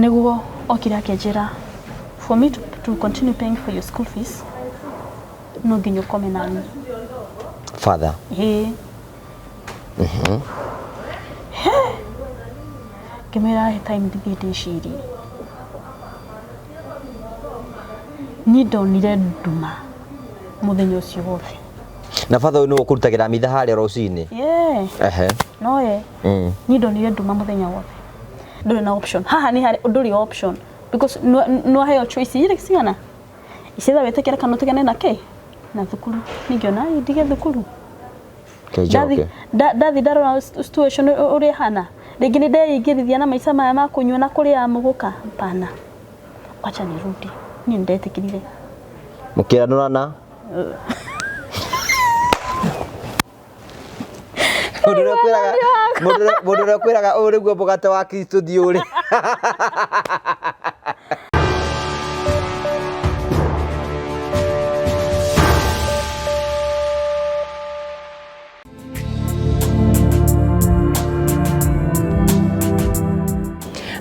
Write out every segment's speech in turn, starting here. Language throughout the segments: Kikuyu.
Nĩguo okire akĩnjĩra for me to continue paying for your school fees no nginya ũkome nani. Father. Ĩĩ. He! Ngĩmwĩra he time ndithiĩ ndĩcirie. Niĩ ndonire nduma mũthenya ũcio wothe. Na father ũyũ nĩwe ũkũrutagĩra mitha harĩa rũcinĩ? Yeah. Ehe. Nowe. Niĩ ndonire nduma mũthenya wothe. Ndũrĩ na option. Haha nĩ harĩ ndũrĩ option because nĩwaheo choice igĩrĩ cigana? It's either wĩtĩkĩre kana ũtigane na kĩ? Na thukuru. Niĩ ngĩona ĩ ndige thukuru. Njoke. Ndathi ndarora situation ũrĩa ĩhana. Rĩngĩ nĩ ndeingĩrithia na maica maya ma kũnyua na kũrĩa mũgũka. Hapana. Wacha nirudi. Niĩ nĩ ndetĩkĩrire. Mũkĩanũrana? Mũndũ ũrĩa ũkwĩraga mũndũ ũrĩa ũkwĩraga ũyũ nĩguo mũgate wa Kristo thiĩ ũrĩ.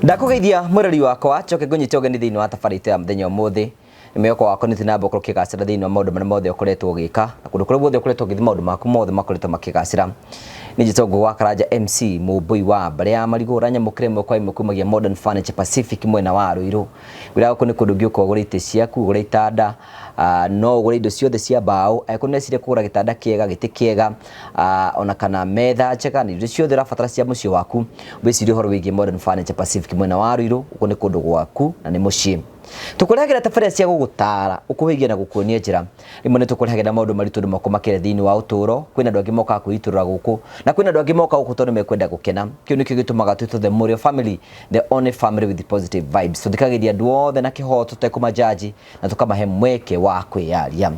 Ndakũgeithia mwĩrori wakwa njoke ngũnyite ũgeni thĩinĩ wa tabarĩra itũ ya mũthenya ũmũthĩ. Nĩ mwĩhoko wakwa nĩ na mbere ũkĩgacĩra thĩinĩ wa maũndũ marĩa mothe ũkoretwo ũgĩka na kũndũ kũrĩa guothe ũkoretwo ũgĩthiĩ maũndũ maku mothe makoretwo makĩgacĩra. Nĩ njĩtagwo Ngũgĩ wa Karanja MC Mũmbũi wa mbarĩ ya Marigũ ũranyamũkĩra ĩmwe kwa ĩmwe kumagia Modern Furniture Pacific mwena wa Ruiru. Ngwĩraga gũkũ nĩ kũndũ ũngĩũka ũgũre itĩ ciaku, ũgũre itanda, no ũgũre indo ciothe cia mbaũ, angĩkorwo nĩ ũreciria kũgũra gĩtanda kĩega, gĩtĩ kĩega, ona kana metha njega na indo ciothe ũrabatara cia mũciĩ waku, wĩcirie ũhoro wĩgiĩ Modern Furniture Pacific mwena wa Ruiru, gũkũ nĩ kũndũ gwaku na nĩ mũciĩ. Tũkũrehagĩra tabarĩra cia gũgũtaara, ũkũhĩgia na gũkuonia njĩra. Rĩmwe nĩ tũkũrehagĩra maũndũ maritũ andũ makũmakĩre thĩinĩ wa ũtũũro. Kwĩna andũ angĩ mokaga kwĩitũrũra gũkũ, na kwĩna andũ angĩ mokaga gũkũ tondũ mekwenda gũkena. Kĩu nĩkĩo gĩtũmaga twĩtwo the Mũrĩo family, the only family with positive vibes. Tũthikagĩrĩria andũ othe na kĩhoto tũtekũmajaji na tũkamahe mweke wa kwĩyaria.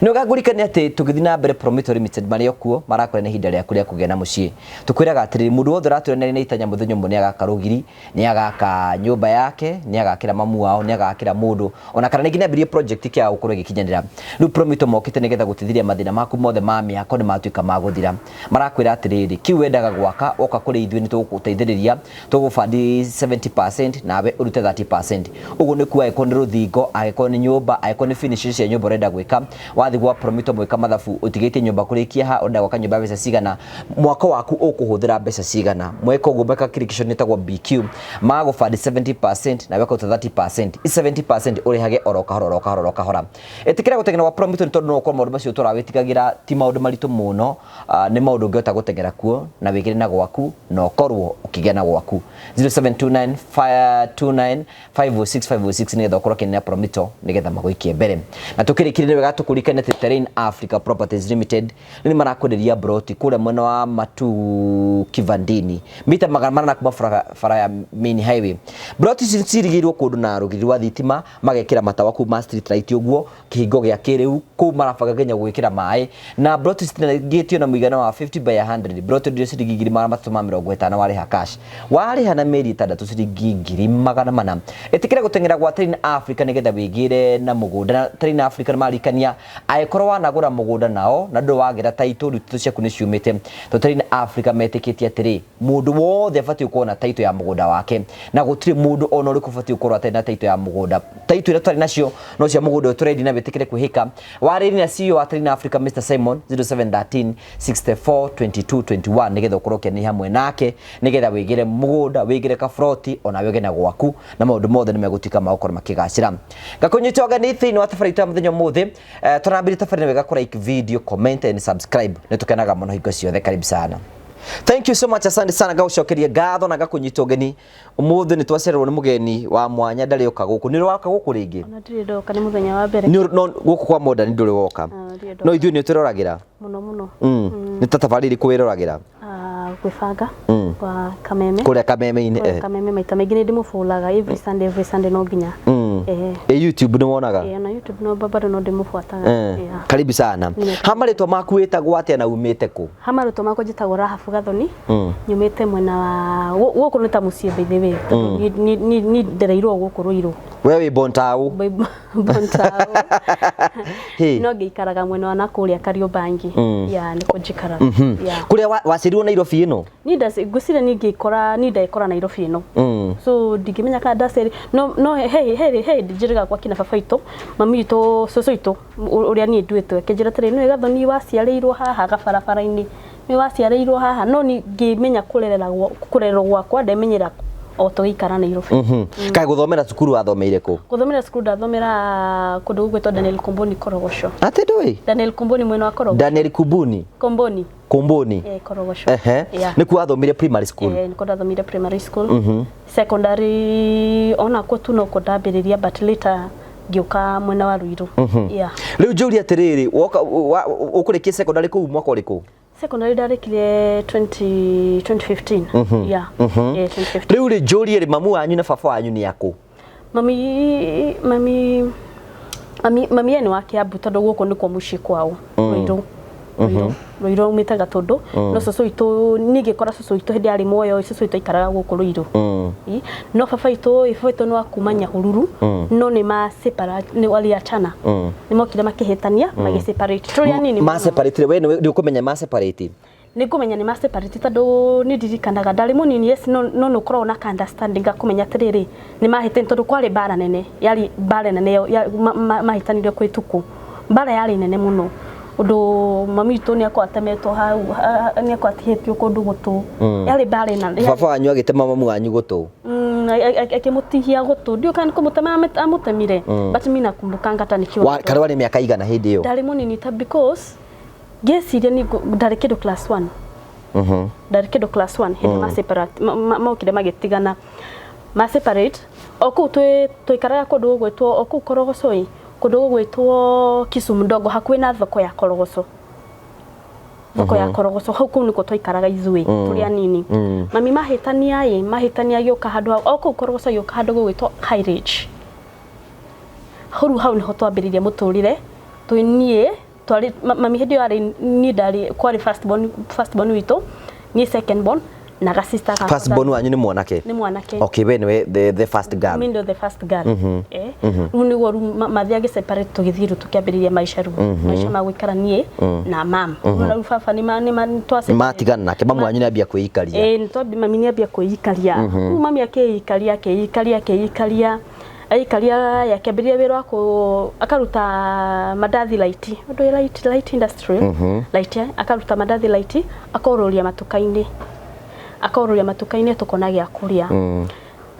Nĩ wega ngũririkanie atĩ tũgĩthiĩ na mbere Promito Limited marĩ o kuo marakwĩra nĩ ihinda rĩaku rĩa kũgĩa na mũciĩ. Tũkwĩraga atĩrĩrĩ, mũndũ wothe ũratwĩra nĩ arĩ na itanya mũthenya ũmwe nĩ agaka rũgiri, nĩ agaka nyũmba yake, nĩ agakĩra mamu wao, nĩ agakĩra mũndũ, ona kana rĩngĩ nĩ ambĩrĩrie project kĩaga gũkorwo ĩgĩkinyanĩra. Rĩu Promito mokĩte nĩgetha gũtithiria mathĩna maku mothe ma mĩako nĩ matuĩka ma gũthira. Marakwĩra atĩrĩrĩ, kĩu wendaga gwaka, woka kũrĩ ithuĩ nĩ tũgũgũteithĩrĩria, tũgũbandi 70% nawe ũrute 30%. Ũguo nĩ kuga angĩkorwo nĩ rũthingo, angĩkorwo nĩ nyũmba, angĩkorwo nĩ finishing cia nyũmba ũrenda gwĩka, wathiĩ gwa Promito mwĩka mathabu, ũtigĩtie nyũmba kũrĩkia ha, ũrenda gwaka nyũmba ya mbeca cigana, mwako waku ũkũhũthĩra mbeca cigana. Mweka ũguo mweka calculation ĩtagwo BQ, magũbandi 70% nawe ũkaruta 30%. Ici 70% ũrĩhage oro kahora oro kahora oro kahora. Ĩtĩkĩra gũteng'era gwa Promito nĩ tondũ no ũkorwo maũndũ macio ũtũraga wĩtigagĩra ti maũndũ maritũ mũno, nĩ maũndũ ũngĩhota gũteng'era kuo na wĩgĩre na gwaku na ũkorwo ũkĩgĩa na gwaku. 0729 29 506 506 nĩgetha ũkorwo ũkĩnena Promito nĩgetha magũikie mbere. Na tũkĩrĩkĩria nĩ wega tũkũririkanie atĩ Terrain Africa Properties Limited nĩ marakwenderia mburoti kũrĩa mwena wa Matuu Kivandini mita 800 kuma bara ya main highway. Mburoti ici cirigĩirwo kũndũ na rũgiri rwa thitima magekĩra matawa kuma street light ũguo kĩhingo gĩa kĩrĩu kũu marabanga nginya gwĩkĩra maĩ na mburoti citinangĩtio na mũigana wa 50 by 100. Mburoti ndio ciringi 350,000 warĩha cash, warĩha na mĩeri 6 ciringi 400,000. Ĩtĩkĩra gũteng'era gwa Terrain Africa nĩgetha wĩgĩre na mũgũnda. Na Terrain Africa nĩ marikania angĩkorwo wanagũra mũgũnda nao na ndũrĩ wagĩra title, rĩu title ciaku nĩ ciumĩte. Tondũ Terrain Africa metĩkĩtie atĩrĩ, mũndũ wothe abatiĩ gũkorwo na title ya mũgũnda wake na gũtirĩ mũndũ ona ũrĩkũ ũbatiĩ gũkorwo atarĩ na title ya mũgũnda. Title iria tũtarĩ nacio no cia mũgũnda ũyũ tũrendia na wĩtĩkĩre kwĩhĩka. Warĩrie na CEO wa Terrain Africa Mr Simon 0713 64 22 21 nĩgetha ũkorwo ũkĩaranĩria hamwe nake nĩgetha wĩgĩre mũgũnda, wĩgĩre kaburoti ona wĩgĩre na gwaku na maũndũ mothe nĩ megũtuĩka ma gũkorwo makĩgacĩra. Ngakũnyita ũgeni thĩinĩ wa tabarĩra itũ ya mũthenya ũmũthĩ. Tũrambĩrĩria tabarĩra wega kũ like video, comment and subscribe. Nĩ tũkenaga mũno hingo ciothe. Karibu sana. Thank you so much, asante sana, ngagũcokeria ngatho na ngakũnyita ũgeni. Ũmũthĩ nĩ twacererwo nĩ mũgeni wa mwanya ndarĩ oka gũkũ. Nĩ ũrĩ woka gũkũ rĩngĩ? Ona ndirĩ ndoka, nĩ mũthenya wa mbere. No gũkũ kwa Modern ndũrĩ woka? Ndirĩ ndoka. No ithuĩ nĩ ũtũroragĩra? Mũno mũno. Nĩ ta tabarĩra irĩkũ wĩroragĩra? Gwĩbanga kwa Kameme. Kũrĩa Kameme-inĩ. Kũrĩa Kameme maita maingĩ nĩ ndĩmũbũraga every Sunday, every Sunday no nginya. Ĩ YouTube nĩ wonaga? Ĩ ona YouTube no bado no ndĩmũbuataga. Yeah. Karibu sana. Ha marĩtwa maku wĩtagwo atĩa na umĩte kũ? Ha marĩtwa makwa njĩtagwo Rahabu Gathoni. Nyumĩte mwena wa gũkũ nĩ ta mũciĩ by the way. Tondũ niĩ ndereirwo gũkũ Ruiru. We wĩ Bontau. Bontau. Hey. No ngĩikaraga mwena wa nakũrĩa Kariobangi. Yeah, nĩkuo njikaraga. Yeah. Kũrĩa waciarirwo Nairobi ĩno? Niĩ ngwĩciria niĩ ngĩkora niĩ ndekora Nairobi ĩno. So ndingĩmenya kana ndaciari no he hĩndĩ njĩrĩga gwa kina baba witũ, mami witũ, cũcũ witũ ũrĩa niĩ nduĩtwo akĩnjĩra atĩrĩrĩ, nĩũĩ Gathoni waciarĩirwo haha gabarabara-inĩ, nĩũĩ waciarĩirwo haha, no niĩ ngĩmenya kũrererwo gwakwa ndemenyera o tũgĩikara Nairobi. Kaĩ gũthomera cukuru wathomeire kũ? Gũthomera cukuru ndathomera kũndũ gũgwĩtwo Daniel Komboni Korogoco. Atĩ ndũĩ? Daniel Komboni mwena wa Korogoco. Daniel Kumbuni? Komboni. Komboni. Eh, Korogoco. Ehe. Yeah. Nĩkuo wathomire primary school? Eh, nĩkuo ndathomire primary school. Secondary onakuo tu nokuo ndambĩrĩria, but later ngĩũka mwena wa Ruiru. Yeah. Rĩu njũrie atĩrĩrĩ, woka ũkũrĩkia secondary kũu mwaka ũrĩkũ? Secondary ndarĩkirie 2015. Yeah. Eh, 2015. Rĩu rĩ, njũrie rĩ, mamu wanyu na baba wanyu nĩ akũ? Mami ye nĩ wa Kiambu tondũ gũkũ nĩkuo mũciĩ kwao. Ruiru. Ruiru aumĩte Gatũndũ. No cũcũ witũ niĩ ngĩkora cũcũ witũ hĩndĩ arĩ muoyo, cũcũ witũ aikaraga gũkũ Ruiru. No baba witũ nĩ wa kuma Nyahururu, no nĩ ma separate, nĩ waliachana. Nĩ mokire makĩhĩtania, magĩ separate. Tũrĩ anini Ma mũno. separate, we nĩ ũkũmenya ma separate? Nĩ ngũmenya nĩ ma separate tondũ nĩ ndirikanaga ndarĩ mũnini, yes, no nĩ ũkoragwo na ka understanding ga kũmenya atĩrĩrĩ nĩ mahĩtania tondũ kwarĩ mbara nene, yarĩ mbara nene mahĩtanire kwĩ tukũ, mbara yarĩ nene mũno ũndũ mami witũ nĩ akorwo atemetwo hau, nĩ akorwo atihĩtio kũndũ gũtũ, yarĩ mbara ĩna Baba wanyu agĩtema mamu wanyu gũtũ? Akĩmũtihia gũtũ, ndiũ kana nĩ kũmũtema amũtemire, but mi nakumbukanga hata nikiwa Karĩ warĩ mĩaka igana hĩndĩ ĩyo? Ndarĩ mũnini ta because ngĩciria nĩ ndarĩ kĩndũ class 1. Ndarĩ kĩndũ class 1 hĩndĩ ma separate, mokire magĩtigana, ma separate o kũu tũikaraga kũndũ gũgwĩtwo o kũu Korogoco ĩ, kũndũ gũgwĩtwo Kisumu Ndogo, hakuhĩ na thoko ya Korogoco, thoko ya Korogoco hau, kũu nĩkuo twaikaraga ithuĩ tũrĩ anini. Mami mahĩtania ĩ, mahĩtania agĩũka handũ hau o kũu Korogoco, agĩũka handũ gũgwĩtwo High Ridge hau. Rĩu hau nĩho twambĩrĩirie mũtũrĩre twĩ niĩ twarĩ mami hĩndĩ ĩyo arĩ niĩ ndarĩ kwarĩ first born, first born witũ, niĩ second born na ga sister gakwa. First born wanyu nĩ mwanake? Nĩ mwanake. Okay, we nĩwe the first girl. Mi ndio the first girl. Eh, rĩu nĩguo rĩu mathiĩ agĩ separate, tũgĩthiĩ rĩu tũkĩambĩrĩria maisha, rĩu maisha ma gũikara niĩ na mam. Rĩu baba nĩ ma nĩ ma twa separate. Matigana nake, mamu wanyu nĩ ambia kwĩikaria. Ĩĩ, nĩ twambi mami nĩ ambia kwĩikaria. Rĩu mami akĩikaria, akĩikaria, akĩikaria, aikaria, akĩambĩrĩria wĩra wa kũ akaruta mandathi light, ũndũ wĩ light, light industry, light, akaruta mandathi light, akorũria matuka-inĩ, akorũria matuka-inĩ, tũkona gĩa kũrĩa.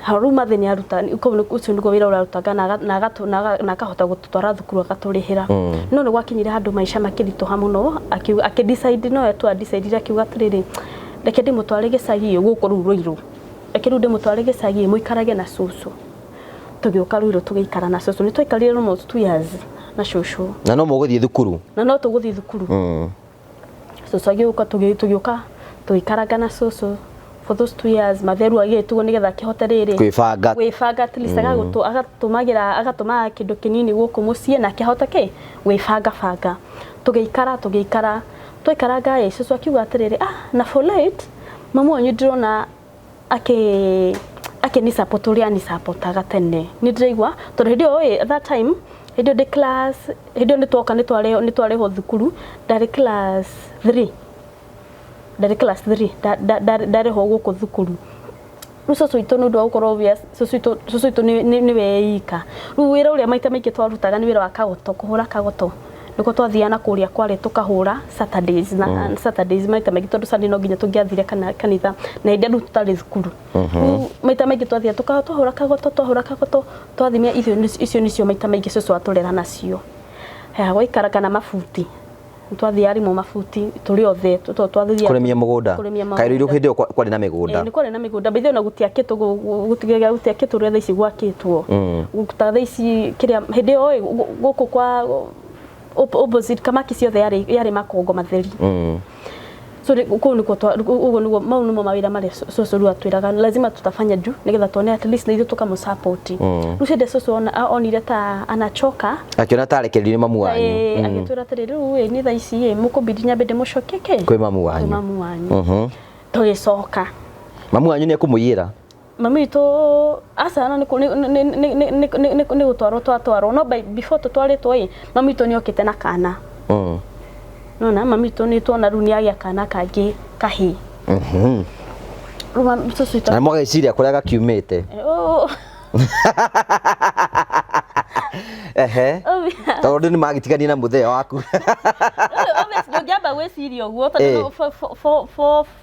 Rĩu mathĩ nĩ aruta kũu ũcio nĩguo wĩra ũrarutaga na akahota gũtũtwara thukuru, agatũrĩhĩra. No nĩ gwakinyire handũ maica makĩritũha mũno, akiuga, akĩ decide, no tu decide, akiuga atĩrĩrĩ, reke ndĩmũtware gĩcagi gũkũ rĩu Ruiru, reke rĩu ndĩmũtware gĩcagi mũikarage na cũcũ. Tũgĩũka Ruiru tũgĩikara na cũcũ, nĩ twaikarire almost 2 years na cũcũ. Na no mũgũthiĩ thukuru? Na no tũgũthiĩ thukuru. Cũcũ agĩũka, tũgĩũka tũgĩikaranga na cũcũ for those 2 years. Matheru agĩtuo nĩgetha akĩhote rĩrĩ Kwĩbanga. Gwĩbanga, at least agatũmagĩra, agatũmaga kĩndũ kĩnini gũkũ mũciĩ na akĩhota kĩ gwĩbanga banga. Tũgĩikara, tũgĩikara, twaikaranga ĩ, cũcũ akiuga atĩrĩrĩ, ah, na for late mamu wanyu ndĩrona akĩni support ũrĩa ani supportaga tene, nĩ ndĩraigua tondũ hĩndĩ ĩyo ĩ, at that time hĩndĩ ĩyo ndĩ class, hĩndĩ ĩyo nĩ twoka, nĩ twarĩhwo thukuru, ndarĩ class 3, ndarĩ class 3 ndarĩhwo gũkũ thukuru. Rĩu cũcũ witũ, nĩ ũndũ wa gũkorwo cũcũ witũ nĩwe ika, rĩu wĩra ũrĩa maita maingĩ twarutaga nĩ wĩra wa kagoto, kũhũra kagoto, nĩkuo twathiaga na kũrĩa kware tũkahũra Saturdays na Saturdays maita maingĩ, tondũ Sunday no nginya tũngĩathire kana kanitha na hĩndĩ ĩyo rĩu tũtarĩ thukuru. Rĩu maita maingĩ twathiaga twahũra kagoto, twahũra kagoto, twathimia icio nĩcio maita maingĩ cũcũ atũrera nacio. Haya, gwaikaraga na mabuti, twathiaga rĩmwe mabuti tũrĩ othe twathiaga Kũrĩmia mũgũnda. Kũrĩmia Kaĩ Ruiru mũgũnda. Hĩndĩ ĩyo kwarĩ na mĩgũnda? Ĩĩ, nĩ kwarĩ na mĩgũnda by the way, ona gũtiakĩtwo gũtiakĩtwo ũrĩa thaa ici gwakĩtwo. Ta thaa ici kĩrĩa hĩndĩ ĩyo ĩ, gũkũ kwa opposite kamaki ciothe yarĩ makongo matheri. So kũu nĩkuo ũguo nĩguo mau nĩmo mawĩra marĩa cũcũ rĩu atwĩraga lazima tutafanya juu nĩgetha tuone at least na ithuĩ tũkamũ-support. Rĩu hĩndĩ cũcũ onire ta anachoka, Akĩona ta arekereirio nĩ mamu wanyu. Ĩĩ, agĩtwĩra atĩrĩ, rĩu ĩ, nĩ thaa ici ĩ, mũkũmbidi nyambe ndĩmũcokie kĩ Kwĩ mamu kwĩ wanyu. mamu wanyu. Tũgĩcoka. Mamu wanyu nĩ ekũmũiyĩra? Mami witũ aca na nĩ gũtwarwo twatwarwo, no before tũtwarĩtwo ĩ, mami witũ nĩ okĩte na kana. Nona mami witũ nĩ tuona rĩu nĩ agĩa kana kangĩ kahĩĩ. Rĩu mami cũcũ witũ Na mwageciria kũrĩa gakiumĩte. Oh. Ehe. Tondũ nĩ magĩtigania na mũthee waku. Obvious ndũngĩamba gwĩciria ũguo, tondũ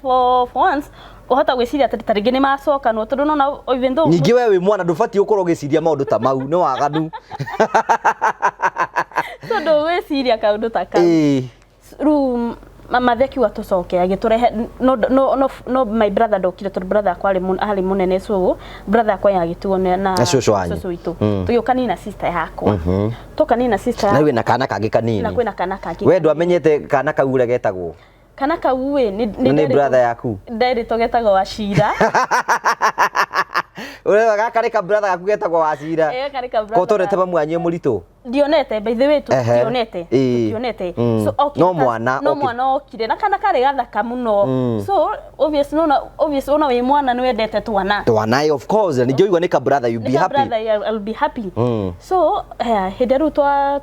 for once ũhota gwĩciria atĩ ta rĩngĩ nĩ macokanwo, tondũ nona even though Ningĩ we wĩ mwana ndũbatiĩ gũkorwo ũgĩciria maũndũ ta mau, nĩ waganu. Tondũ gwĩciria kaũndũ ta kau. Rĩu mathe akiuga tũcoke, agĩtũrehe, no, no, no, no my brother ndokire, tondũ brother akwa arĩ mũnene, so brother akwa yagĩtigwo na Na cũcũ wanyu. Cũcũ witũ. Tũgĩũka niĩ na sister yakwa, tũka niĩ na sister Na wĩna kana kangĩ kanini. Na kwĩna kana kangĩ. We ndwamenyete kana kau ũrĩa getagwo? Kana kau ĩ Nĩ brother yaku. Nderĩtwo getagwo Wacira. Ũrĩa gaka nĩ ka brother gaku getagwo Wacira. Ĩ, karĩ ka brother. Ko tondete mamu wanyu e mũritũ? Ndionete, by the way, tũtionete. Tũtionete. So okire No mwana no mwana okire na kana karĩ gathaka mũno, so obvious, nona obvious ona wĩ mwana nĩ wendete twana. Twana, of course, na ningĩ ũigua nĩ ka brother, you be Nĩ ka happy. Brother, yeah, I'll be happy. So hĩndĩ ĩrĩa rĩu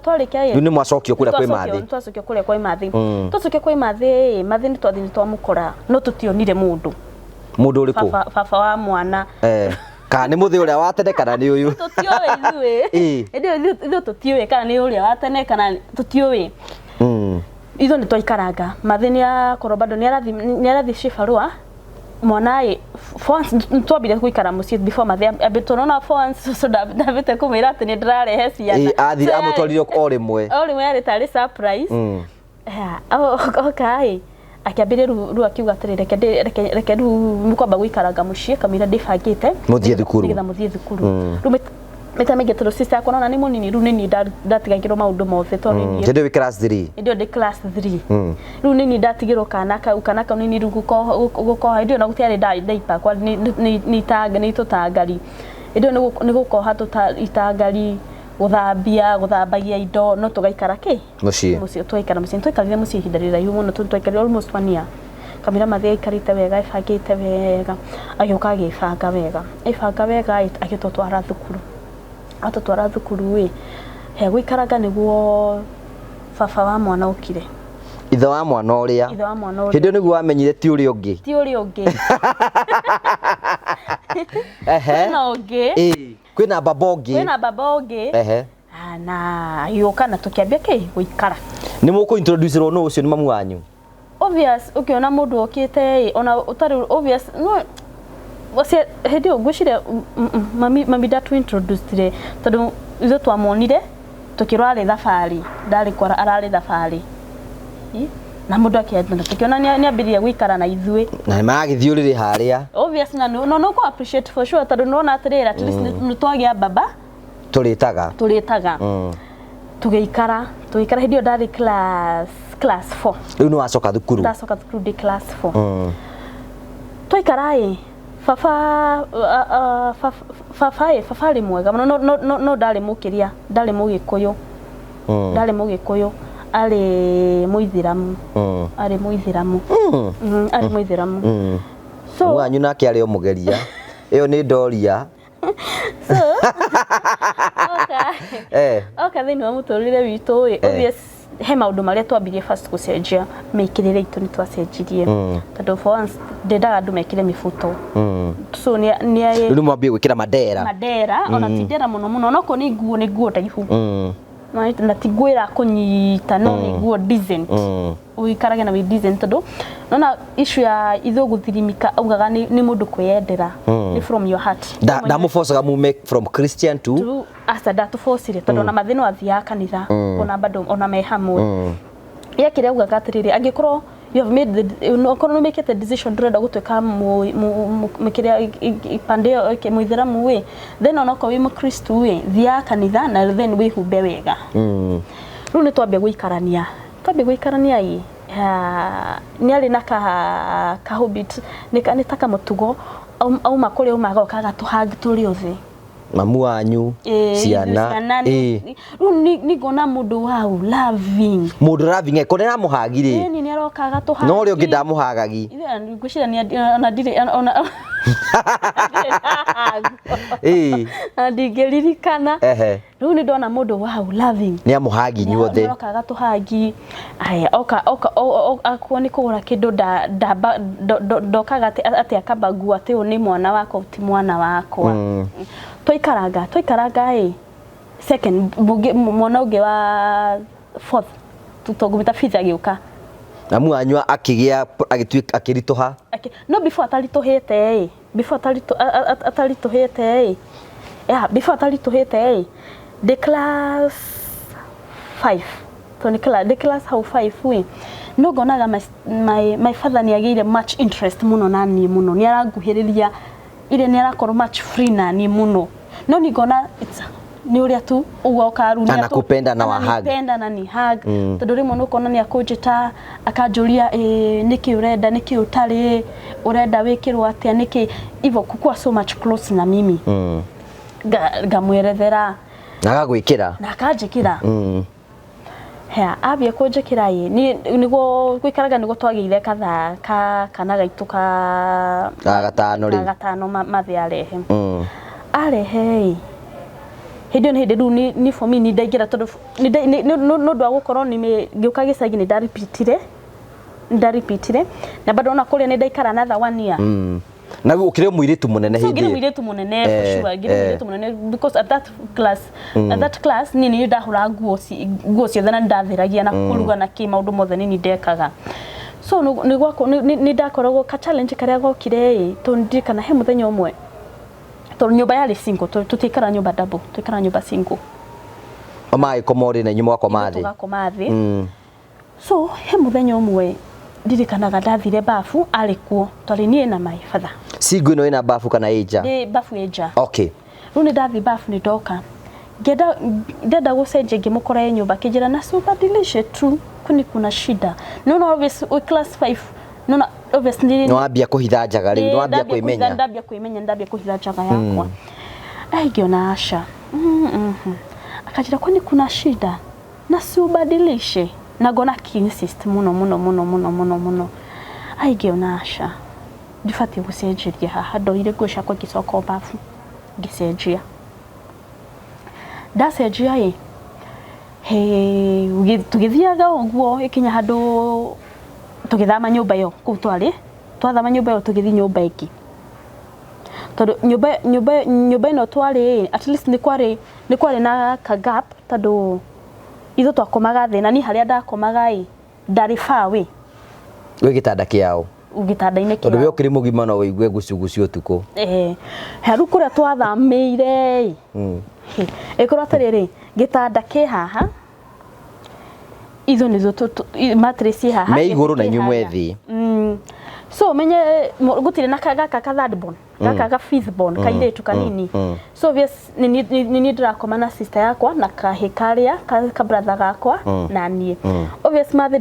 twarĩkia Rĩu nĩ mwacokio kũrĩa kwĩ Mathĩ. Twacokio kũrĩa kwa Mathĩ. Twacokio kwĩ Mathĩ, Mathĩ nĩ twathiĩ, nĩ twamũkora, no tũtionire mũndũ. Mũndũ ũrĩkũ? Baba wa mwana. Eh, kana nĩ mũthĩ ũrĩa wa tene kana nĩ ũyũ? Tũtiũĩ ithuĩ. Hĩndĩ ĩyo ithuĩ tũtiũĩ kana nĩ ũrĩa wa tene kana tũtiũĩ. Ithuĩ nĩ twaikaranga, Mathĩ nĩ akorwo bado nĩ arathiĩ cibarũa mwana ĩ. For once nĩ twambire gũikara mũciĩ before Mathĩ ambĩtwo, nona for once cũcũ ndambĩte kũmwĩra atĩ nĩ ndĩrarehe ciana. Athire So amũtwarire o rĩmwe. O rĩmwe yarĩ tarĩ surprise. Oka ĩ, akĩambĩrĩria rĩu akiuga atĩrĩ, reke rĩu mũkwamba gũikaranga mũciĩ kamũira ndĩbangĩte Mũthiĩ thukuru. Nĩgetha mũthiĩ thukuru. Rĩu maita maingĩ, tondũ sister yakwa nona nĩ mũnini, rĩu nĩ niĩ ndatigagĩrwo maũndũ mothe, tondũ nĩ niĩ Hĩndĩ ĩyo wĩ class 3? Hĩndĩ ĩyo ndĩ class 3. Rĩu nĩ niĩ ndatigĩrwo kana kau, kana kau nĩ niĩ rĩu gũkoha. Hĩndĩ ĩyo na gũtiarĩ diaper, kwa nĩ itanga, nĩ tũtangari. Hĩndĩ ĩyo nĩ gũkoha itangari, gũthambia, gũthambagia indo, no tũgaikara kĩ Mũciĩ. Mũciĩ, tũgaikara mũciĩ. Twaikarire mũciĩ ihinda rĩraihu mũno, tondũ twaikarire almost one year kamĩra Mathĩ aikarĩte wega, ebangĩte wega, agĩũka agĩbanga wega, ebanga wega, agĩtũtwara thukuru. Atũtwara thukuru ĩ, he gũikaranga nĩguo baba wa mwana okire. Ithe wa mwana ũrĩa. Ithe wa mwana ũrĩa. Hĩndĩ ĩyo nĩguo wamenyire ti ũrĩa ũngĩ. Ti ũrĩa ũngĩ. Kwĩna ũngĩ. Kwĩna baba ũngĩ. Kwĩna baba ũngĩ. Ah, na agĩũka na tũkĩambia kĩ gũikara. Nĩ mũkũ introduce rwo nũ ũcio nĩ mamu wanyu? Obvious ũkĩona mũndũ okĩte ĩ, ona ũtarĩ obvious, no ũcio hĩndĩ ĩyo ngwĩciria mami ndatu introduced, tondũ ithuĩ twamuonire tũkĩrwo arĩ thabarĩ, ndarĩ kwara, ararĩ thabarĩ. Ĩ, na mũndũ akĩenda tũkĩona nĩ ambĩrĩria gũikara na ithuĩ. Na nĩ maragĩthiĩ ũrĩrĩ harĩa. Obvious, na no no kũ appreciate for sure, tondũ nĩwona atĩrĩrĩ, at least nĩ twagĩa baba Tũrĩtaga. Tũrĩtaga. Tũgĩikara hĩndĩ ĩyo ndarĩ class 4. Rĩu nĩ wacoka thukuru. Ndacoka thukuru ndĩ class 4. Twaikara ĩ, baba baba ĩ, baba arĩ mwega mũno, no ndarĩ mũkĩria, ndarĩ mũgĩkũyũ. Ndarĩ mũgĩkũyũ, arĩ mũithĩramu. Arĩ mũithĩramu. Arĩ mũithĩramu. So Mamu wanyu nake arĩ o mũgeria. Ĩyo nĩ ndoria. So oka oka thĩinĩ wa mũtũrĩre witũ ĩ, obvious he maũndũ marĩa twambirie first gũcenjia, mĩkĩrĩre itũ nĩ twacenjirie, tondũ for once ndendaga andũ mekĩre mĩbuto. So nĩ Rĩu nĩ mwambie gwĩkĩra mandera. Mandera, ona ti ndera mũno mũno, onokorwo nĩ nguo ndaihu. Na ti nguo ĩrakũnyita, no nĩ nguo decent. Ũikarage na wĩ decent, tondũ nona issue ya ithuĩ gũthirimika, augaga nĩ mũndũ kwĩyendera, nĩ from your heart. Ndamũbocaga mume from Christian to Tu aca, ndatũbocire, tondũ ona Mathĩ no athiaga kanitha, ona bado ona me hamwe. Ye kĩrĩa augaga atĩrĩrĩ, angĩkorwo you have made the okorwo nĩ mĩkĩte decision ndũrenda gũtuĩka kĩrĩa pande ĩyo mũithĩramu ĩ, then onokorwo wĩ mũkristu ĩ, thiaga kanitha na then wĩhumbe wega. Rĩu nĩ twambia gũikarania, ĩ, nĩ arĩ na ka habit, nĩ ta kamũtugo, auma kũrĩa auma agoka agatũhug tũrĩ othe. Mamu wanyu? Ĩĩ, Ciana? Rĩu nĩ ngona mũndũ wau loving. Mũndũ loving ko nĩ aramũhagi rĩ? Ĩni, nĩ aroka agatũhug. No ũrĩa ũngĩ ndamũhagagi. Ngwĩciria ona ndirĩ ona Ĩĩ. Na ndingĩririkana. Rĩu nĩ ndona mũndũ, wow, loving. Nĩ amũhagi inyuothe. Oka agatũhagi. Aya, oka oka akorwo nĩ kũgũra kĩndũ, ndokaga atĩ akambagua atĩ ũyũ nĩ mwana wakwa, ũyũ ti mwana wakwa. Twaikaranga twaikaranga ĩ second mwana ũngĩ wa fourth, tũngũmĩta fifth, agĩũka. Mamu wanyu akĩgĩa, agĩtuĩka, akĩritũha. No before ataritũhĩte ĩ, before ataritũhĩte ĩ, yeah, before ataritũhĩte ĩ, ndĩ class 5, to nĩ class, ndĩ class hau 5 ĩ, no ngonaga my father nĩ agĩire much interest mũno na niĩ mũno, nĩ aranguhĩrĩria ire, nĩ arakorwo much free na niĩ mũno, no ni ngona it's nĩ ũrĩa tu ũguo okaru. Anakupenda na wa hug. Ananipenda na ni hug, tondũ rĩmwe nĩ ũkona nĩ akũnjĩta akanjũria, ĩ nĩkĩ ũrenda, nĩkĩ ũtarĩ ũrenda, wĩkĩrwo atĩa, nĩkĩ hivyo, kukua so much close na mimi. Ngamwerethera. Na agagwĩkĩra. Na akanjĩkĩra. Hea, ambia kũnjĩkĩra ĩ, nĩguo gũikaraga, nĩguo twagĩire kathaa ka kana gaitũ ka Ga gatano ka rĩu. Gatano mathĩ arehe. Arehe ĩ, hĩndĩ ĩyo nĩ hĩndĩ rĩu ni for me ni ndaingĩra, tondũ nĩ ũndũ wa gũkorwo nĩ ngĩũka gĩcagi nĩ ndaripitire na bado ona kũrĩa nĩ ndaikara another one year. Na rĩu ũkĩrĩ mũirĩtu mũnene So hĩndĩ ngĩrĩ ĩyo. Mũirĩtu mũnene for sure, ngĩrĩ mũirĩtu mũnene because at that class niĩ nĩ ndahũra nguo ciothe na nĩ ndatheragia na kũruga na kĩ, maũndũ mothe nĩ niĩ ndekaga. So nĩ ndakoragwo ka challenge karĩa gokire ĩ, tondũ ndirikana he mũthenya ũmwe, tondũ nyũmba yarĩ single, tũtiikara nyũmba double, tũikara nyũmba single. Magĩkoma ũrĩ na inyuĩ mũgakoma thĩ. Tũgakoma thĩ. So he mũthenya ũmwe ndirikanaga ndathire bafu, arĩ kuo, twarĩ niĩ na my father. Single ĩno ĩna bafu kana ĩ nja? Nĩ bafu ĩ nja. Rĩu nĩ ndathiĩ bafu, nĩ ndoka, ngĩenda, ndenda gũcenjia, ngĩmũkora e nyũmba, akĩnjĩra na si ubadilishe tu, kwani kuna shida? No obvious wĩ class 5, no obviously Nĩ wambia kũhitha njaga rĩu, nĩ wambia kwĩmenya. Ndambia kwĩmenya, ndambia kũhitha njaga yakwa. Ai, ngĩona aca. Akanjĩra, "Kwani kuna shida? Na si ubadilishe?" Na ngona akinsist mũno mũno mũno mũno mũno mũno. Ai, ngĩona aca, ndibatiĩ gũcenjeria haha. Ndoire nguo ciakwa, ngĩcoka o bafu, ngĩcenjia. Ndacenjia ĩ, he tũgĩthiaga ũguo, ĩkinya handũ tũgĩthama nyũmba ĩyo kũu twarĩ. Twathama nyũmba ĩyo, tũgĩthiĩ nyũmba ĩngĩ, tondũ nyũmba ĩno twarĩ ĩ, at least nĩ kwarĩ na ka gap, tondũ ithuĩ twakomaga thĩ na niĩ harĩa ndakomaga ĩ, ndarĩ far away. Gwĩ gĩtanda kĩao. Gĩtanda-inĩ. Tondũ we Kĩao. Ũkĩrĩ mũgima no wĩigue gucugucu ũtukũ. Eh, rĩu kũrĩa twathamĩire ĩ, ĩkorwo atĩrĩrĩ, gĩtanda kĩ haha, ithuĩ nĩthuĩ mattress ĩ haha. Me igũrũ na gĩtĩ kĩ inyuĩ mwĩ haha. thĩ. So menye gũtirĩ na gaka ka third born, gaka ga fifth born, kairĩtu kanini. So obvious nĩ niĩ ndĩrakoma na sister yakwa na kahĩ karĩa ka brother gakwa na niĩ. Obvious mathĩ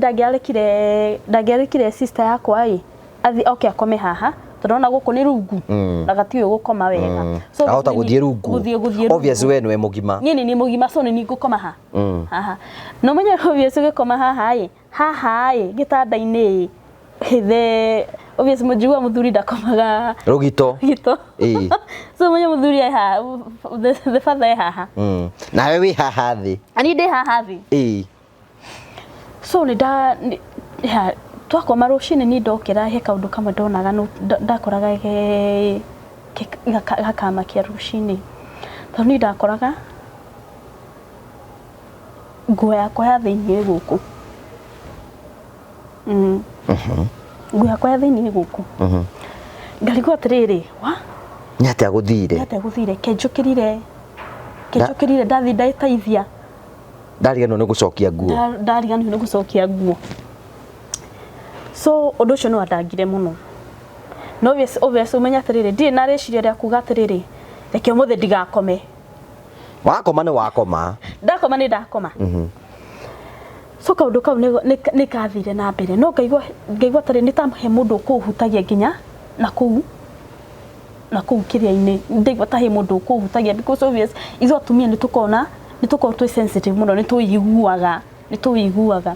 ndangĩarekire sister yakwa ĩ athi oke akome haha, tondũ ona gũkũ nĩ rungu na gatiũĩ gũkoma wega. So Ahota obviously gũthiĩ rungu. Gũthiĩ Obvious rungu. we nĩwe mũgima. Niĩ nĩ niĩ mũgima, so nĩ niĩ ngũkoma haha. No menye obvious ũgĩkoma haha ĩ, haha ĩ gĩtanda-inĩ ĩ, the obvious mũnjigua mũthuri ndakomaga Rũgito. gito. So menye mũthuri e haha, the father e haha. Nawe wĩ haha thĩ. Na niĩ ndĩ haha thĩ. So nĩ nda ya, twakoma rũcinĩ, niĩ ndokĩra, he kaũndũ kamwe ndonaga, ndakoraga gakamakia rũcinĩ, tondũ niĩ ndakoraga nguo yakwa ya thĩiniĩ ĩ gũkũ. Nguo yakwa ya thĩiniĩ ĩ gũkũ. Ngarigwo atĩrĩrĩ, wa Nĩ atĩa gũthire? Nĩ atĩa gũthire? Kenjũkĩrire, ndathiĩ ndetaithia. Ndariganĩrwo nĩ gũcokia nguo. Ndariganĩrwo nĩ gũcokia nguo. So ũndũ ũcio nĩ wandangire mũno. No obvious ũmenye atĩrĩrĩ, ndirĩ na rĩciria rĩa kuga atĩrĩrĩ, reke ũmũthĩ ndigakome. Wakoma nĩ wakoma. Ndakoma nĩ ndakoma. So kaũndũ kau nĩ kathire na mbere, no ngaigua tarĩ nĩ ta he mũndũ ũkũhutagia nginya na kũu kĩrĩa-inĩ, ndaigua ta he mũndũ ũkũhutagia, because obvious ithuĩ atumia nĩ tũkona nĩ tũkoragwo twĩ sensitive mũno, nĩ tũiguaga.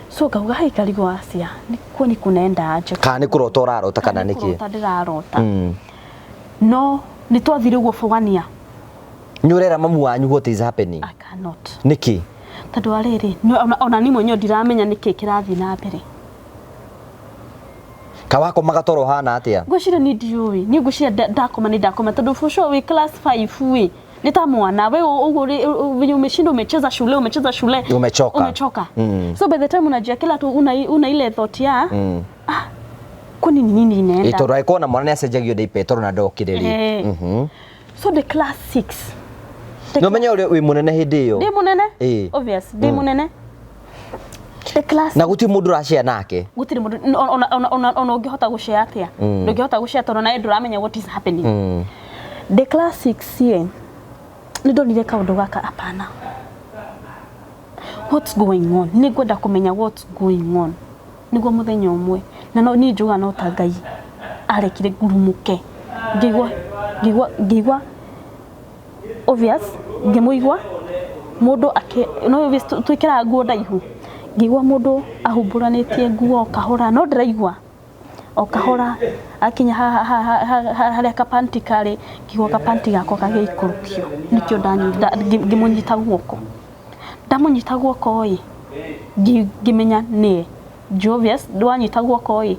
So ngauga hai, ngarigwo acia nĩ kuo nĩ kunaenda aje. Kana nĩ kũrota ũrarota kana nĩ kĩ? Kũrota ndĩrarota. No nĩ twathire ũguo for one year. Nĩ ũrera mamu wanyu what is happening? I cannot. Nĩkĩ? Tondũ wa rĩrĩ, ona niĩ mwenyewe ndiramenya nĩkĩ kĩrathiĩ na mbere. Kawakomaga toro hana atĩa? Ngwĩciria niĩ ndiũĩ. Niĩ ngwĩciria ndakoma nĩ ndakoma tondũ for sure wĩ class 5 ĩ nĩ ta mwana we ũguo venye umeshinda umecheza shule, umecheza shule, umechoka, umechoka. So by the time unajiakila tu una ile thought ya ah, kwani ni nini inaenda? Tondũ angĩkorwo na mwana nĩ acenjagio diaper tondũ na ndokire rĩ. So the class 6. No menye ũrĩa wĩ mũnene hĩndĩ ĩyo. Ndĩ mũnene? Obvious, ndĩ mũnene. The class. Na gũtirĩ mũndũ ũrashare nake. Gũtirĩ mũndũ ona ũngĩhota gũshare atĩa. Ndũngĩhota gũshare tondũ nawe ndũramenya what is happening. The class 6 ye nĩ ndonire kaũndũ gaka hapana. What's going on? Nĩ ngwenda kũmenya what's going on. Nĩguo mũthenya ũmwe na no niĩ njuga no ta Ngai arekire ngurumũke. Ngĩigua obvious ngĩmũigua mũndũ no obvious twĩkĩraga nguo ndaihu. Ngĩigua mũndũ ahumbũranĩtie nguo kahora no ndĩraigua o kahora akinya harĩa kapanti karĩ ngĩigua kapanti gakwa gagĩikũrũkio nĩkĩo ngĩmũnyita guoko. Ndamũnyita guoko ĩ ngĩmenya nĩye. Obvious ndwanyita guoko ĩ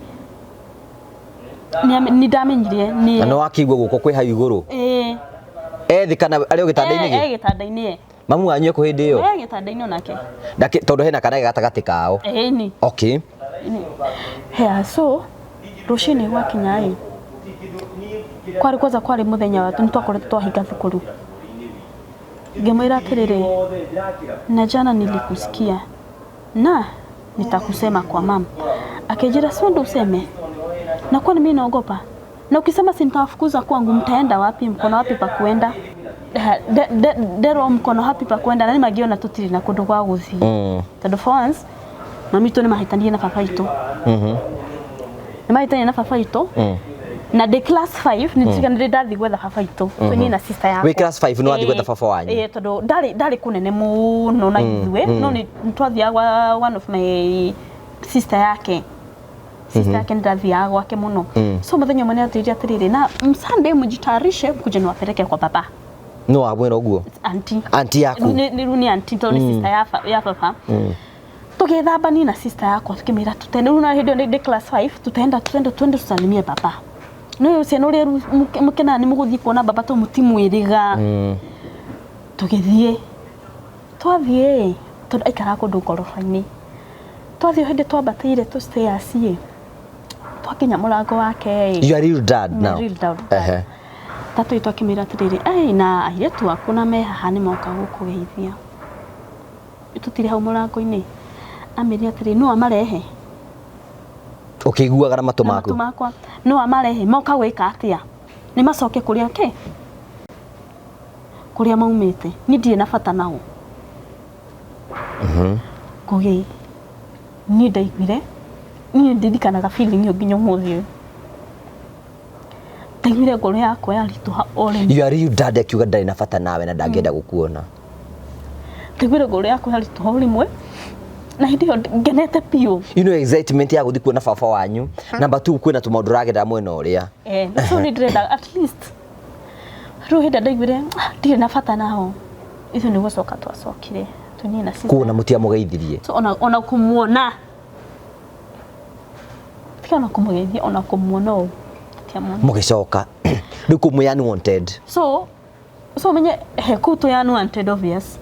nĩ ndamenyire nĩye. Na nĩ wakĩigua guoko kwĩ hau igũrũ? Ĩĩ. Ethi kana arĩ o gĩtanda-inĩ gĩ? E gĩtanda-inĩ e. Mamu wanyu ekũ hĩndĩ ĩyo? E gĩtanda-inĩ onake. Tondũ hena kana gatagatĩ kao. Ĩni. Okay. Hea, so rũcinĩ gwakinya ĩ kwarĩ kwanza kwarĩ mũthenya wa nĩ twakoretwo twahinga thukuru. Ngĩmwĩra atĩrĩrĩ, na jana nilikusikia na nitakusema kwa mama. Akijira si ndo useme. Na kwani mimi naogopa? Na ukisema si nitawafukuza kwangu, mtaenda wapi? Mkono wapi pa kuenda? Dero mkono wapi pa kuenda? Nani magiona tutiri na kundu gwa guthii. Tondũ for once mami tu ni mahitanie na baba itu. Ni mahitanie na baba itu. Na de class 5 ni tiga ndathi gwetha baba itu. Tuni na sister yakwa. We class 5 no wathi gwetha baba wanyu. Tondũ ndari kunene muno na ithuĩ no ni twathiaga one of my sister yake. Sister yake ndathiaga gwake muno. So muthenya ũmwe nĩatwĩrire atĩrĩrĩ, na Sunday mjitayarishe mkuje niwapeleke kwa baba. No wamwĩra ũguo? Auntie. Auntie yaku? Nĩ ni auntie tondũ nĩ sister ya baba. Tũgĩthamba ni na sister yakwa tukĩmĩra tutende rĩu na hĩndĩ ĩyo ndĩ class 5 tutaenda twende tusalimie baba. No ũcio nĩ ũrĩa mũkenaga nĩ mũgũthiĩ kuona baba tondũ mũtimwĩrĩga. Tũgĩthiĩ. Twathiĩ tondũ aikaraga kũndũ ngoroba-inĩ. Twathiĩ hĩndĩ twambatĩire tũ stairs ĩ. Twakinya mũrango wake ĩ. You are real dad now. Real dad. Tatu itũ akĩmĩra atĩrĩrĩ, ai na airĩtu aku na me haha nĩ moka gũkũgeithia. Tũtirĩ hau mũrango-inĩ. Amĩrire atĩrĩ, no amarehe. Ũkĩiguaga na matũ maku? Na matũ makwa. No amarehe, moka gwĩka atĩa? Nĩ macoke kũrĩa kĩ? Kũrĩa maumĩte. Niĩ ndirĩ na bata nao. Ngũgĩ, niĩ ndaiguire, niĩ ndirikanaga feeling ĩyo nginya ũmũthĩ ũyũ. Ndaiguire ngoro yakwa yaritũha o rĩmwe. You are real dad akiuga ndarĩ na bata nawe na ndangĩenda gũkuona. Ndaiguire ngoro yakwa yaritũha o rĩmwe. Na hĩndĩ ĩyo ngenete biũ. You know excitement ya gũthiĩ kuona baba wanyu. Number 2 kwĩna tũmaũndũ ũragerera mwena ũrĩa. So nĩ ndĩrenda at least. Rĩu hĩndĩ ndaiguire ndirĩ na bata nao. Ithuĩ nĩ gũcoka twacokire. Tũniĩ na sister. Kuona mũtiamũgeithirie. So ona kũmuona. Tiga ona kũmũgeithia, ona kũmuona ũũ. Tiamuona. Mũgĩcoka. Rĩu kũu mwĩ unwanted. So menye he kũu twĩ unwanted obvious.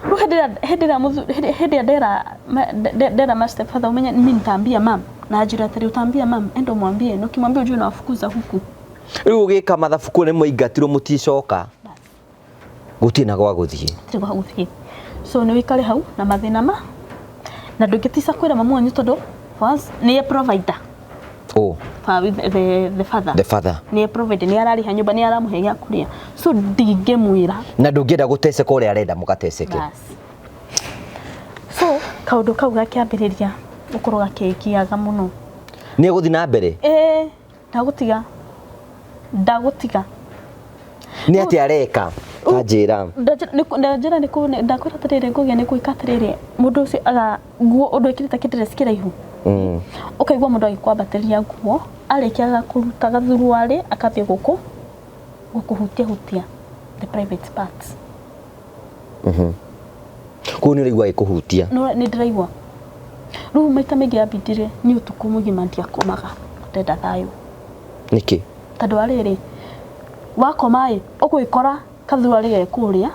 Rĩu hĩndĩ ĩrĩa ndera my stepfather umenye mimi nitaambia mam na njĩra atĩrĩ utaambia mam enda umwambie na ukimwambia ujue nawafukuza huku. Rĩu ũgĩka mathabu kũu nĩ mũingatirwo mũticoka. Gũtirĩ na gwa gũthiĩ. Gũtirĩ gwa gũthiĩ. So nĩ wĩikare hau na mathĩna ma na ndũngĩtica kwĩra mamu wanyu tondũ first nĩye provider. Oh. The father. The father. Nĩye provider, nĩ ararĩha nyũmba, nĩ aramũhe gĩa kũrĩa. So ndingĩmwĩra. Na ndũngĩenda gũteceka ũrĩa arenda mũgateceke. So kaũndũ kau gakĩambĩrĩria gũkorwo gakĩngiaga mũno. Nĩ egũthiĩ na mbere? Ndagũtiga. Ndagũtiga. Nĩ atĩa areka? Kanjĩra. Ndanjĩra nĩ kũ ndakwĩra atĩrĩrĩ ngũgĩa nĩ gwĩka atĩrĩrĩ mũndũ ũcio aga nguo ũndũ ekĩrĩte kĩndress kĩraihu. Ũkaigua mũndũ agĩkwambatĩria nguo arĩkia agakũruta gathuruarĩ akambia gũkũ Gũkũhutia hutia the private parts. Kũu nĩ ũraigua ĩkũhutia? No nĩ ndĩraigua. Rĩu maita maingĩ yambindire nĩ ũtukũ mũgima ndiakomaga, ndenda thayũ. Nĩkĩ? Tondũ wa rĩrĩ, wakoma ĩ, ũgwĩkora kathurarĩ ge kũrĩa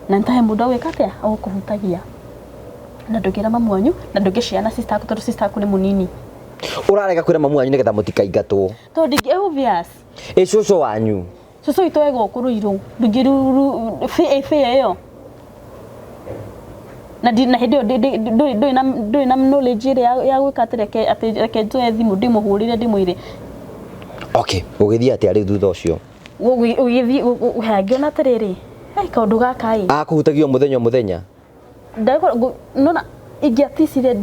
na nĩtahe mũndũ agwĩka atĩa, agũkũhutagia, na ndũngĩra mamu wanyu na ndũngĩciana sister yaku tondũ sister yaku nĩ mũnini. Ũrarega kwĩra mamu wanyu nĩgetha mũtikaingatwo? Tondũ ndingĩ, obvious. Ĩ cũcũ wanyu? Cũcũ witũ e gũkũ Ruiru, ndũngĩ bĩa ĩyo na na hĩndĩ ĩyo ndũrĩ na knowledge ĩrĩa ya gwĩka atĩ reke njoe thimũ ndĩmũhũrĩre ndĩmwĩre. Okay, gũgĩthiĩ atĩa rĩu thutha ũcio? Ũgĩthiĩ ngĩona atĩrĩrĩ, hey, kaũndũ gaka ĩ. Akũhutagia o mũthenya o mũthenya? Nona ingĩaticire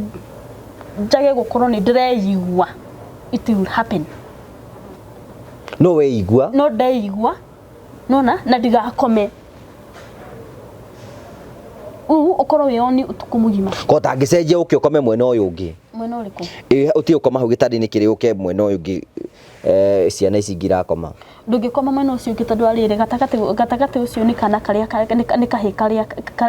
njage gũkorwo nĩ ndĩreigua, it will happen. No weigua? No ndeigua nona na ndigakome ũũ ũkorwo wĩ on ũtukũ mũgima. Ko tangĩcenjia ũke ũkome mwena ũyũ ũngĩ? Mwena ũrĩkũ? Ĩ ũtige ũkoma hau gĩtanda-inĩ kĩrĩa, ũke mwena ũyũ ũngĩ, ciana ici ingĩ irakoma. Ndũngĩkoma mwena ũcio ũngĩ tondũ wa rĩrĩ, gatagatĩ ũcio nĩ kana karĩa nĩ kahĩ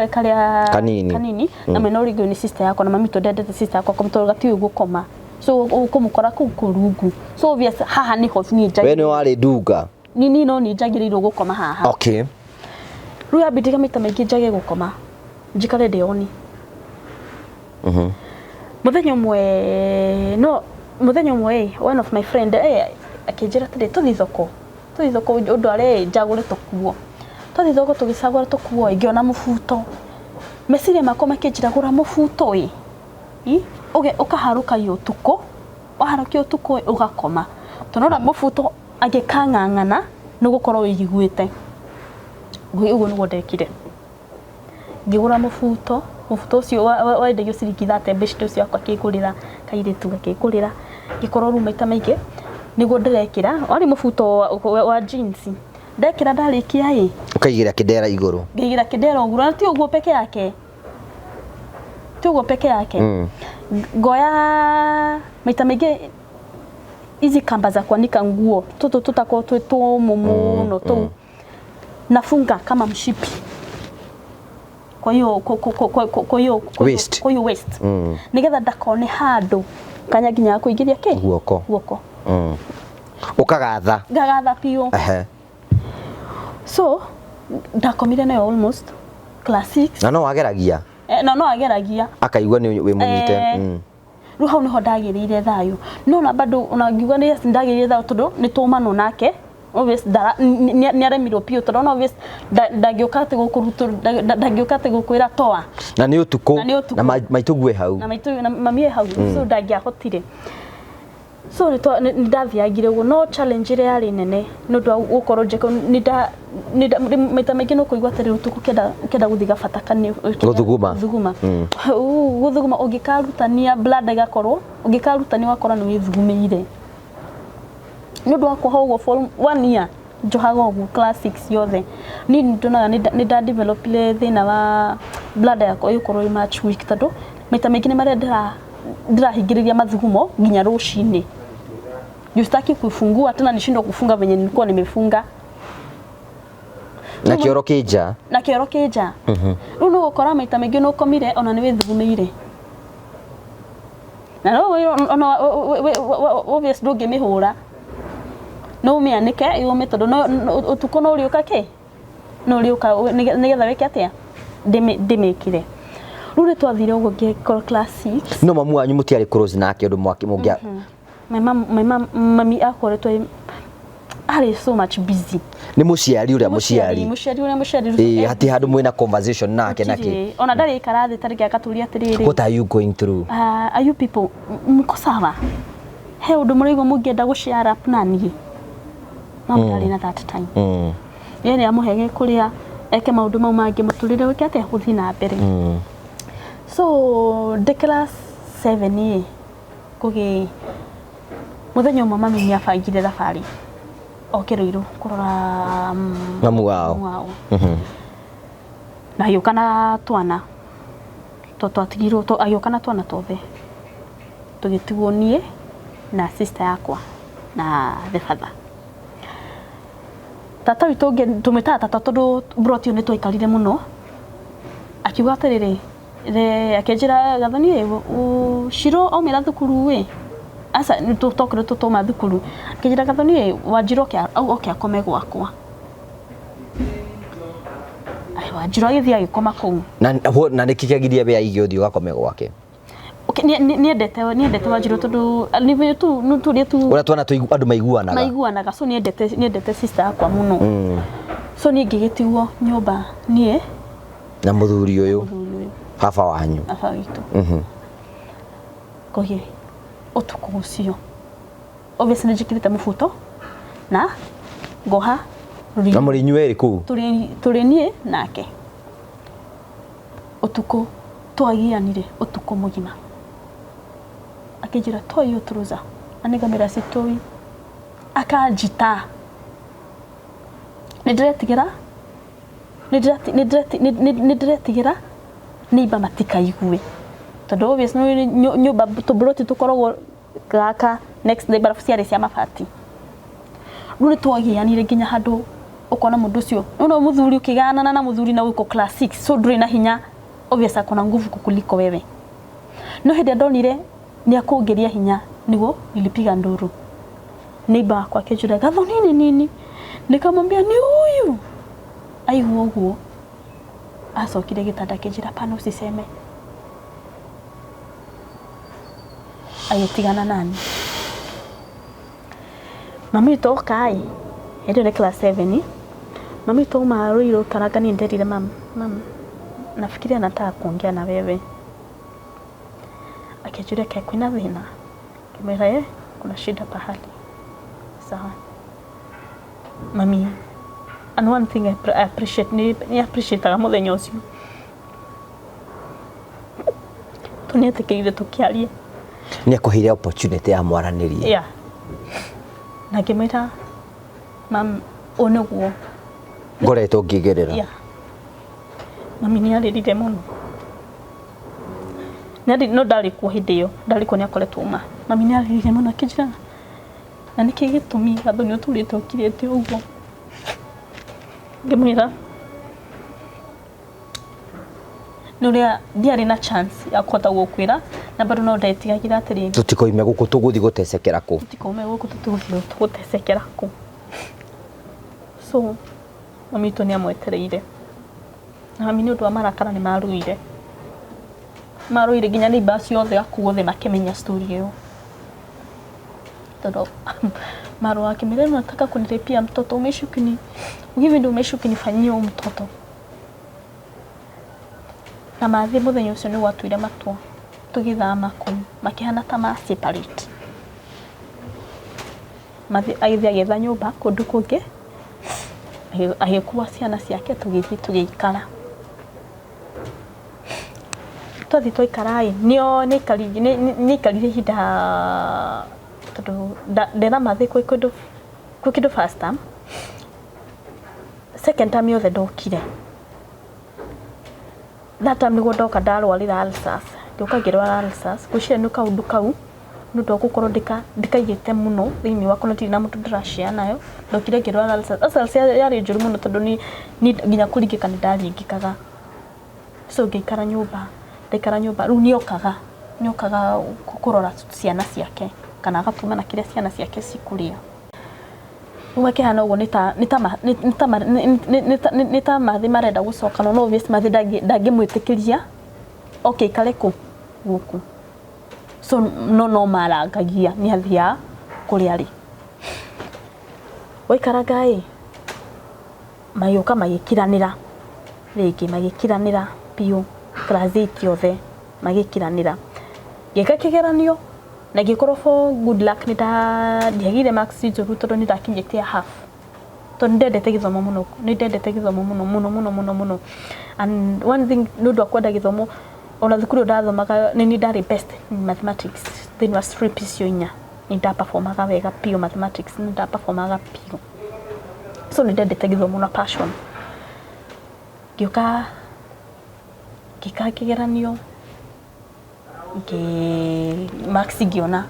karĩa Kanini. Kanini, na mwena ũrĩa ũngĩ nĩ sister yakwa, na mami witũ ndendete sister yakwa tondũ gatiũĩ gũkoma, so ũkũmũkora kũu kũu rungu, so obvious haha nĩho niĩ We njagĩrĩirwo. nĩ warĩ ndunga? Ni no niĩ njagĩrĩirwo gũkoma haha. Rĩu yambindĩka maita maingĩ njage gũkoma, njikare ndĩ on. Mũthenya ũmwe, no mũthenya ũmwe ĩ, one of my friend akĩnjĩra atĩrĩ, tũthiĩ thoko ũndware njagũre tũkuo. Twathiĩ thoko tũgĩcagũra tũkuo ĩ, ngĩona mũbuto. Meciria makwa makĩnjĩra gũra mũbuto ĩ, ũkaharũkagia ũtukũ, waharũkia ũtukũ ĩ, ũgakoma, tondũ nona mũbuto angĩkang'ang'ana nĩ ũgũkorwo wĩiguĩte. Ũguo nĩguo ndekire, ngĩgũra mũbuto. Mũbuto ũcio wendagio ciringi 30. Beshte ũcio wakwa akĩngũrĩra, kairĩtu gakĩngũrĩra, ngĩkorwo rĩu maita maingĩ nĩguo ndĩrekĩra. Warĩ mũbuto wa jeans. Ndekĩra, ndarĩkia ĩ, Ũkaigĩra kĩndera igũrũ? Ngĩigĩra kĩndera ũguo, na ti ũguo peke yake, ti ũguo peke yake. Ngoya maita maingĩ hizi kamba za kuanika nguo, tũtũ tũtakorwo twĩ tũmũ mũno tũu, nafunga kama mshipi kwa hiyo kwa hiyo Waist. Kwa hiyo waist, nigetha ndakone handũ kanya nginya ga kũingĩria kĩ. Guoko. Guoko. Ũkagatha. Ngagatha biũ. So ndakomire nayo almost class 6. Na no wageragia? Eh, no ageragia. Akaigua nĩ wĩ mũnyite. Rĩu hau nĩho ndagĩrĩire thayũ, no na bado ona ngiuga nĩ yes ndagĩrĩire thayũ tondũ nĩ tũmanwo nake. Obvious nĩ aremirwo biũ tondũ ona obvious ndangĩũka atĩ ndangĩũka atĩ gũkwĩra toa. Na nĩ ũtukũ. Na nĩ ũtukũ. Na maitũguo hau. Na maitũ na mami e hau, so ndangĩahotire, so nĩ ndathiangire ũguo. No challenge ĩrĩa yarĩ nene nĩ ũndũ wa gũkorwo njĩko nĩ maita maingĩ nĩ ũkũigua atĩrĩ ũtukũ ũkĩenda gũthiĩ gabata kani. Gũthuguma. Gũthuguma. Gũthuguma ũngĩkarutania bladder ĩgakorwo, ũngĩkarutania ũgakorwo nĩ wĩthugumĩire nĩ ũndũ wa kuoha ũguo for one year. Njohaga ũguo class 6 yothe. Niĩ nĩ ndonaga nĩ nda developire thĩna wa bladder yakwa ĩgũkorwo ĩ much weak tondũ maita maingĩ nĩ marĩa ndĩrahingĩrĩria mathugumo nginya rũcinĩ. Juu sitaki kuifungua tena nishindwe kufunga venye nilikuwa nimefunga. Na kĩoro kĩ nja. Na kĩoro kĩ nja. Rĩu nĩ ũgũkora maita maingĩ nĩ ũkomire ona nĩ wĩthugumĩire, na no ona obvious ndũngĩmĩhũra, no ũmĩanĩke yũme tondũ ũtukũ no ũrĩũka kĩ, no ũrĩũka nĩgetha wĩke atĩa, ndĩmĩkire. Rĩu nĩ twathire ũguo ngĩkorwo class 6. No mamu wanyu mũtiarĩ close nake ũndũ mwaki mũngĩa? My mom, mami akoretwo arĩ so much busy. Nĩ mũciari ũrĩa mũciari. Mũciari ũrĩa mũciari. Ĩ hati handũ mwĩna conversation nake nake? Gũtirĩ. Ona ndarĩ ikara thĩ tarĩngĩ akatũria atĩrĩrĩ, "What are you going through?" Are you people mko sawa? He ũndũ mũraigua mũngĩenda gũ share up na niĩ? No ndarĩ na that time. Ye nĩ amũhe gĩ kũrĩa eke maũndũ mau mangĩ, mũtũrĩre wĩke atĩa, gũthiĩ na mbere. So ndĩ class 7 ĩ, kũgĩ mũthenya ũmwe mami nĩ abangire thabarĩ oke Ruiru kũrora Mamu wao. Mamu wao. Na agĩũka na twana twatigirwo agĩũka na twana twothe, tũgĩtigwo niĩ na sister yakwa na the father. Tata witũ ũngĩ tũmwĩtaga tata tondũ mburoti ĩyo nĩ twaikarire mũno, akiuga atĩrĩrĩ, akĩnjĩra, "Gathoni ĩ, Shiro aumĩra thukuru ĩ?" Aca, tokire tũtũma thukuru. Akĩnjĩra, "Gathoni ĩ, Wanjirũ oke akome gwakwa." Ai, Wanjirũ agĩthiĩ agĩkoma kũu. Na nĩkĩ kĩagiria we aige ũthiĩ ũgakome gwake? Okay, nĩendete Wanjirũ tondũ nĩ tu nĩ turia tu. Ũrĩa twana andũ maiguanaga. Maiguanaga, so nĩendete sister yakwa mũno. So niĩ ngĩgĩtigwo nyũmba niĩ na mũthuri ũyũ. Mũthuri ũyũ. Baba wanyu. Baba witũ. Kogie ũtukũ ũcio obviously nĩnjĩkĩrĩte mũbuto na ngoha. Na mũrĩ inyuĩ erĩ kũu? Tũrĩ niĩ nake. Ũtukũ twagianire ũtukũ mũgima. Akĩnjĩra, "Toa hiyo trouser," na nĩngamwĩra, "Sitoi." Akanjita. Nĩndĩretigĩra nĩndĩretigĩra neighbor matikaigue, tondũ obviously nĩ nyũmba tũmburoti tũkoragwo gaka next day, barabu ciarĩ cia mabati. Rĩu nĩ twagianire nginya handũ ũkona mũndũ ũcio nĩ mũthuri, ũkĩganana na mũthuri na wĩko class 6, so ndũrĩ na hinya, obvious akona nguvu kukuliko wewe. No hĩndĩ ĩrĩa ndonire nĩ akũngĩria hinya, nĩguo nilipiga nduru. Neighbor wakwa akĩnjũria, "Gathoni, nini nini?" Nikamwambia, "Ni huyu." Aigua ũguo acokire gĩtanda, akĩnjĩra, "Pana, usiseme." Agĩtigana nani. Mami witũ oka ĩ, hĩndĩ ĩyo nĩ class 7. Mami witũ auma Ruiru karanga, niĩ nderire mam, "Mam, nafikiria nataka kuongea na wewe." Akĩnjũria, "Ke kwĩna thĩna?" Ngĩmwĩra, "Eh, kuna shida pahali." Sawa mami. And one thing I appreciate, nĩ appreciate mũthenya ũcio tũnĩetĩkĩrire tũkĩaria. Nĩ akũheire opportunity ya mwaranĩrie. Yeah. Na ngĩmwĩra, "Mam, ũũ nĩguo ngoretwo ngĩgerera." Yeah. Mami nĩ arĩrire mũno. No ndarĩ kuo hĩndĩ ĩyo, ndarĩ kuo, nĩ akoretwo uma. Mami nĩ arĩrire mũno, akĩnjĩra, "Na nĩkĩ gĩtũmi, Gathoni, ũtũrĩte ũkirĩte ũguo?" Ngĩmwĩra nĩ ũrĩa ndiarĩ na chance ya kũhota gũkwĩra, na bado no ndetigagĩra atĩrĩrĩ, tũtikoime gũkũ, tũgũthiĩ gũtecekera kũ? Tũtikaume gũkũ, tũtũgũthiĩ tũgũtecekera kũ? So mami witũ nĩ amwetereire, na mami nĩ ũndũ wa marakara nĩ maruire, marũire nginya neighbor ciothe akuo othe makĩmenya story ĩyo, tondũ marũa akĩmwĩra, "Unataka kunilipia mtoto, umeishi ukini hivi ndio umeishi ukinifanyia huyu mtoto." Na mathiĩ mũthenya ũcio nĩ gwatuire matua tũgĩthama kũu, makĩhana ta ma separate. Mathiĩ, agĩthiĩ agĩetha nyũmba kũndũ kũngĩ, agĩkua ciana ciake, tũgĩthiĩ tũgĩikara. Twathiĩ twaikara ĩ, nĩo nĩaikarire ihinda, tondũ ndera mathiĩ kwĩ kĩndũ first term, second term yothe ndokire. That time nĩguo ndoka ndarwarire ulcers, ngĩũka ngĩrwara ulcers. Ngwĩciria nĩ kaũndũ kau, nĩ ũndũ wa gũkorwo ndĩkaigĩte mũno thĩinĩ wakwa na ndirĩ na mũndũ ndĩrashare nayo. Ndokire ngĩrwara ulcers. Ulcers yarĩ njũru mũno, tondũ ni nginya kũringĩka nĩ ndaringĩkaga. So ngĩikara nyũmba, ndaikara nyũmba rĩu nĩokaga kũrora ciana ciake kana agatũmana kĩrĩa ciana ciake cikũrĩa. Rĩu makĩhana ũguo nĩ ta mathiĩ marenda gũcoka, no obvious mathiĩ ndangĩmwĩtĩkĩria oke aikare kũ gũkũ. So no marangagia, nĩ athiaga kũrĩa arĩ. Waikaranga ĩ, magĩũka magĩkiranĩra rĩngĩ, magĩkiranĩra biũ, class 8 yothe magĩkiranĩra. Ngĩka kĩgeranio na ngĩkorwo for good luck nĩ ndiagĩire marks njũru, tondũ nĩ ndakinyĩtie half, tondũ nĩ ndendete gĩthomo mũno, nĩ ndendete gĩthomo mũno mũno mũno mũno mũno. And one thing, nĩ ũndũ wa kwenda gĩthomo, ona thukuru ĩyo ndathomaga nĩ niĩ ndarĩ best in mathematics thĩinĩ wa stream icio inya. Nĩ ndaperformaga wega biũ mathematics, nĩ ndaperformaga biũ. So nĩ ndendete gĩthomo na passion. Ngĩũka ngĩka kĩgeranio, ngĩ marks ngĩona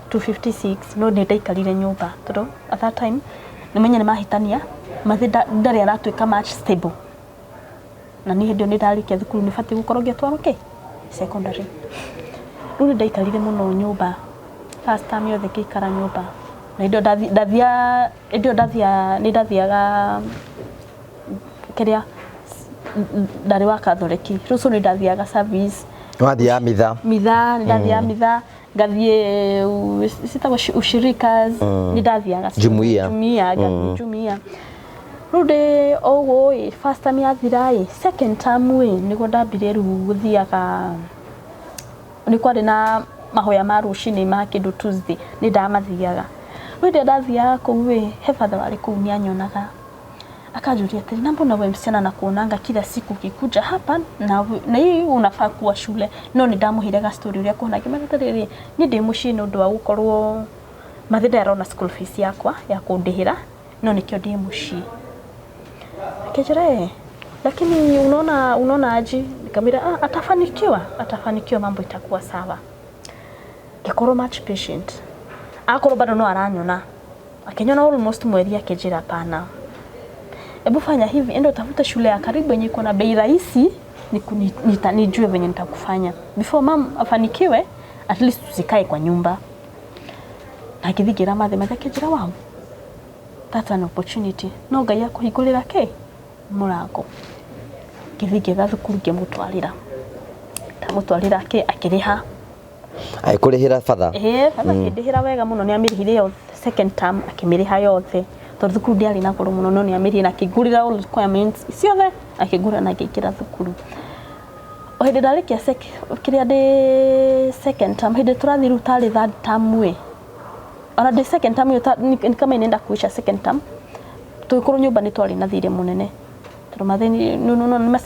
256, no nĩ ndaikarire nyũmba tondũ at that time nĩ menye nĩ mahĩtania. Mathĩ ndarĩ aratuĩka much stable, na niĩ hĩndĩ ĩyo nĩ ndarĩkia thukuru, nĩ batiĩ gũkorwo ngĩtwarwo kĩ secondary. Rĩu nĩ ndaikarire mũno nyũmba, first term yothe ngĩikara nyũmba, na hĩndĩ ĩyo ndathiaga, hĩndĩ ĩyo ndathiaga, nĩ ndathiaga kĩrĩa, ndarĩ wa Katholeki, rĩu so nĩ ndathiaga service. Wathiaga mitha? Mitha, nĩ ndathiaga mitha, ngathiĩ citagwo ushirikas, nĩ ndathiaga. Jumuiya. Jumuiya, ngathiĩ jumuiya. Rĩu ndĩ o ũguo ĩ, first term yathira ĩ, second term ĩ, nĩguo ndambire rĩu gũthiaga, nĩ kwarĩ na mahoya ma rũcinĩ ma kĩndũ Tuesday, nĩ ndamathiaga. Rĩu rĩrĩa ndathiaga kũu ĩ, he father warĩ kũu, nĩ anyonaga, akanjũria atĩrĩ, "Na mbona we msichana nakuonanga kila siku ukikuja hapa na hii unafaa kuwa shule?" No nĩ ndamũheire ga story ũrĩa kũhana, ngĩmwĩra atĩrĩrĩ, niĩ ndĩ mũciĩ nĩ ũndũ wa gũkorwo mathe ndarona school fees yakwa ya kũndĩhĩra, no nĩkĩo ndĩ mũciĩ. Akĩnjĩra, "Eh, lakini unaona aji?" Nikamwĩra, "Ah, atafanikiwa, atafanikiwa, mambo itakuwa sawa." Ngĩkorwo much patient, akorwo bado no aranyona, akĩnyona almost mweri, akĩnjĩra, "Hapana, hebu fanya hivi, enda utafute shule ya karibu yenye iko na bei rahisi, nijue venye nitakufanya before mam afanikiwe, at least usikae kwa nyumba." Na ngĩthiĩ ngĩra mathe, mathe akĩnjĩra, "Wow, that's an opportunity, no Ngai akũhingũrĩra kĩ mũrango." Ngĩthiĩ ngĩetha thukuru, ngĩmũtwarĩra, ndamũtwarĩra akĩrĩha. Agĩkũrĩhĩra batha? Ĩĩ, batha akĩndĩhĩra wega mũno, nĩ amĩrĩhire yothe. Second term akĩmĩrĩha yothe, tondũ thukuru ndĩarĩ na goro mũno, no nĩ amĩrĩhire na akĩngũrĩra all requirements ciothe, akĩngũrĩra na ngĩingĩra thukuru. O hĩndĩ ndarĩkia kĩrĩa, ndĩ second term, hĩndĩ tũrathiĩ rĩu tarĩ third term ĩ, ona ndĩ second term ĩyo ni kama inaenda kuisha second term, tũgĩkorwo nyũmba nĩ twarĩ na thirĩ mũnene, tondũ mathe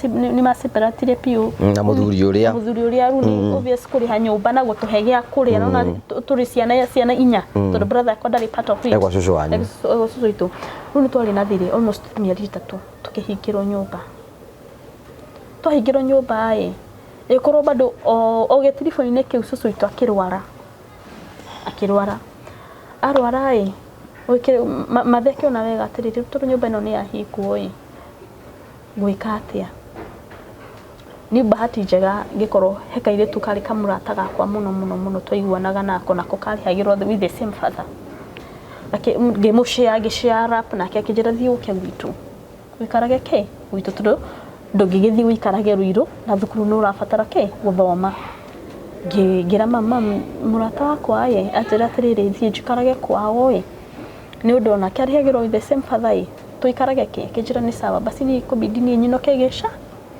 nĩ maseparatire biũ. Na mũthuri ũrĩa. Mũthuri ũrĩa. Rĩu nĩ obvious kũrĩha nyũmba na gũtũhe gĩa kũrĩa, nona tũrĩ ciana inya, tondũ brother yakwa ndarĩ part of it. E gwa cũcũ wanyu. E gwa cũcũ witũ. Rĩu nĩ twarĩ na thirĩ almost mĩeri 3 tũkĩhingĩrwo nyũmba. Twahingĩrwo nyũmba ĩ, ĩkorwo bado o gĩtiribũ-inĩ kĩu, cũcũ witũ akĩrwara, arwara ĩ, mathe akĩona wega atĩrĩrĩ, tondũ nyũmba ĩno nĩ yahingwo ĩ, ngwĩka atĩa? Ni bahati njega ngĩkorwo he kairĩtu karĩ kamũrata gakwa mũno mũno mũno, twaiguanaga nako, nako karĩhagĩrwo with the same father. Ngĩmũshare, ngĩshare up nake, akĩnjĩra, "Thiĩ ũke gwitũ, ũikarage kĩ gwitũ, tondũ ndũngĩgĩthiĩ ũikarage Ruiru na thukuru nĩ ũrabatara kĩ gũthoma." Ngĩra mama, mũrata wakwa ĩ anjĩra atĩrĩrĩ, thiĩ njikarage kwao ĩ, nĩ ũndũ onake arĩhagĩrwo with the same father ĩ, tũikarage kĩ. Akĩnjĩra nĩ sawa, basi niĩ kũbidi niĩ nyinũke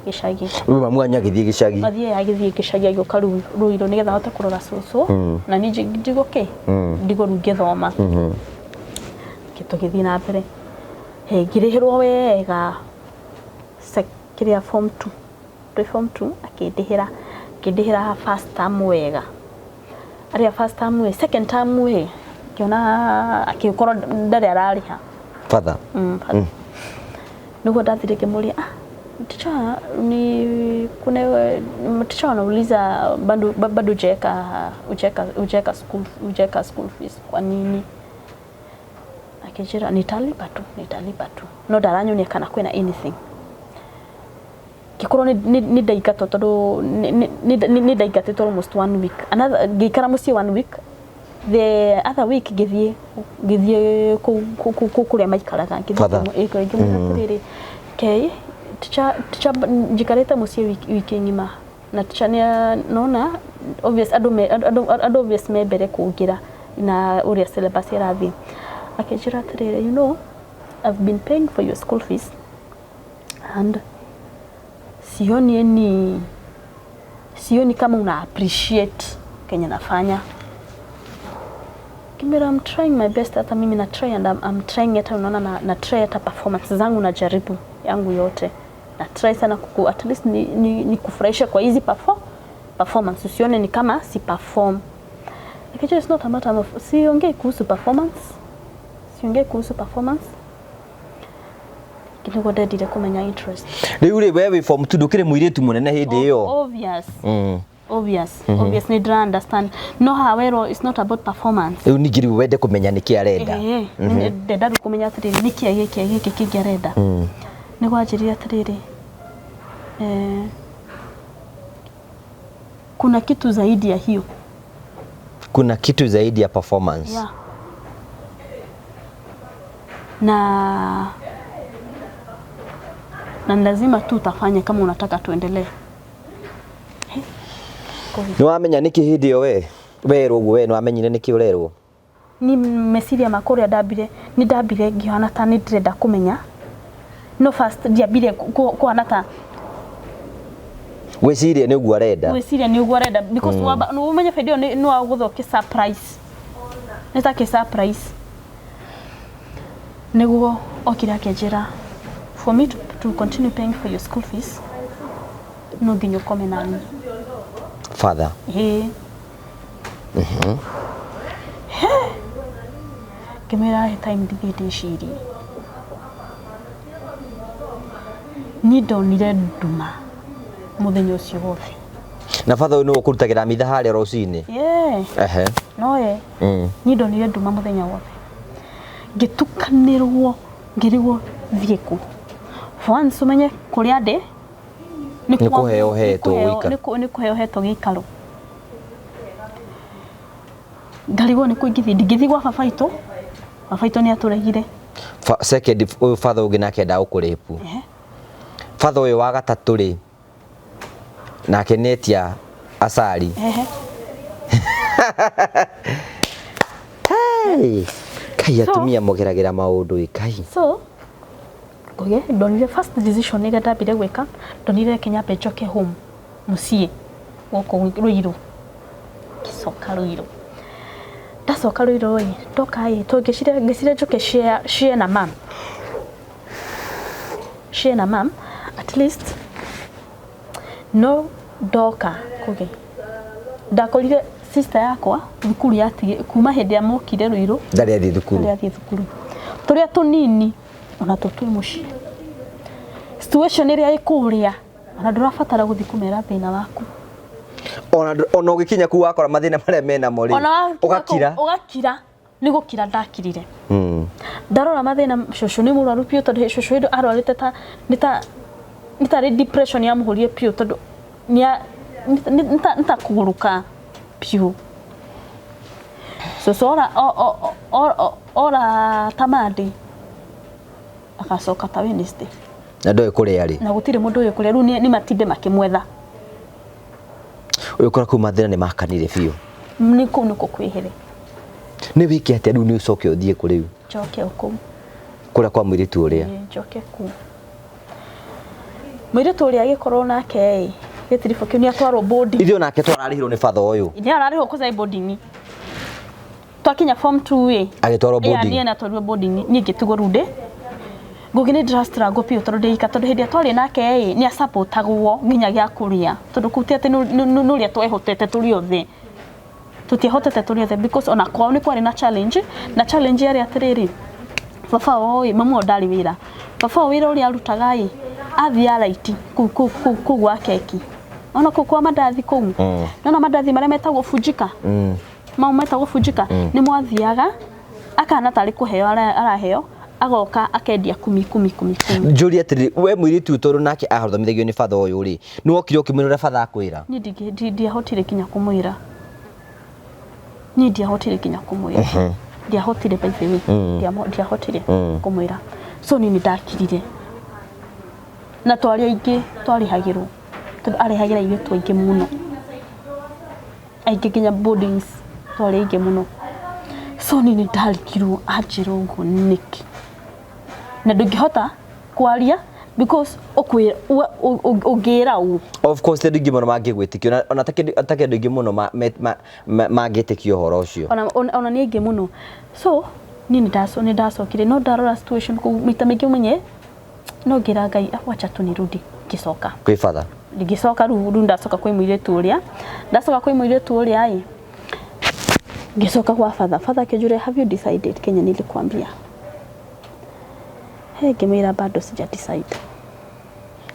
gĩcagi. Rĩu mamu wanyu agĩthiĩ gĩcagi? Mathiĩ, agĩthiĩ gĩcagi, agĩũka rĩu Ruiru nĩgetha ahote kũrora cũcũ na niĩ ndigwo kĩ, ndigwo rĩu ngĩthoma. Tũgĩthiĩ na mbere. He, ngĩrĩhĩrwo wega kĩrĩa, form 2, ndĩ form 2 akĩndĩhĩra first term wega, arĩa first term ĩ. Second term ĩ, ngĩona akĩkorwo ndarĩ ararĩha. Father? Mm, father. Nĩguo ndathire ngĩmũria, "Ah, teacher, ni kuna teacher wanauliza bado bado hujaweka school fees, kwa nini?" Akĩnjĩra, "Nitalipa tu, nitalipa tu," no ndaranyonia kana kwĩna anything. Ngĩkorwo nĩ ndaingatwo, tondũ nĩ ndaingatĩtwo almost one week, another ngĩikara mũciĩ one week, the other week ngĩthiĩ kũu kũrĩa maikaraga, ngĩthiĩ Father. Ngĩmwĩra atĩrĩrĩ, kei teacher, njikarĩte mũciĩ wiki ng'ima na teacher nĩ nona obvious andũ me andũ obvious me mbere kũngĩra na ũrĩa syllabus ĩrathiĩ. Akĩnjĩra atĩrĩrĩ, "You know I've been paying for your school fees and sioni kama una appreciate kenye nafanya." Kimera, "I'm trying my best, hata mimi na try and I'm trying, hata unaona na try, hata performance zangu najaribu yangu yote, na try sana at least ni kufurahisha kwa hizi performance, usione ni kama si perform." Nikajua it's not a matter of, siongei kuhusu performance, siongei kuhusu performance. Nĩguo ndendire kũmenya interest. Rĩu rĩ, we wĩ form 2, ndũkĩrĩ mũirĩtu mũnene hĩndĩ ĩyo. Obvious. Obvious, obvious, nĩ ndĩra understand, no haha werwo it's not about performance. Rĩu ningĩ rĩu wende kũmenya nĩkĩ arenda. Ĩĩ, ndenda rĩu kũmenya atĩrĩrĩ, nĩkĩ gĩkĩ kĩngĩ arenda. Nĩ gwanjĩrire atĩrĩrĩ, kuna kitu zaidi ya hiyo. Kuna kitu zaidi ya performance. Yeah. Na ni lazima tu utafanya kama unataka tuendelee. Nĩ wamenya nĩkĩ hĩndĩ ĩyo we werwo ũguo, we nĩ wamenyire nĩkĩ ũrerwo? Ni meciria makwa ũrĩa ndambire, nĩ ndambire ngĩhana ta nĩ ndĩrenda kũmenya, no first ndiambire kũhana ta Gwĩciria nĩ ũguo arenda. Gwĩciria nĩ ũguo arenda, because wamba nĩ ũmenye bĩndĩ ĩyo nĩ wagũthwo kĩ surprise, nĩ ta kĩ surprise nĩguo okire akĩnjĩra, "For me to continue paying for your school fees, no nginya ũkome nani." Father. Ĩĩ. Ngĩmwĩra he time ndithiĩ ndĩcirie. Niĩ ndonire nduma mũthenya ũcio wothe. Na father ũyũ nĩwe ũkũrutagĩra mitha harĩa rũcinĩ? Yeah. Noye. Niĩ ndonire nduma mũthenya wothe, ngĩtukanĩrwo, ngĩrigwo thiĩ kũ. For once ũmenye kũrĩa ndĩ Nĩ kũheo ũhetwo gũikara. Nĩ kũheo hetwo gĩikaro. Ngarigwo nĩ kũ ingĩthiĩ. Ndingĩthiĩ gwa baba witũ, baba witũ nĩ atũregire. Second, ũyũ father ũngĩ nake endaga gũkũrĩpu. Father ũyũ wa gatatũ rĩ, nake nĩ etia acari. Hey! Kai, atumia mũgeragĩra maũndũ ĩ kai. So ngũgĩ ndonire first decision ĩrĩa ndambire gwĩka, ndonire reke nyambe njoke home, mũciĩ gũkũ Ruiru. Ngĩcoka Ruiru. Ndacoka Ruiru ĩ, ndoka ĩ, to ngĩciria njoke share na mam, share na mam at least. No ndoka kũgĩ ndakorire sister yakwa thukuru yatige kuma hĩndĩ ya mokire Ruiru. Ndarĩ athiĩ thukuru. Ndarĩ athiĩ thukuru. Tũrĩa tũnini ona tũ twĩ mũciĩ. Situation ĩrĩa ĩ kũrĩa, ona ndũrabatara gũthiĩ kũmera thĩna waku. Ona ũgĩkinya kũu wakora mathĩna marĩa menamo rĩ, Ona wakinya kũu, ũgakira. Ũgakira. Nĩ gũkira ndakirire. Ndarora mathĩna, cũcũ nĩ mũrwaru biũ, tondũ cũcũ hĩndĩ arwarĩte ta nĩ ta nĩ tarĩ depression yamũhũrire biũ, tondũ nĩ ta kũgũrũka biũ. Cũcũ ora ora ta Monday, agacoka ta Wednesday. Na ndoĩ kũrĩa rĩ. Na gũtirĩ mũndũ ũyũ kũrĩa rĩu nĩ matinde makĩmwetha. Ũyũ kora kũu mathĩna nĩ makanire biũ. Nĩ kũu nĩkuo kwĩhere. Nĩ wĩke atĩa rĩu? Nĩ ũcoke ũthiĩ kũ rĩu? Njoke o kũu. Kũrĩa kwa mũirĩtu ũrĩa? Ĩĩ, njoke kũu. Mũirĩtu ũrĩa agĩkorwo nake ĩ, gĩtiribũ kĩu nĩ atwarwo boarding. Ithuĩ onake twararĩhirwo nĩ father ũyũ. Nĩ ararĩhwo kũca boarding. Twakinya form 2 ĩ. Agĩtwarwo boarding. Ĩĩ, niĩ natwarirwo boarding, niĩ ngĩtigwo rĩu ndĩ. Ngũgĩ nĩ ndĩra struggle biũ tondũ ndĩ ika, tondũ hĩndĩ ĩrĩa twarĩ nake ĩ, nĩ asupportagwo nginya gĩa kũrĩa, tondũ kũu ti atĩ nĩ ũrĩa twehotete tũrĩ othe. Tũtiehotete tũrĩ othe, because ona kwao nĩ kwarĩ na challenge, na challenge yarĩ atĩrĩrĩ, baba wao ĩ, mamu wao ndarĩ wĩra. Baba wao wĩra ũrĩa arutaga ĩ, athiaga raiti kũu gwa keki. Ona kũu kwa mandathi kũu. Nona mandathi marĩa metagwo Fujika? Mau metagwo Fujika, nĩ mwathiaga akahana tarĩ kũheo araheo, agoka akendia kumi kumi kumi kumi. Njũrie atĩrĩrĩ, we mũirĩtu ũyũ tondũ nake athomithagio nĩ batha ũyũ rĩ, nĩ wokire ũkĩmwĩra ũrĩa batha akwĩra? Niĩ ndiahotire nginya kũmwĩra. Niĩ ndiahotire nginya kũmwĩra. Ndiahotire, by the way. Ndiahotire kũmwĩra. So niĩ nĩ ndakirire. Na twarĩ aingĩ twarĩhagĩrwo, tondũ arehagĩra airĩtu aingĩ mũno. Aingĩ nginya boardings twarĩ aingĩ mũno. So niĩ nĩ ndarigirwo anjĩra ũguo nĩkĩ. Na ndũngĩhota kwaria because ũngĩra ũ. Of course andũ aingĩ mũno mangĩgwĩtĩkia, ona taki andũ aingĩ mũno mangĩtĩkia ũhoro ũcio. Ona nĩ aingĩ mũno. So niĩ nĩ ndacokire, no ndarora situation kũu maita maingĩ ũmenye, no ngĩra Ngai, wacha tu nirudi. Ngĩcoka. Kwĩ batha? Ngĩcoka rĩu ndacoka kwĩ mũirĩtu ũrĩa. Ndacoka kwĩ mũirĩtu ũrĩa ĩ, ngĩcoka gwa batha. Batha akĩnjũria, "Have you decided Kenya nilikuambia?" He, ngĩmwĩra bado sija decide.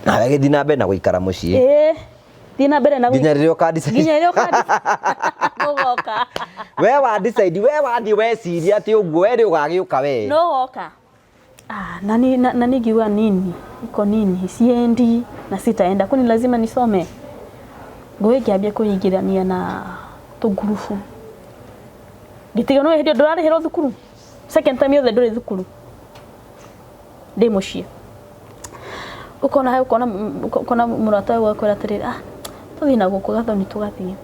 Nawe agĩthiĩ na mbere na gũikara mũciĩ. Ĩĩ. Thiĩ na mbere na Nginya rĩrĩa ũka decide. Nginya rĩrĩa ũka ũgoka. We wa decide, we wathiĩ weciria atĩ ũguo we rĩ ũgagĩũka we. No woka. Ah, nani nani ngiuga nini iko nini siendi na sitaenda kwani lazima nisome. Ngũĩ ngĩambia kwĩingĩrania na tũngurubu ngĩtiga no hĩndĩ ndũrarĩhĩrwo thukuru second time yothe ndũrĩ thukuru ndĩ mũciĩ ukona ukona ukona mũrata waku akwĩra atĩrĩrĩ, ah, tũthiĩ na gũkũ Gathoni, tũgathiĩ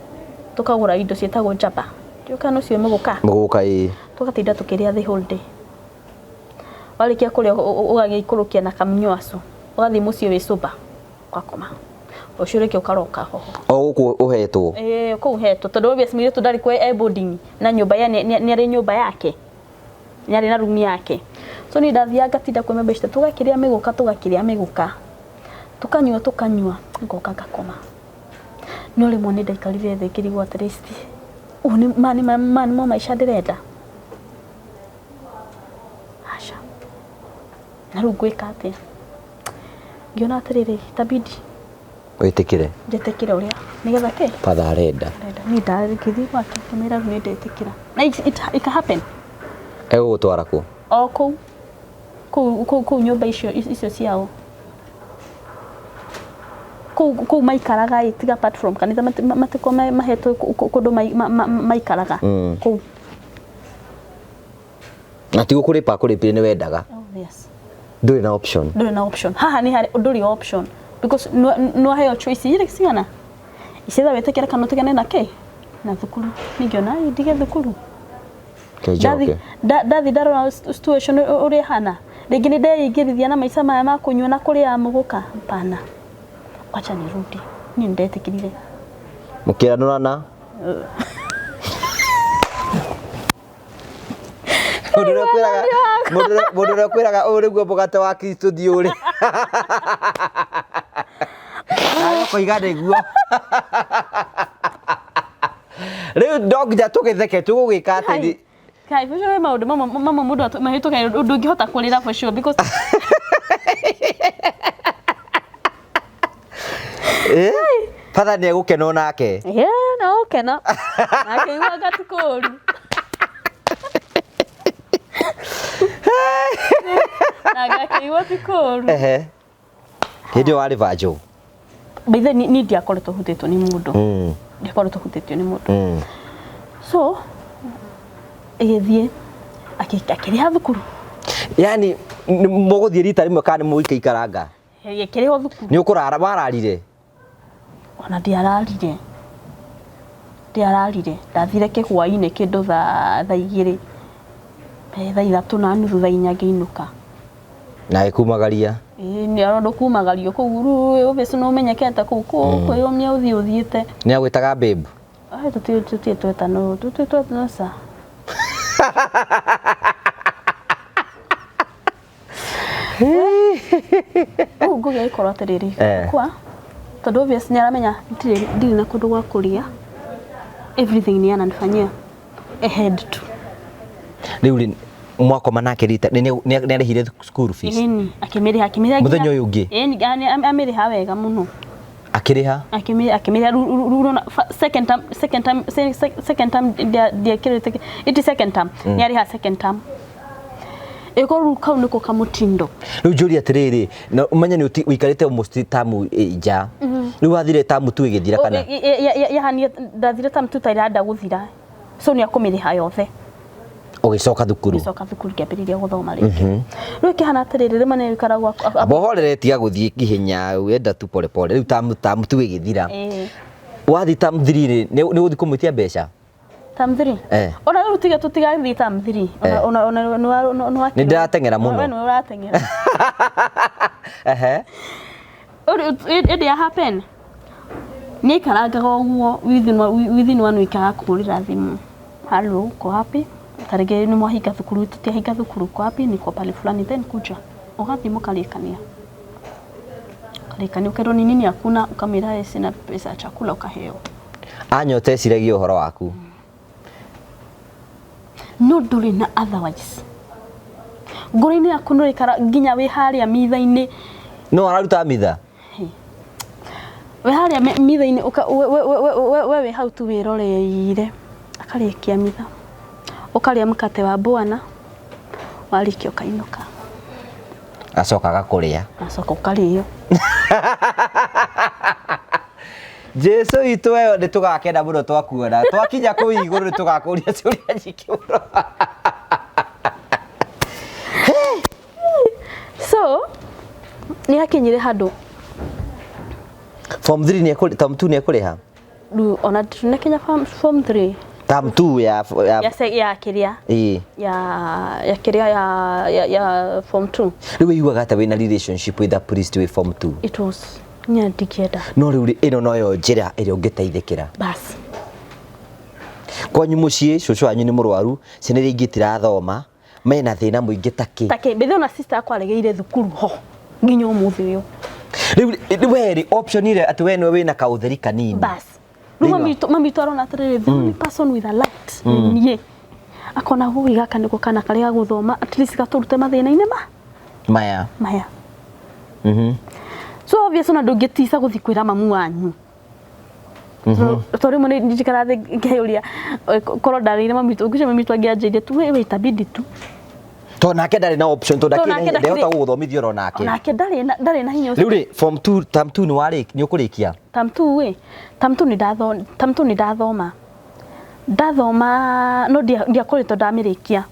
tũkagũra indo ciĩtagwo njamba ndiũĩ kana ũcio mũgũka. Mũgũka, ĩĩ. Tũgatinda tũkĩrĩa the whole day. Warĩkia kũrĩa ũgagĩikũrũkia na kamnywacu, ũgathiĩ mũciĩ wĩ sober, ũgakoma, rũciũ rĩngĩ ũkaroka hoho. O gũkũ ũhetwo? Ĩĩ, kũu hetwo, tondũ obvious mũirĩtu ndarĩ kwa e boarding na nyũmba ya nĩ arĩ nyũmba yake, nĩ arĩ na room yake. So niĩ ndathiaga ngatinda kwĩ mabeshte, tũgakĩrĩa mĩgũka, tũgakĩrĩa mĩgũka, tũkanyua, tũkanyua, ngoka ngakoma. No rĩmwe nĩ ndaikarire thĩ ngĩrigwo at least ũũ nĩ ma nĩ ma nĩmo maica ndĩrenda? Aca. Na rĩu ngwĩka atĩa? Ngĩona atĩrĩrĩ, itabidi Wĩtĩkĩre. Njĩtĩkĩre ũrĩa nĩgetha kĩ Father arenda. Arenda. Niĩ ngĩthiĩ gwake ngĩmwĩra rĩu nĩ ndetĩkĩra na it happen. Egũgũtwara kũ? O kũu nyũmba icio ciao kũu maikaraga ĩ, tiga apart from kanitha matiko mahetwo kũndũ maikaraga kũu. Na ti gũkũrĩpa akũrĩpire, nĩ wendaga. Oh, yes. Ndũrĩ na option. Ndũrĩ na option. Haha nĩ harĩ ndũrĩ option because no heo choice igĩrĩ cigana icitha wĩtĩkĩre kana ũtigane na kĩ na thukuru. Ningĩona ndige thukuru. Kĩnjoke. Ndathi ndarora situation ũrĩa ĩhana, rĩngĩ nĩ ndeingĩrithia na maica maya ma kũnyua na kũrĩa mũgũka. Hapana, wacha nirudi. Niĩ nĩndetĩkĩrire. Mũkĩranũrana mũndũ ũrĩa ũkwĩraga mũndũ ũrĩa ũkwĩraga ũyũ nĩguo mũgate wa Kristo thiĩ ũrĩ nawe ũkoiga nĩguo. Rĩu no nginya tũgĩtheke, tũgũgĩka atĩ Kai, for sure maũndũ mamwe mũndũ mahĩtũkaga ndũngĩhota kũrĩra for sure because Eh? Father nĩ egũkena nake. Yeah, no ũkena akĩigua ngati kũũru na ngakĩigua ti kũũru. Ehe, hĩndĩ ĩyo warĩ vanjo. By the ni ndiakoretwo hutĩtwo nĩ mũndũ. Ndiakoretwo hutĩtio nĩ mũndũ. So ĩgĩthiĩ akĩrĩha thukuru. Yani mũgũthiĩ rita rĩmwe kana nĩ mũikaikaranga? Ĩkĩrĩhwo thukuru. Nĩ ũkũrara wararire? Ona ndiararire, ndiararire. Ndathire kĩhwainĩ kĩndũ thaa 2, thaa 3:30, thaa 4 ngĩinũka. Na ĩkumagaria? Ĩĩ, nĩ arondũ kumagario kũu rĩu obvious nĩ ũmenyekete kũu kwĩyũmia ũthiĩ ũthiĩte. Nĩ agwĩtaga babe? Ai, tũtirĩ twetana, tũtirĩ twetana ca. Rĩu ngũgĩa ĩkorwo atĩrĩrĩ, kwa tondũ obvious nĩ aramenya ndirĩ na kũndũ gwa kũrĩa, everything nĩ ananifanyia ahead tu. Rĩu rĩ mwakoma nake rita nĩ arĩhire school fees? Ĩni, akĩmĩrĩha, akĩmĩrĩha. Mũthenya ũyũ ũngĩ? Ĩni, amĩrĩha wega mũno. Akĩrĩha? Akĩmĩrĩha rĩu ũrona second term, second term, second term ndiekĩrĩte iti second term, nĩ arĩha second term. Ĩkorwo rĩu kau nĩko kamũtindo. Rĩu njũrie atĩrĩrĩ, na ũmenye nĩ ũikarĩte almost tamu nja, rĩu wathire tamu tu ĩgĩthira kana? Yahania ndathire tamu tu ta ĩrenda gũthira, so nĩ akũmĩrĩha yothe. Ũgĩcoka thukuru? Ngĩcoka thukuru ngĩambĩrĩria gũthoma rĩngĩ. Rĩu ĩkĩhana atĩrĩrĩ, rĩmwe nĩ wĩkaragwo Amba ũhorere, tiga gũthiĩ ihenya, wenda tu pole pole. Rĩu tamu tu ĩgĩthira, wathiĩ term 3 rĩ, nĩ ũgũthiĩ kũmwĩtia mbeca? Term 3? Eh. Ona rĩu tiga tũtigathiĩ term 3. Ona ona nĩ Nĩ ndĩrateng'era mũno. We nĩwe ũrateng'era. Ehe. Ĩndĩ ya happen nĩ aikarangaga ũguo within one week agakũhũrĩra thimũ, "Hello, uko wapi?" Ta rĩngĩ nĩ mwahinga thukuru, tũtiahinga thukuru, "Uko wapi?" "Niko pale fulani." Then kuja ũgathiĩ mũkarĩkania, ũkarĩkania, ũkerwo ni nini hakuna, ũkamwĩra sina pesa ya chakula, ukaheo. Anyota eciragia ũhoro waku. No ndũrĩ na otherwise ngoro-inĩ yaku nĩ ũrĩikara nginya wĩ harĩa mitha-inĩ. No araruta mitha? We harĩa mitha-inĩ we wĩ hau tu wĩroreire, akarĩkia mitha, ũkarĩa mkate wa bwana, warĩkia ũkainũka. Acoka agakũrĩa. Acoka ũkarĩo. Jesu witũ we nĩ tũgakena mũno twakuona twakinya kũu igũrũ nĩ tũgakũria ciũria nyingĩ mũno. So nĩ hakinyire handũ Form 3 nĩ term 2 nĩ ekũrĩha? Rĩu ona tunakinya form 3. Term 2 ya ya ya ya kĩrĩa ĩĩ ya ya kĩrĩa ya ya, ya form 2. Rĩu ũiguaga atĩa wĩna relationship with a priest wĩ form 2? It was nya ndingĩenda. No rĩu rĩ, ĩno noyo njĩra ĩrĩa ũngĩteithĩkĩra. Bas. Kwanyu mũciĩ cũcũ wanyu nĩ mũrwaru, ciana iria ingĩ itirathoma, mena thĩna mũingĩ ta kĩ? Ta kĩ mbithe ona sister akwa aregeire thukuru ho nginya ũmũthĩ ũyũ. Rĩu we rĩ option ĩrĩa atĩ we nĩwe wĩna kaũtheri kanini. Bas. Rĩu mami witũ arona atĩrĩrĩ, the only person with a light nĩ niĩ. Akona gũi gaka nĩko kana karĩa gagũthoma at least gatũrute mathĩna-inĩ ma maya. Maya. So obvious ona ndũngĩtica gũthiĩ kwĩra mamu wanyu. Tondũ rĩmwe nĩ njikaraga thĩ ngeyũria korwo ndarĩire mami witũ, ngwĩciria mami witũ angĩanjĩrire tu we itabidi tu. Tondũ nake ndarĩ na option, tondũ Tondũ nake ndehota gũgũthomithia oro nake. Onake ndarĩ na hinya ũcio. Rĩu rĩ, form 2, term 2 nĩ warĩ, nĩ ũkũrĩkia? Term 2 ĩ, term 2 nĩ ndatho, term 2 nĩ ndathoma. Ndathoma no ndiakoretwo ndamĩrĩkia.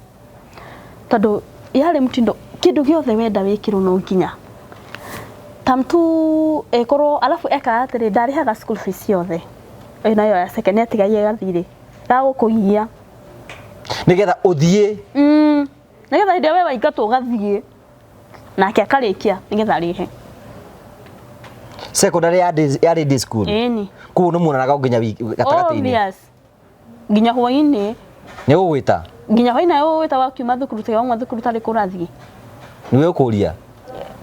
Tondũ yarĩ mũtindo kĩndũ gĩothe wenda wĩkĩrwo no nginya. Term 2 ĩkorwo alafu ekaga atĩrĩ, ndarĩhaga school fees ciothe. Ĩyo nayo ya second nĩatigagia gathirĩ ga gũkũgia. Nĩgetha ũthiĩ. Nĩgetha hĩndĩ ĩrĩa we waingatwo ũgathiĩ. Nake akarĩkia nĩgetha arĩhe. Secondary yarĩ day school. Ĩni. Kũu nĩ muonanaga nginya wiki gatagatĩ-inĩ. Obvious. Nginya hwainĩ. Nĩ ũgwĩta? Nginya hwainĩ ũgwĩta wakiuma thukuru tiga wauma thukuru tarĩ kũrathiĩ. Nĩwe ũkũria?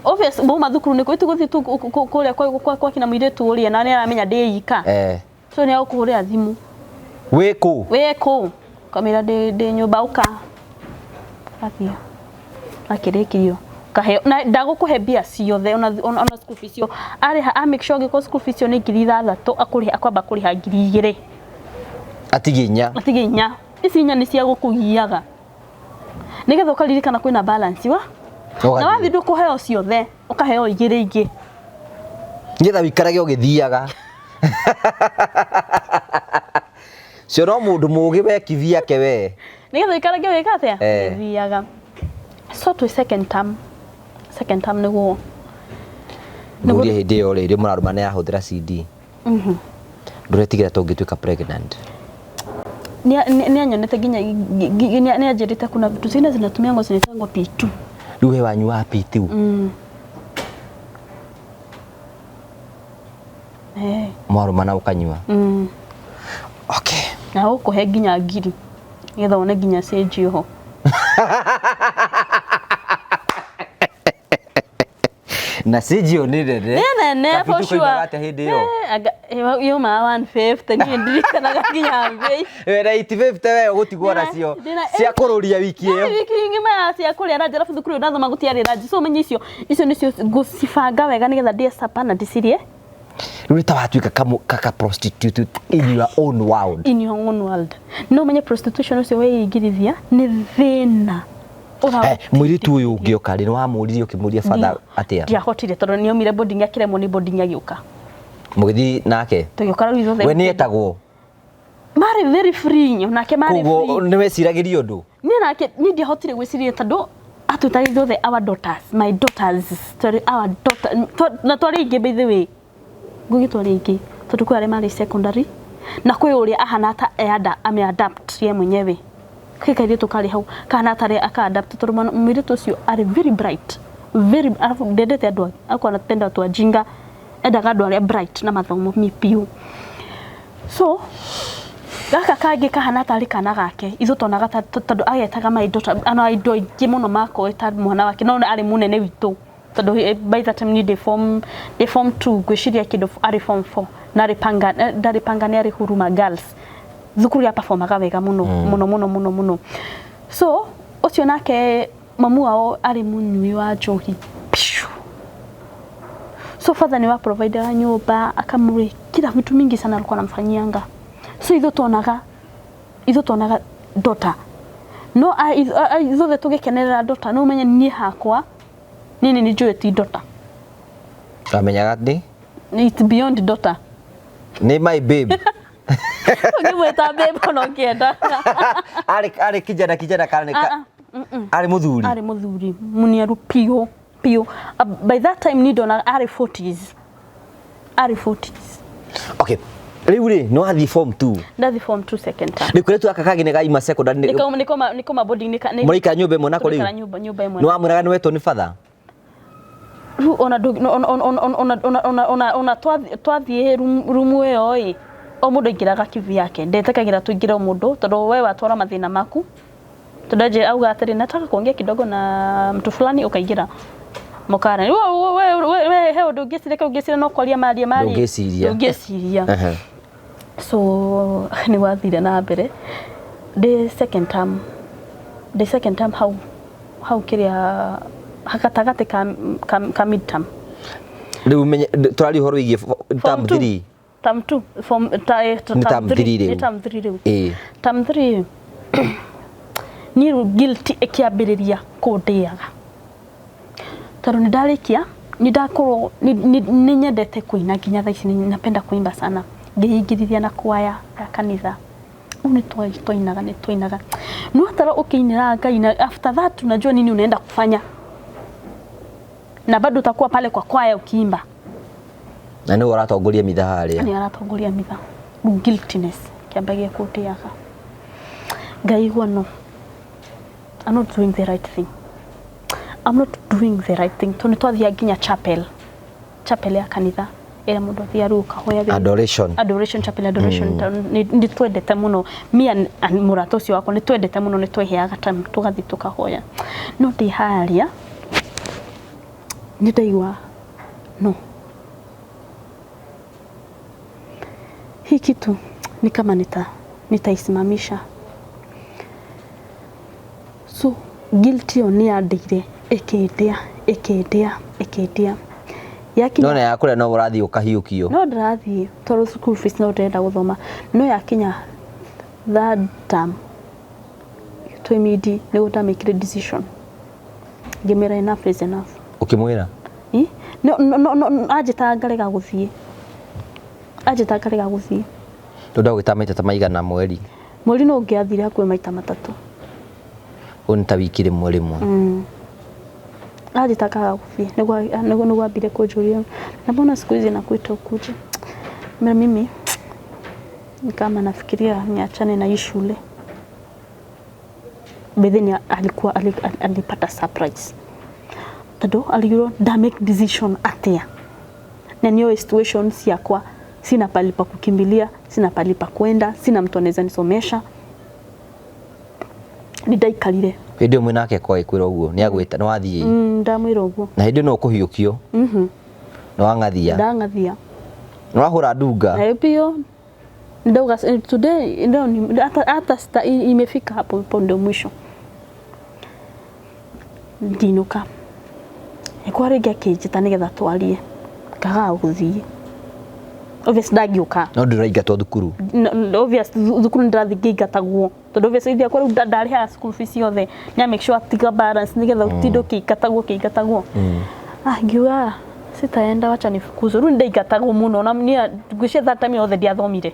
Obvious, wauma thukuru nĩ kũ tũgũthiĩ tu kũrĩa kwa kina mũirĩtu ũrĩa na nĩ aramenya ndĩ ika. So nĩ agũkũhũrĩra thimũ. Wĩ kũ? Wĩ kũ? Kamĩra ndĩ nyũmba ũka. Athiĩ. Akĩrĩkirio. Kaheo na ndagũkũhe mbia ciothe ona school fees cio. Arĩha a make sure angĩkorwo school fees cio nĩ ngiri ithathatũ akũrĩha akwamba kũrĩha ngiri igĩrĩ. Atige inya. Atige inya. Ici inya nĩ cia gũkũgiaga. Nĩgetha ũkaririkana kwĩna balance wa? Ũgathiĩ. Na wathiĩ ndũkũheo ciothe, ũkaheo igĩrĩ ingĩ. Nĩgetha ũikarage ũgĩthiaga. Cio no mũndũ mũũgĩ we kivyake we. Nĩgetha ũikarage ũgĩka atĩa? Ũgĩthiaga. So to second term. Second term nĩguo. Ngũrie hĩndĩ ĩyo rĩ, rĩu mũrarũmana yahũthĩra CD. Ndũretigĩra ta ũngĩtuĩka pregnant? Nĩ anyonete nginya nĩ anjĩrĩte kuna vitu zingine zinatumiangwo zinaitangwo P2. Rĩu we wanyu wa P2? Mwarũmana ũkanyua? Okay. Na ũkũhe nginya ngiri nĩgetha wone nginya change ho. Na change ĩyo nĩ nene. Nĩ nene, Kabitu for sure. koimaga atĩa hĩndĩ ĩyo? Anga, yaumaga 150, niĩ ndirikanaga nginya mbei. Wĩna 850 we ũgũtigwo nacio. Cia kũrũria wiki ĩyo. Wiki ng'ima ya cia kũrĩa ranji, arabu thukuru ĩyo ndathoma gũtiarĩ ranji. So ũmenye icio nĩcio ngũcibanga wega nĩgetha ndĩe supper na ndĩcirĩe. Rĩu ta watuĩka ka prostitute in your own world. In your own world. No ũmenye prostitution ũcio wĩingĩrithia nĩ thĩna. Mũirĩtu ũyũ ũngĩoka rĩ, nĩ wamũririe ũkĩmũria father atĩa? Ndiahotire tondũ nĩ aumire boarding akĩremwo nĩ boarding agĩũka. Mũgĩthiĩ nake? Tũgĩũka rĩu ithuothe. We nĩ etagwo? Marĩ very free, onake marĩ Koguo free. nĩ weciragĩria ũndũ? Niĩ nake, niĩ ndiahotire gwĩciria tondũ atwĩtaga ithuothe our daughters, my daughters, twarĩ our daughter, na twarĩ aingĩ by the way. Ngugi twarĩ aingĩ tondũ kwĩ arĩa marĩ secondary na kwĩ ũrĩa ahana ta ame adapt ye mwenyewe. Kwĩ kairĩtu karĩ hau kahana ta arĩ aka adapt tondũ mũirĩtu ũcio arĩ very bright, very, arabu ndendete andũ akwa anapenda watu wajinga, endaga andũ arĩa bright na mathomo mi piũ. So gaka kangĩ kahana tarĩ kana gake, ithuĩ tuonaga ta tondũ agetaga my daughter, ana indo ingĩ mũno makoĩ ta mwana wake, no arĩ mũnene witũ. Tondũ by that time ni ndĩ form 2, ngwĩciria kĩndũ arĩ form 4, na arĩ panga, ndarĩ panga nĩ arĩ Huruma Girls. Thukuru ya performaga wega mũno, mũno, mũno, mũno, mũno. So ũcio nake mamu wao arĩ mũnyui wa njohi. Piu. So father ni wa provider nyumba, akamuri kila vitu mingi sana alikuwa anamfanyianga. So ithuĩ tuonaga daughter no ithuothe tũgĩkenerera daughter, no ũmenye niĩ hakwa niĩ nĩ njũĩ ti daughter. Wamenyaga nĩ It's beyond daughter. Nĩ my babe. Ũngĩmwĩta babe ona ũkĩenda. Arĩ kijana kana nĩ Ah, ah, mm-mm. Arĩ mũthuri? Arĩ mũthuri muniaru piũ piũ. By that time ni ndona arĩ 40s, arĩ 40s. Okay, rĩu rĩ, nĩ wathiĩ form 2? Ndathi form 2, second term. Rĩu kũrĩa tu gaka kangĩ nĩ gaima secondary Nĩkoma boarding Mũraikara nyũmba ĩmwe nako rĩu? Tũraikara nyũmba ĩmwe. Nĩ wamwĩraga nĩ wetwo nĩ batha? Rĩu ona ndũ- no- ona ona ona ona ona ona ona ona twathiĩ rumu ĩyo ĩ, o mũndũ aingĩraga kibi yake, ndetĩkagĩra tũingĩre o mũndũ, tondũ we watwara mathĩna maku, tondũ anjĩ auga atĩrĩ, "Nataka kuongea kidogo na mtu fulani," ũkaingĩra mũkara we he ũndũ ũngĩciria kau ũngĩciria no kwaria marie marie. Ndũngĩciria. Ndũngĩciria. So nĩ wathire na mbere ndĩ second term, ndĩ second term hau hau kĩrĩa gatagatĩ ka mid term. Rĩu menye tũraria ũhoro wĩgiĩ term Form two. 3. Term 2, form ta, Nĩ term 3 rĩu. Nĩ term 3 rĩu. Term 3 niĩ rĩu guilty ĩkĩambĩrĩria kũndĩaga, tondũ nĩ ndarĩkia, nĩ ndakorwo nĩ nyendete kũina, nginya thaa ici nĩ napenda kuimba sana, ngĩingĩrithia na kwaya ya kanitha. Rĩu nĩ twainaga, nĩ twainaga, no atara ũkĩinĩra Ngai, na after that unajua nini unaenda kufanya, na bado utakuwa pale kwa kwaya ukiimba. Na nĩwe ũratongoria mitha harĩa? Nĩ aratongoria mitha. Rĩu guiltiness kĩambagia kũndĩaga, ngaigua no, I'm not doing the right thing, I'm not doing the right thing, tondũ nĩ twathiaga nginya chapel, chapel ya kanitha ĩrĩa mũndũ athiaga rĩu ũkahoya Adoration. Adoration chapel, adoration. Nĩ twendete mũno, me and mũrata ũcio wakwa nĩ twendete mũno, nĩ tweheaga time tũgathiĩ tũkahoya, no ndĩ harĩa nĩ ndaigua no hii kitu ni kama nitaisimamisha. So guilt ĩyo nĩ yandĩire, ĩkĩndĩa, ĩkĩndĩa, ĩkĩndĩa, yakinya Nona ya kũrĩa no ũrathiĩ ũkahiũkio. No ndĩrathiĩ tondũ school fees, no ndĩrenda gũthoma, no yakinya third term twĩ midi nĩguo ndamĩkire decision, ngĩmĩra enough is enough. Ũkĩmwĩra? Ĩ? No, no, no, no, anjĩtaga ngarega gũthiĩ, anjĩtaga ngarega gũthiĩ. Rĩu ndagwĩta maita ta maigana mweri? Mweri no ũngĩathire hakuhĩ maita matatũ. Ũyũ nĩ ta wiki rĩmwe rĩmwe. Anjĩtaga gũthiĩ, nĩguo ambire kũnjũria, "Na mbona siku hizi nakuita ukuje?" Mimi ni kama nafikiria niachane na hii shule. By alikuwa alipata surprise tondũ aligirwo nda make decision atia, na niyo situation ciakwa, sina pali pa kukimbilia, sina pali pa kwenda, sina mtu anaweza nisomesha. Nĩ ndaikarire. Hĩndĩ ĩyo mwĩ nake kwa ĩkwĩra ũguo nĩ agwĩta nĩ wathiĩ? Ndamwĩra ũguo. Na hĩndĩ ĩyo no ũkũhiũkio? Mhm. Nĩ wang'athia? Ndang'athia. Nĩ wahũra ndunga? Na pio ndauga today ndio hata imefika hapo hapo ndio mwisho, ndinũka. Kwa rĩngĩ akĩnjĩta nĩgetha twarie, ngagaga gũthiĩ, obvious ndangĩũka. No ndũraingatwo thukuru? No, obvious thukuru nĩ ndĩrathiĩ ngĩingatagwo, tondũ obvious ithiĩ akwa rĩu ndarĩhaga school fees yothe, nĩ make sure atiga balance nĩgetha ũtinde ũkĩingatagwo ũkĩingatagwo. Ah, ngiuga sitaenda, wacha nifukuzwe. Rĩu nĩndaingatagwo mũno, na niĩ ngwĩciria that time yothe ndiathomire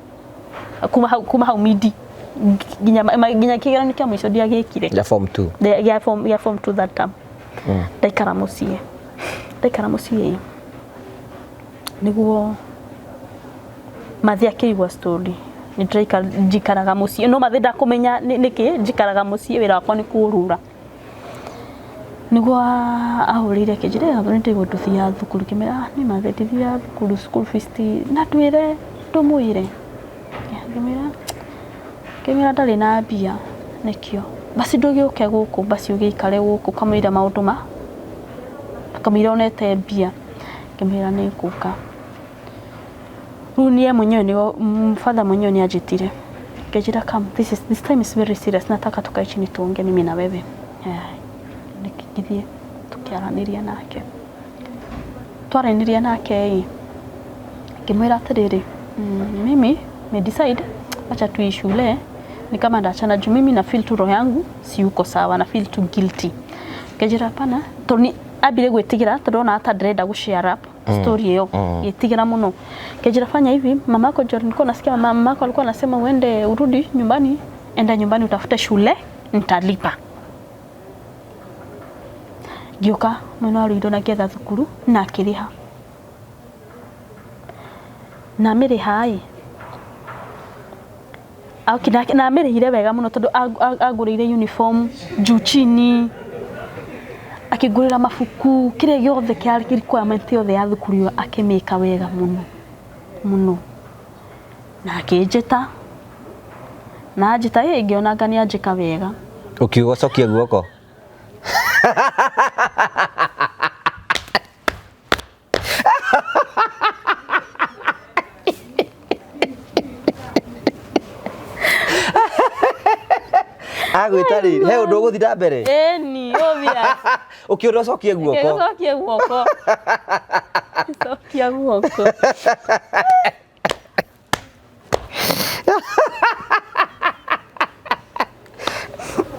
kuma hau midi nginya nginya kĩgeranio kĩa mũico ndiagĩkire. Ya form 2? Ya form 2 that term. Ndaikara mũciĩ nĩguo mathi akĩigua story nĩ ndĩraikara, njikaraga mũciĩ, no mathi ndakũmenya nĩkĩ njikaraga mũciĩ, wĩra wakwa nĩ kũrũra. Nĩguo ahũrĩire akĩnjĩra, "Nĩ ndĩraigua ndũthiaga thukuru." Ngĩmwĩra, "Ah, nĩ mathi ndithiaga thukuru, school fees ti na ndwĩre ndũmwĩre." Ngĩmwĩra ndarĩ na mbia, nĩkĩo. "Basi ndũgĩũke gũkũ, basi ũgĩikare gũkũ kamũira maũndũ ma kamũira onete mbia." Ngĩmwĩra nĩ ngũka. Rĩu niĩ mwenyewe nĩo father mwenyewe nĩ anjĩtire, akĩnjĩra, "Come, this time is very serious, nataka tukae chini tuongee mimi na wewe." Ngĩthiĩ tũkĩaranĩria nake. Twaranĩria nake ĩ, ngĩmwĩra atĩrĩrĩ, mimi me decide acha tu hii shule ni kama ndachana juu mimi na feel tu roho yangu si uko sawa, na feel tu guilty. Ngĩnjĩra hapana, tondũ nĩ ambire gwĩtigĩra tondũ ona hata ndĩrenda gũ share up story ĩyo, gĩtigĩra mũno. Ngĩnjĩra fanya hivi, mamako ndio nilikuwa nasikia mamako alikuwa anasema uende urudi nyumbani, enda nyumbani utafute shule nitalipa. Ngĩũka mwena wa Ruiru na ngĩetha thukuru na akĩrĩha. Na amĩrĩha ĩ, na amĩrĩhire wega mũno tondũ angũrĩire uniform juu chini, akĩngũrĩra mabuku, kĩrĩa gĩothe kĩarĩ requirement yothe ya thukuru ĩyo akĩmĩka wega mũno mũno. Na akĩnjĩta, na anjĩta ĩ, ngĩona anga nĩ anjĩka wega. Ũkiuga ũcokie guoko. Agwĩta rĩ, he ũndũ ũgũthiĩ na mbere? Ĩni, obvious. Ũkĩũra ũcokie guoko. Ngĩcokia guoko. Cokia guoko.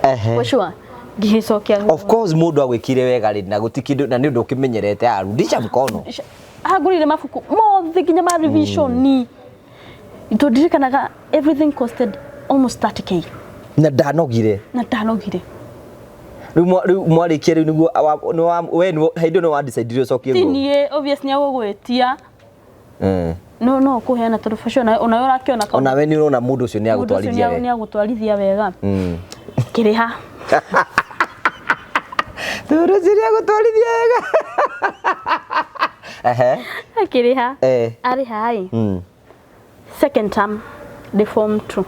Ehe. For sure. Ngĩgĩcokia guoko. Of course mũndũ agwĩkire wega rĩ, na gũti kĩndũ, na nĩ ũndũ ũkĩmenyerete, arudisha mkono. Angũrĩire mabuku mothe nginya ma revision. Tondũ ndirikanaga everything costed almost 30K. Na ndanogire. Na ndanogire. Rĩu mwarĩkia rĩu nĩguo we hĩndĩ ĩyo nĩ wa decide ũcokie Ti guoko. niĩ, obvious nĩ agũgwĩtia. No, no kũheana tondũ for sure onawe ũrakĩona kaũndũ. Onawe nĩ ũrona mũndũ ũcio nĩ Mũndũ ũcio agũtwarithia wega. nĩ agũtwarithia wega. Kĩrĩha. Mũndũ ũcio nĩ agũtwarithia wega. Ehe. Akĩrĩha. Arĩha ĩ. Second term, the form 2.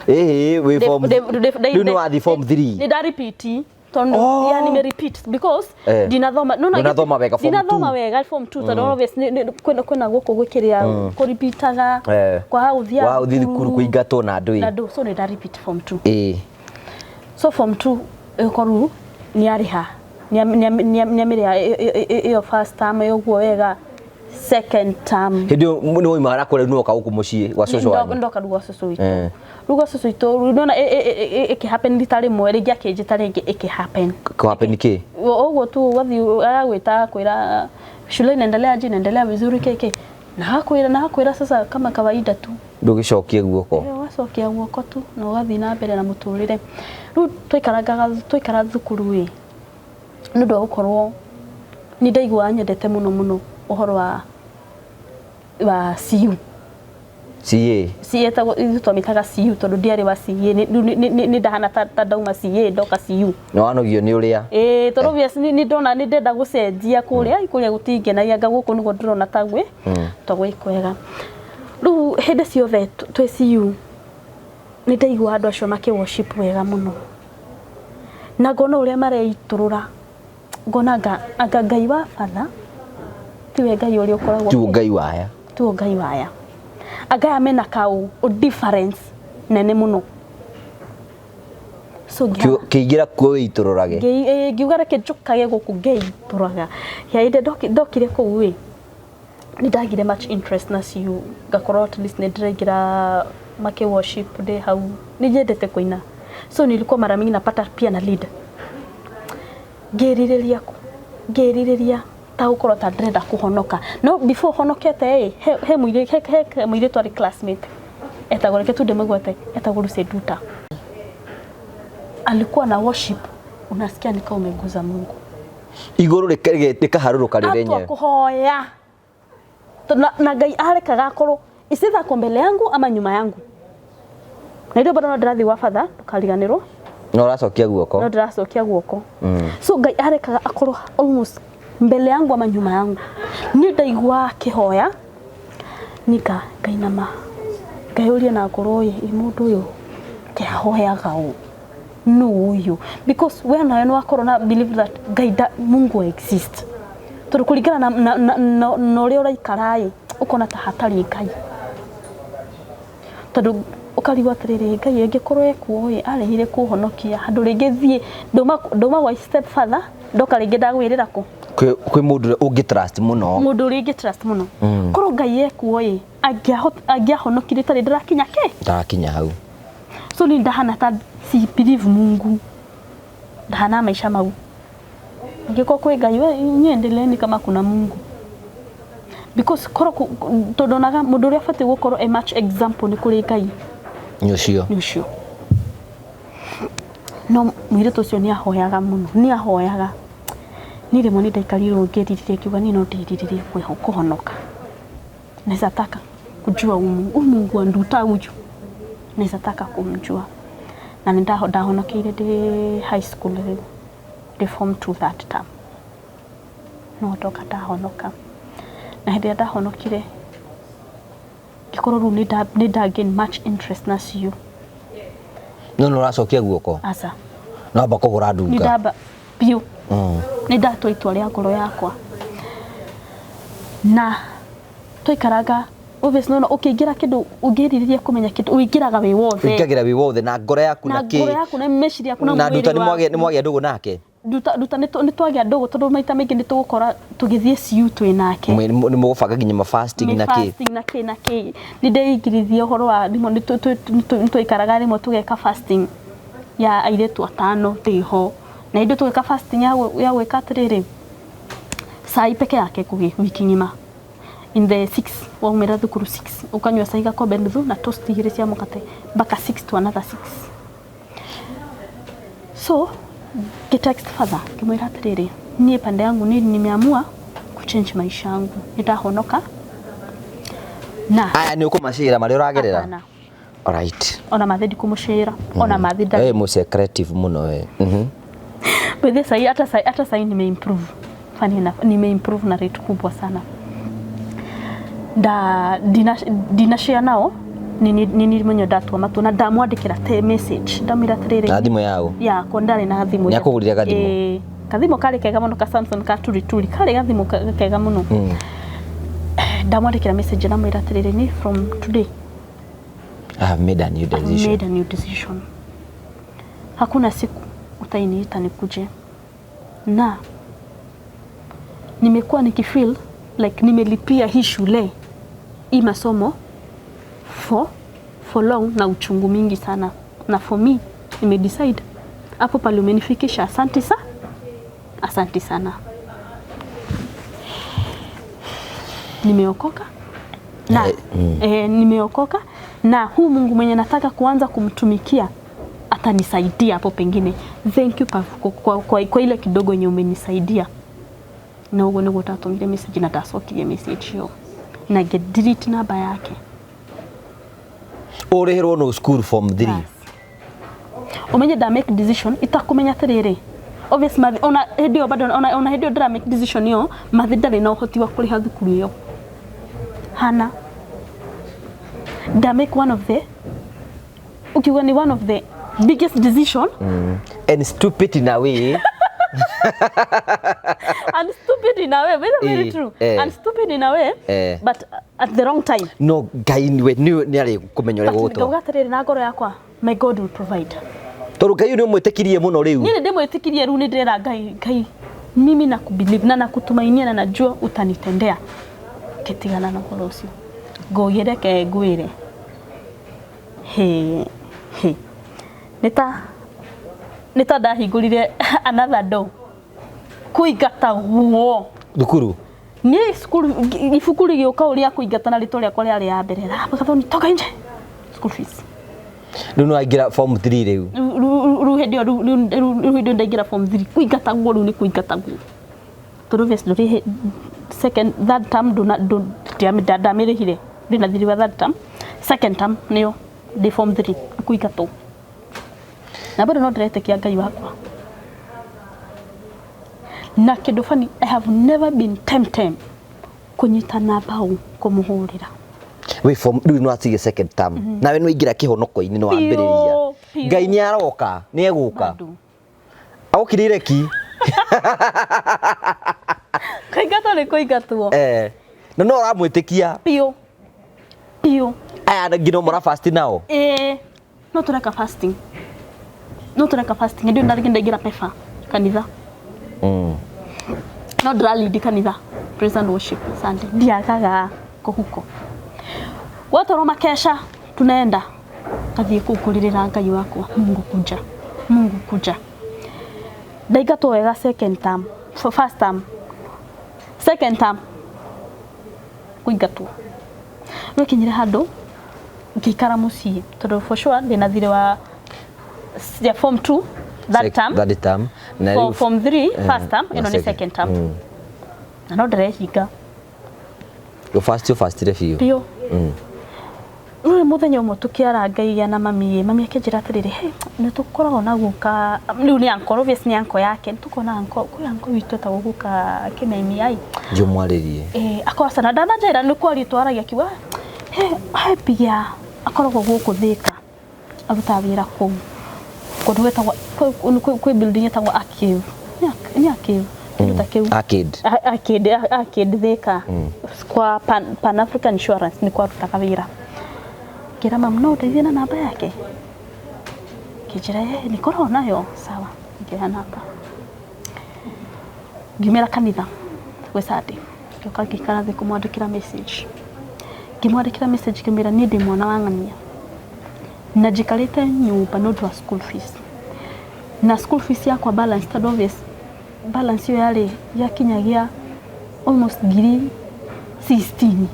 Ĩĩ, wĩ form rĩu nĩ wathiĩ form 3. Nĩ nda repeat. Tondũ, yeah, nime repeat because ndinathoma. No, no, Ndũnathoma wega form ndinathoma 2. wega form 2 tondũ obvious kwĩna gũkũ gwĩkĩrĩa kũripitaga, kwaga gũthiĩ Wa gũthiĩ thukuru kũingatwo na andũ ĩ. Na andũ, so nĩ nda repeat form 2. So form 2 ĩkorwo nĩ arĩha. Nĩ amĩrĩha ĩyo first term ĩyo ũguo wega. Second term. Hĩndĩ ĩyo nĩ wauma na kũrĩa nĩ woka gũkũ mũciĩ gwa cũcũ wanyu. Ndoka rĩu gwa cũcũ witũ. Rĩu gwa cũcũ witũ, rĩu nĩwona ĩkĩ happen rita rĩmwe, rĩngĩ akĩnjĩta rĩngĩ ĩkĩ happen. Kũ happen kĩ? Ũguo tu ũgathiĩ agagwĩta akwĩra shule inaendelea aje, inaendelea vizuri kĩ. Na akwĩra, na akwĩra sasa kama kawaida tu. Ndũgĩcokie guoko. Ũgacokia guoko tu na ũgathiĩ na mbere na mũtũrĩre. Rĩu twaikara thukuru ĩ, nĩ ũndũ wa gũkorwo nĩ ndaiguaga nyendete mũno mũno ũhoro wa CU. CA. CA etagwo, ithuĩ twamĩtaga CU tondũ ndiarĩ wa CA, rĩu nĩ ndahana ta ndauma CA ndoka CU. Nĩ wanogio nĩ ũrĩa? Ĩĩ, tondũ obvious nĩ ndona nĩ ndenda gũcenjia kũrĩa, ai kũrĩa gũtingenagia, anga gũkũ nĩguo ndĩrona ta gwĩ kwega. Rĩu hĩndĩ ciothe twĩ CU nĩ ndaigua andũ acio makĩ worship wega mũno. Na ngona ũrĩa mareitũrũra, ngona anga Ngai wa batha tiwe Ngai ũrĩa ũkoragwo Tiwe Ngai wa aya. Tiwe Ngai wa aya. Anga aya mena kau difference nene mũno. So Kĩingĩra kuo wĩitũrũrage. Ngiuga reke njũkage gũkũ ngeitũraga. Ya inde ndokire kũu ĩ, nĩ ndagire much interest na CU, ngakorwo at least nĩ ndĩraingĩra makĩ worship ndĩ hau. Nĩ nyendete kũina. So nilikuwa mara mingi napata pia na lead. Ngĩrirĩria kũ? Ngĩrirĩria ta gũkorwo ta ndĩrenda kũhonoka. No before honokete ĩ, he mũirĩ-, he, he, he mũirĩtu arĩ classmate. Etagwo, reke tu ndĩmũgwete, etagwo Lucy Nduta. Alikuwa na worship, unasikia ni kama umeguza Mungu. Igũrũ rĩkaharũrũka rĩ Atwa rĩenyewe. kũhoya. Na Ngai arekaga akorwo isitha ako mbele yangu ama nyuma yangu. Na ndio bado no ndĩrathiĩ gwa batha, ndũkariganĩrwo. No ũracokia guoko. No ndĩracokia guoko. So Ngai arekaga akorwo almost mbele yangu ama nyuma yangu. Niĩ ndaigua akĩhoya, nika ngainama. Ngayũria na ngoro ĩ, ĩ mũndũ ũyũ kĩahoyaga ũ? Nũ ũyũ? Because we nawe nĩ wakorwo na believe that Ngai da, Mungu exist. Tondũ kũringana na ũrĩa ũraikara ĩ, ũkona ta hatarĩ Ngai. Tondũ ũkarigwo atĩrĩrĩ, Ngai angĩkorwo ekuo ĩ, arehire kũhonokia handũ rĩngĩ thiĩ, ndauma gwa step father, ndoka rĩngĩ ndagwĩrĩra kũ? Kwĩ mũndũ ũrĩa ũngĩ trust mũno. Mũndũ ũrĩa ingĩ trust mũno. Korwo Ngai ekuo ĩ, angĩahonokire tarĩ ndĩrakinya kĩ? Ndakinya hau. So ni ndahana ta si believe Mungu, ndahana maisha mau. Angĩkorwo kwĩ Ngai, we inyuĩ endeleeni kama kuna Mungu, because korwo tondũ onaga mũndũ ũrĩa abatiĩ gũkorwo a much example nĩ kũrĩ Ngai. Nĩ ũcio. Nĩ ũcio. No mũirĩtu ũcio nĩ ahoyaga mũno, nĩ ahoyaga. Niĩ rĩmwe nĩ ndaikarirwo ngĩrirĩria, ngiuga niĩ no ndĩrirĩrie kũhonoka. Naweza taka kujua huyu Mungu wa Nduta huyu, naweza taka kumjua. Na nĩ ndahonokeire ndĩ high school rĩu, ndĩ form 2 third term, no ndoka ndahonoka. Na hĩndĩ ĩrĩa ndahonokire, ngĩkorwo rĩu nĩ nda gain much interest na CU. No nĩ ũracokia guoko? Aca. No amba kũhũra nĩ ndunga. Ndamba biũ. Nĩ ndatua itua rĩa ngoro yakwa na twaikaranga. Obviously, no ũkĩingĩra kĩndũ, ũngĩrirĩria kũmenya kĩndũ, ũingĩraga wĩ wothe. Ũingagĩra wĩ wothe na ngoro yaku. Na na ngoro kĩ yaku na meciria yaku na na Nduta mwĩrĩ nĩ mwagĩa nĩ waku. Mwagĩa ndũgũ nake? Nduta, Nduta nĩ twagĩa ndũgũ, tondũ maita maingĩ nĩ tũgũkora tũgĩthiĩ CU twĩ nake. Nĩ mũgũbanga nginya ma fasting na kĩ. Fasting na kĩ na kĩ. Nĩ ndeingĩrithia ũhoro wa rĩmwe nĩ twaikaraga rĩmwe tũgeka fasting ya airĩtu atano ndĩho. Na hĩndĩ tũgeka fasting ya gwĩka atĩrĩrĩ, cai peke yake kũgĩ wiki ng'ima, in the 6 waumĩra thukuru 6, ũkanyua cai gakombe nuthu na toast igĩrĩ cia mũgate mpaka 6 to another 6. So ngĩtext father, ngĩmwĩra atĩrĩrĩ, niĩ pande yangu ni nimeamua kuchange maisha yangu, nĩndahonoka na Aya nĩ ũkũmacĩra marĩa ũragerera? Hapana. Alright. Ona mathĩ ndikũmũcĩra, ona mathĩ ndarĩ. Wewe mũ secretive mũno we. By the sai, hata sai nimeimprove. Funny enough, nimeimprove na rate kubwa sana. Nda ndina share nao nini nini mwenye ndatua matua na ndamwandĩkĩra te message, ndamwĩra atĩrĩrĩ. Na thimũ yao? Yakwa, ndarĩ na thimũ. Nĩakũgũrire gathimũ? Ĩĩ, kathimũ karĩ kega mũno, ka Samsung ka turituri, karĩ gathimũ kega mũno. Ndamwandĩkĩra message, ndamwĩra atĩrĩrĩ, ni from today I have made a new I've decision. Made a new decision. Hakuna siku utainiita nikuje, na nimekuwa nikifeel like nimelipia hii shule, hii masomo for long na uchungu mingi sana, na for me nimedecide hapo pale umenifikisha, asante sana, nimeokoka na nimeokoka na huu Mungu mwenye nataka kuanza kumtumikia atanisaidia hapo pengine. Thank you kwa ile kidogo yenye umenisaidia. Na ũguo nĩguo ndatũmire message na ndacokirie message ĩyo na ngĩ delete namba yake. Ũrĩhĩrwo no school form 3? Bas. Umenye nda make decision itakumenya atiriri, obvious mathi ona hĩndĩ ĩyo bado, ona hĩndĩ ĩyo ndĩra make decision ĩyo, mathi ndarĩ na ũhoti wa kũrĩha thukuru ĩyo. Hana nda make one of the, ukiuga ni one of the biggest decision. And stupid in a way. And stupid in a way, very, very true. And stupid in a way, but at the wrong time. No Ngai we nĩ arĩ kũmenya ũrĩa But gũgũtwa. Ngauga atĩrĩrĩ na ngoro yakwa, my God will provide. Tondũ Ngai nĩ ũmwĩtĩkirie mũno rĩu. Niĩ nĩ ndĩmwĩtĩkirie rĩu, nĩ ndĩrera Ngai, Ngai, mimi nakubelieve na nakutumainia na najua utanitendea. Ngĩtigana na ũhoro ũcio. Ngũgĩ reke ngwĩre, he he nĩ ta ndahingũrire another door kũingatagwo. Thukuru? Niĩ cukuru ibuku rĩgĩũka ũrĩa kũingatana, rĩtwa rĩakwa rĩarĩ ya mbere. Gathoni, toka nje, school fees. Rĩu nĩ waingĩra form 3 rĩu? Rĩu hĩndĩ ĩyo, rĩu hĩndĩ ĩyo ndaingĩra form 3, kũingatagwo rĩu nĩ kũingatagwo, tondũ obviously ndũrĩ second third term, ndamĩrĩhire, ndĩ na thirĩ wa third term. Second term nĩyo ndĩ form 3, kũingatwo, na bado no ndĩretĩkia Ngai wakwa. Na kĩndũ funny, I have never been tempted kũnyita namba ũũ kũmũhũrĩra. Wĩ form rĩu nĩ watige second term, nawe nĩ waingĩra kĩhonoko-inĩ, nĩ wambĩrĩria. Biũ. Ngai nĩ aroka, nĩ egũka. Bado. Agũkirĩire ki. Kũingatwo nĩ kũingatwo. Na no ũramwĩtĩkia? Biũ biũ. Aya nginya mũra fast nao? Ĩĩ, no tũreka fasting, no tũreka fasting. Hĩndĩ ĩyo ndarĩ ndaingĩra pefa kanitha. No ndĩralindi kanitha praise and worship Sunday, ndiagaga kũhuko gwatwarwo makesha, tunaenda ngathiĩ kũu kũrĩrĩra Ngai wakwa, Mungu kuja, Mungu kuja. Ndaingatwo wega second term, first term, second term kũingatwo. Rĩu handũ ngĩikara mũciĩ tondũ for sure ndĩna thirĩ wa ya form 2 that term. That term na form, form 3 first term, ĩno nĩ second term na no ndĩrehinga. Yo first, yo first re biũ. Biũ. Rĩu mũthenya ũmwe tũkĩarangagia na mami, mami akĩnjĩra atĩrĩrĩ, hey, nĩ tũkoragwo na guka rĩu nĩ uncle, obvious nĩ uncle yake, nĩ tũkoragwo na uncle, kwĩ uncle witũ etagwo guka Kĩmemi ai. Ndio mwarĩrie. Eh, akosa na ndananjĩra nĩ kwaria twaragia, akiuga he he pia akoragwo gũkũ Thĩka, arutaga wĩra kũu kũndũ gwĩtagwo kwĩ building ĩtagwo Arcade, nĩ Arcade, kĩndũ ta kĩu. Arcade. Arcade, Arcade Thĩka, kwa Pan African Insurance nĩ kwarutaga wĩra. Ngĩra mamu, no ũndeithie na namba yake? Kĩnjĩra, "Eh, nĩkoragwo nayo." Sawa, ngĩoya namba, ngiumĩra kanitha gwĩ Sunday, ngĩũka ngĩikara thĩ kũmwandĩkĩra message. Ngĩmwandĩkĩra message ngĩmwĩra, niĩ ndĩ mwana wa ng'ania na njikarĩte nyũmba nĩ ũndũ wa school fees, na school fees yakwa balance, tondũ obvious balance ĩyo yarĩ yakinyagia almost 16,000.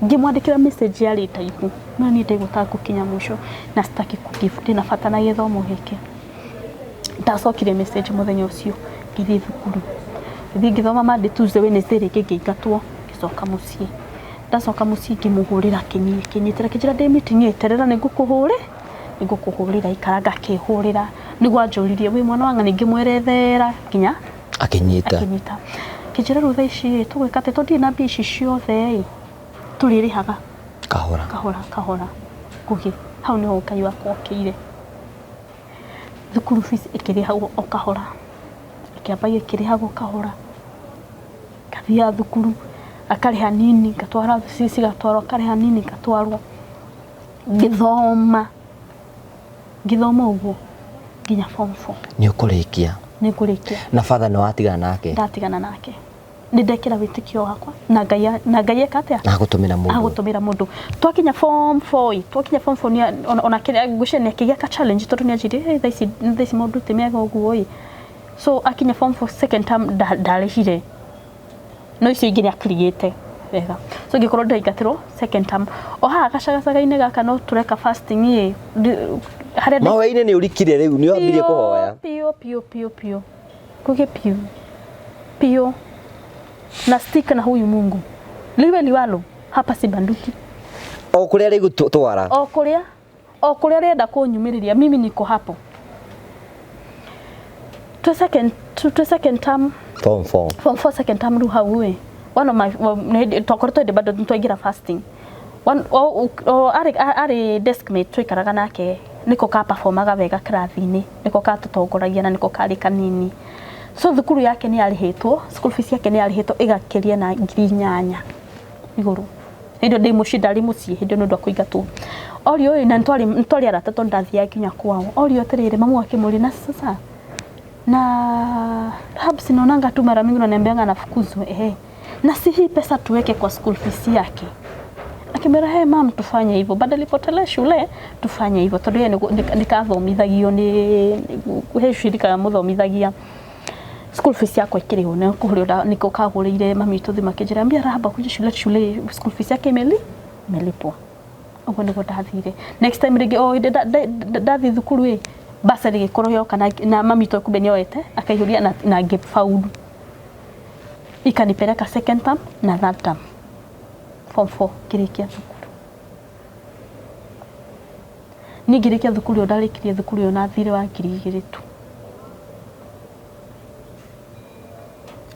Ngĩmwandĩkĩra message yarĩ ndaihu, no niĩ ndaigua ta ngũkinya mũico na sitaki kũgive, ndĩna bata na gĩthomo gĩkĩ. Ndacokire message mũthenya ũcio, ngĩthiĩ thukuru, ngĩthiĩ ngĩthoma Monday, Tuesday, Wednesday, rĩngĩ ngĩingatwo, ngĩcoka mũciĩ. Ndacoka mũciĩ ngĩmũhũrĩra, akĩnyitĩra, akĩnjĩra ndĩ meeting, eterera nĩ ngũkũhũrĩra, ikara. Ngakĩhũrĩra nĩguo anjũririe, wĩ mwana wa ng'ani? Ngĩmwerethera nginya akĩnyita. Akĩnyita, kĩnjĩra, rĩu thaa ici ĩ, tũgwĩka atĩ tondũ ndirĩ na mbia ici ciothe ĩ, tũrĩrĩhaga kahora. Kahora kahora. Ngugi hau niho Ngai wakwa okĩire. Thukuru fees ĩkĩrĩhagwo o kahora, ĩkĩambagia ĩkĩrĩhagwo kahora, ngathiaga thukuru akarĩha nini, ngatwara cigatwarwo, akarĩha nini, ngatwarwo, ngĩthoma, ngĩthoma ũguo nginya form 4. Nĩ ũkũrĩkia. Nĩ ngũrĩkia. Na father nĩ watigana nake? Ndatigana nake, nĩ ndekĩra wĩtĩkio wakwa na Ngai, na Ngai eka atĩa? Na agũtũmĩra mũndũ. Agũtũmĩra mũndũ. Twakinya form 4 ĩ, twakinya form 4 ona kĩrĩa ngwĩciria nĩ akĩgĩa ka challenge tondũ nĩ anjĩrire, "Hey, thaa ici maũndũ ti mega ũguo ĩ." So akinya form 4 second term ndarĩhire, no icio ingĩ nĩ akirigĩte wega, so ngĩkorwo ndĩraingatĩrwo second term o haha gacagacaga-inĩ gaka, no tũreka fasting ĩ harĩa Mahoya-inĩ nĩ ũrikire rĩu, nĩ wambirie kũhoya. Piũ piũ piũ piũ, kuge piũ piũ, na stick na huyu Mungu, liwe liwalo, hapa si banduki. O kũrĩa rĩu twara. O kũrĩa arenda kũnyumĩrĩria, mimi niko hapo. Twe second term. Form 4. Form 4 second term. Rĩu hau ĩ, one of my twakoretwo hĩndĩ bado nĩtwaingĩra fasting, one o arĩ deskmate twaikaraga nake, nĩko ka performaga wega kĩrathi-inĩ, nĩko katũtongoragia na nĩko karĩ kanini, so thukuru yake nĩ yarĩhĩtwo, school fees yake nĩ yarĩhĩtwo ĩgakĩria na 8,000 igũrũ. Hĩndĩ ĩyo ndĩ mũciĩ, ndarĩ mũciĩ hĩndĩ ĩyo nĩ ũndũ wa kũingatwo. Orio ĩ, na nĩtwarĩ arata tondũ ndathiaga nginya kwao. Orio atĩrĩrĩ, mamu akĩmũria, na sasa na Rabs naonanga tu mara mingi unaniambianga nafukuzwa, ehe, na si hii pesa tuweke kwa school fees yake? Akimwĩra, he mam, tufanye hivyo, badala ipotelee shule, tufanye hivyo, tondũ ye nĩkathomithagio nĩ he shirika mũthomithagia. School fees yakwa ĩkĩrĩhwo nĩ kũhũrĩra, nĩko kagũrĩire mami witũ thimũ, akĩnjĩra, ambia Rahaba kuja shule, shule school fees yake imelipwa. Ũguo nĩguo ndathire next time rĩngĩ, o hĩndĩ ndathiĩ thukuru ĩ, bursary ĩgĩkorwo yoka na mami witũ kumbe nĩoete akaihũria na ngĩfaulu, ikanipeleka second term na third term form 4, ngĩrĩkia thukuru. Niĩ ngĩrĩkia thukuru ĩyo, ndarĩkirie thukuru ĩyo na thirĩ wa 2,000 tu.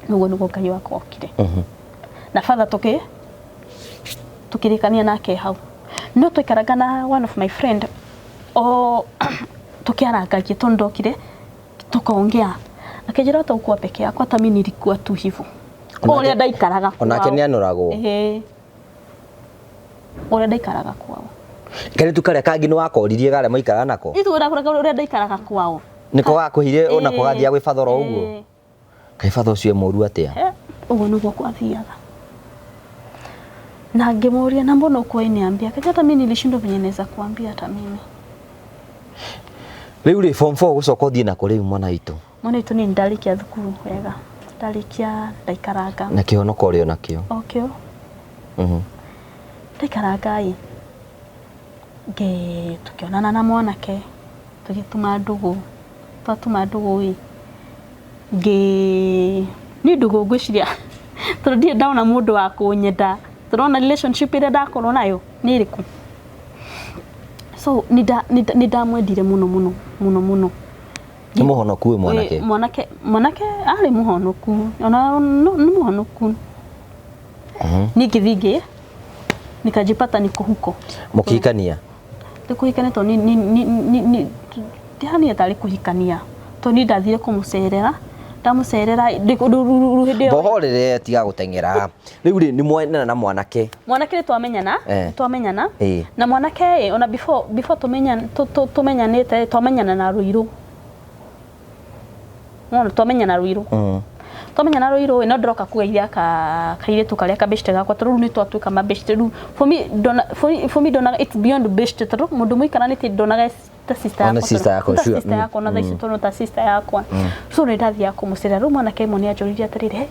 Ũguo nĩguo Ngai wakwa okire. Na father tukĩrĩkania nake hau, no twaikaraga na one of my friend o tukiarangagia, tondũ ndokire tukaongea, akĩnjĩra hata ukuwa peke yako, hata mimi nilikuwa tu hivyo. Ũrĩa ndaikaraga Onake kwao. nĩ anoragwo. Ĩĩ, ũrĩa ndaikaraga kwao. Kairĩtu karĩa kangĩ nĩ wakoririe karĩa maikaraga nako? Ithuĩ ũrĩa ndaikaraga kwao. Nĩko gakũhire onako? Ĩĩ. Gathiaga gwĩ father oro ũguo? Ĩĩ. Kaĩ batha ũcio e mũru atĩa? Ũguo nĩguo kwathiaga. Na ngĩmũria, na mbona ukuwa niambia? Akaniambia, hata mimi nilishindwa venye naweza kuambia hata mimi. Rĩu rĩ, form 4 gũcoka ũthiĩ nako rĩu, mwana witũ? Mwana witũ, niĩ ndarĩkia thukuru wega, ndarĩkia ndaikaranga. Na kĩhonoko ũrĩ o nakĩo? O kĩo. Ndaikaranga ĩ, ngĩ tũkĩonana na mwanake, tũgĩtuma ndũgũ. Twatuma ndũgũ ĩ, ngĩ niĩ ndũgũ ngwĩciria tondũ ndirĩ ndona mũndũ wa kũnyenda, tũrona relationship ĩrĩa ndakorwo nayo nĩ ĩrĩkũ. So nĩ ndamwendire mũno mũno mũno mũno. Nĩ mũhonoku wĩ mwanake? Ĩ, mwanake arĩ mũhonoku ona nĩ mũhonoku. Niĩ ngĩthiĩ ngĩ nikajipata niko huko. Mũkĩhikania? Nĩ kũhikania, tondũ ndihanire tarĩ kũhikania, tondũ niĩ ndathire kũmũcerera, ndamũcerera rĩu hĩndĩ ĩyo. Bohorere, tiga gũteng'era. Rĩu rĩ, nĩ mwendana na mwanake? Mwanake nĩ twamenyana. Twamenyana na mwanake ĩ, ona before tũmenyanĩte, twamenyana na Ruiru. Wona twamenyana Ruiru. Twamenyana Ruiru ĩ, no ndĩroka kũgeithia ka kairĩtu karĩa kabĩcite gakwa, tondũ rĩu nĩ twatuĩka mabĩcite rĩu. For me ndonaga it's beyond bĩcite, tondũ mũndũ mũikaranĩtie ndonaga ta sister Ona yakwa. Sister yako, ta sure. Sister yakwa na thaa ici tondũ ta sister yakwa. So nĩ ndathiaga kũmũcerera. Rĩu mwanake ĩmwe nĩ anjũririe atĩrĩrĩ, "Hey,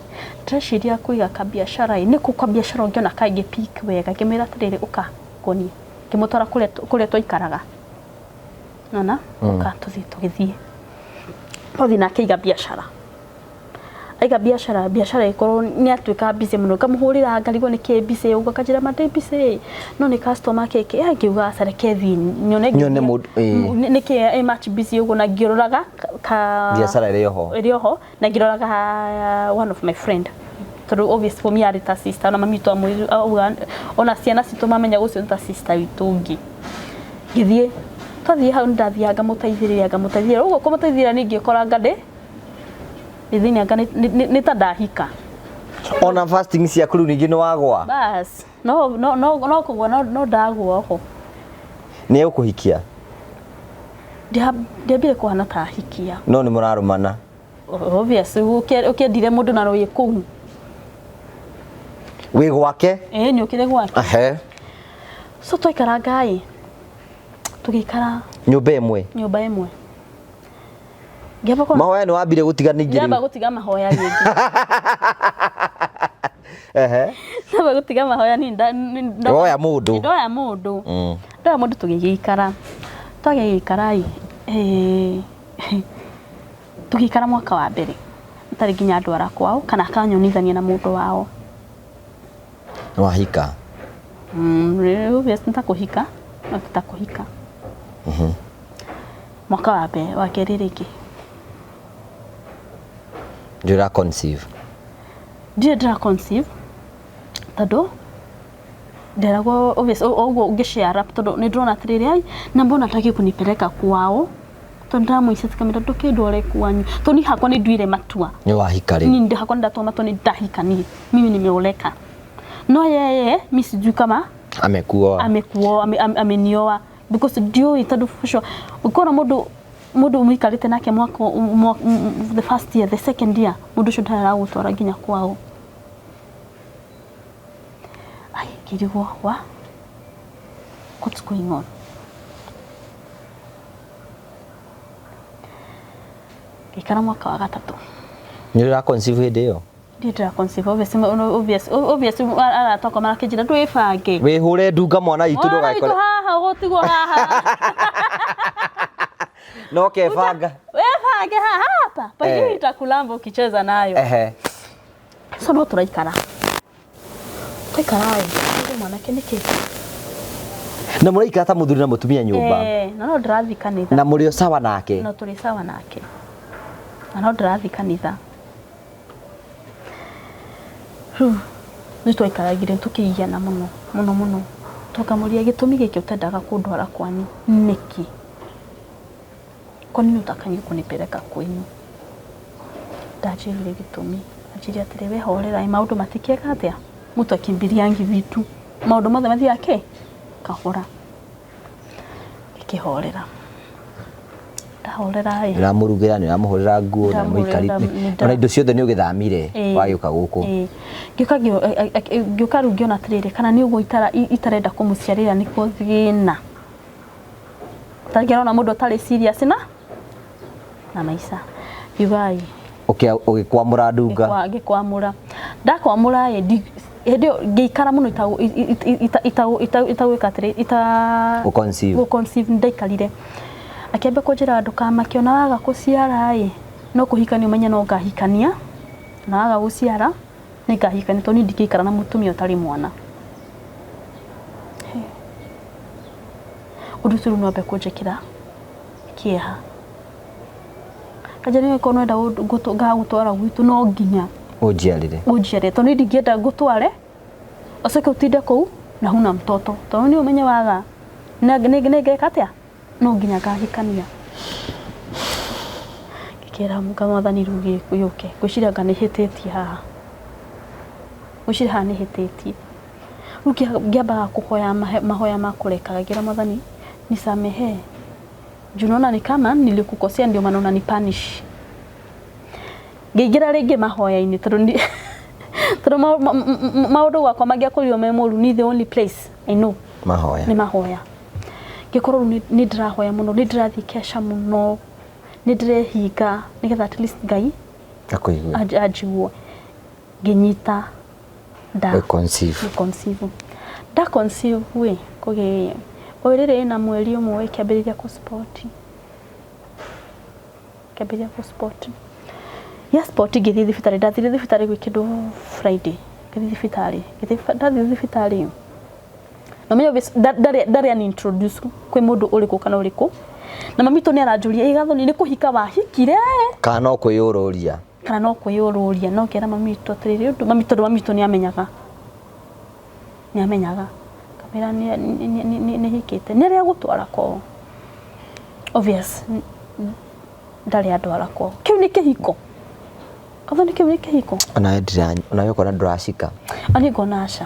ndĩreciria kũiga kabiacara ĩ, nĩ kũ kabiacara ũngĩona kangĩ pick wega?" Ngĩmwĩra atĩrĩrĩ, "Ũka nguonie." Ngĩmũtwara kũrĩa twaikaraga, nona ũka tũthiĩ. Tũgĩthiĩ, twathiĩ nake aiga biacara, aiga biacara, biacara ĩkorwo nĩ atuĩka busy mũno. Ngamũhũrĩra ngarigwo nĩkĩ busy ũguo, akanjĩra ma ndĩ busy no nĩ customer kĩkĩ. Ngiuga aca, reke thiĩ nyone. Nyone mũndũ, ĩĩ. Nĩkĩ ĩ much busy ũguo, na ngĩroraga ka Biacara ĩrĩ oho. Ĩrĩ oho, na ngĩroraga one of my friend, tondũ obvious for me arĩ ta sister, na mami witũ auga ona ciana citũ mamenya ũcio nĩ ta sister witũ ũngĩ. Ngĩthiĩ, twathiĩ hau, nĩndathiaga ngamũteithĩrĩria, ngamũteithĩrĩria ũguo kũmũteithĩrĩria. Niĩ ngĩkora nga ndĩ thĩinĩ, anga nĩ ta ndahika. Ona fasting ciaku rĩu ningĩ nĩ wagwa? Bas, no kũgwa no ndagwa oho. Nĩ egũkũhikia? Ndiambire kũhana ta ahikia. No nĩ mũrarũmana? Obvious, ũkĩendire mũndũ na wĩ kũu. Wĩ gwake? Ĩĩ, nĩ ũkĩrĩ gwake. So twaikaranga ĩ, tũgĩikara. Nyũmba ĩmwe? Nyũmba ĩmwe. Ngĩamba Mahoya nĩ wambire gũtiga ningĩ? Ngĩamba Rĩu gũtiga mahoya rĩngĩ. Ngĩamba gũtiga mahoya niĩ Woya mũndũ. Ndoya mũndũ. Ndoya mũndũ, tũgĩgĩikara, twagĩgĩikara ĩ, tũgĩikara mwaka wa mbere itarĩ nginya ndwara kwao kana akanyonithania na mũndũ wao. Nĩ wahika? Rĩu obvious nĩ ta kũhika, no ti ta kũhika. Mwaka wa mbere, wa kerĩ rĩngĩ. Ndũra conceive? Ndirĩ ndĩra conceive, tondũ nderagwo obvious ũguo ũngĩshare up, tondũ nĩ ndĩrona atĩrĩrĩ, ai, na mbona hataki kunipeleka kwao, tondũ ndĩramũica kamĩra ndũkĩndware kwanyu, tondũ niĩ hakwa nĩ nduire matua. Nĩ wahika rĩu? Niĩ hakwa nĩ ndatua matua, nĩ ndahika niĩ, mimi nimeoleka, no yeye mi sijui kama Amekuoa. Amekuoa, amenioa, because ndiũĩ, tondũ for sure ũkona mũndũ mũikarĩte nake mwaka the first year, the second year, mũndũ ũcio ndarĩ aragũtwara nginya kwao. Ai, ngĩrigwo wa what's going on. Ngĩikara mwaka wa gatatũ. Nĩ ũra conceive hĩndĩ ĩyo? Ndirĩ ndĩra conceive. Obvious aratoka marakĩnjĩra ndwĩbange. Wĩhũre ndunga, mwana witũ. Mwana witũ. Ndũgakore. Haha ũgũtigwo haha. No kebanga. Webange haha hapa pengine itakulamba ukicheza nayo. So no tũraikara, twaikara ĩ, mwanake nĩkĩ? Na mũraikara ta mũthuri na mũtumia nyũmba? Eh, na no ndĩrathiĩ kanitha. Na mũrĩ o sawa nake? No tũrĩ sawa nake, na no ndĩrathiĩ kanitha. Rĩu nĩ twaikaragire tũkĩgiana mũno mũno mũno, tũkamũria gĩtũmi gĩkĩ ũtendaga kũndwara kwanyu nĩkĩ? Kwa nini utakangi kunipeleka kwenyu? Ndanjĩrire gĩtũmi, anjĩrire atĩrĩ, we horera, maũndũ matikĩega atĩa, mtu akimbiliangi vitu, maũndũ mothe mathiaga ke kahora. Ngĩkĩhorera. Ndahorera ĩ. Nĩ ũramũrugĩra, nĩ ũramũhũrĩra nguo, nĩ Ndamũhũrĩra, ũramũikari- ona indo ciothe nĩ ũgĩthamire wagĩũka gũkũ. Ĩĩ. Ngĩũka ngĩũka rĩu ngĩona atĩrĩrĩ, kana nĩ ũguo itarenda kũmũciarĩra nĩkuo thĩna. Tarĩngĩ arona mũndũ ũtarĩ serious na maica. Ngiuga ĩ. Ũgĩkwamũra ndunga. Ngĩkwamũra. Ndakwamũra ĩ, hĩndĩ ĩyo ngĩikara mũno itagwĩka atĩrĩ, Gũ-conceive. gũ-conceive, nĩndaikarire. Akĩambia kũnjĩra ndũkamake ona waga kũciara ĩ, no kũhikania ũmenye no ngahikania, na waga gũciara nĩ ngahikania tondũ niĩ ndingĩikara na mũtumia ũtarĩ mwana. Ũndũ ũcio rĩu no wambe kũnjĩkĩra kĩeha. Kanja nĩ ũgĩkorwo nĩwenda ngagũtwara gwitũ no nginya ũnjiarĩre. Ũnjiarĩre tondũ niĩ ndingĩenda ngũtware ũcoke ũtinde kũu na huna mtoto, tondũ nĩ ũmenye waga nĩ ngeka atĩa, no nginya ngahikania. Ngĩkĩra Mũka Mwathani rĩu gĩũke, ngwĩciria anga nĩ hĩtĩtie haha, ngwĩciria haha nĩ hĩtĩtie. Rĩu ngĩambaga kũhoya mahoya ma kũreka, ngĩra Mwathani nisamehe juu naona ni kama nilikukosea ndio maana unanipunish. Ngĩingĩra rĩngĩ mahoya-inĩ tondũ tondũ maũndũ gwakwa mangĩakorirwo me moru, ni the only place I know mahoya. Nĩ mahoya. Ngĩkorwo rĩu nĩ ndĩrahoya mũno, nĩ ndĩrathiĩ keca mũno, nĩ ndĩrehinga nĩgetha at least Ngai akũigue, anjigue. Ngĩnyita nda. Gũ-conceive. Gũ-conceive. Nda conceive ĩ, kũgĩ o rĩrĩ ĩna mweri ũmwe ĩkĩambĩrĩria kũ spot. Kĩambĩrĩria kũ spot. Ya spot ngĩthiĩ thibitarĩ, ndathire thibitarĩ gwĩ kĩndũ Friday, ngĩthiĩ thibitarĩ, ndathiĩ thibitarĩ na ũmenye obvious ndarĩ ani introduce kwĩ mũndũ ũrĩkũ kana ũrĩkũ, na mami witũ nĩ aranjũria, ĩ Gathoni nĩ kũhika wahikire kana no kwĩyũrũria? Kana no kwĩyũrũria. No ngĩra mami witũ atĩrĩrĩ, ũndũ mami, tondũ mami witũ nĩ amenyaga, nĩ amenyaga, kamĩra nĩ hikĩte, nĩ arĩa gũtwara kwao. Obvious ndarĩ andwara kwao. Kĩu nĩ kĩhiko, Gathoni, kĩu nĩ kĩhiko. Onawe ndira onawe ũkona ndũracika. Ani ngona aca,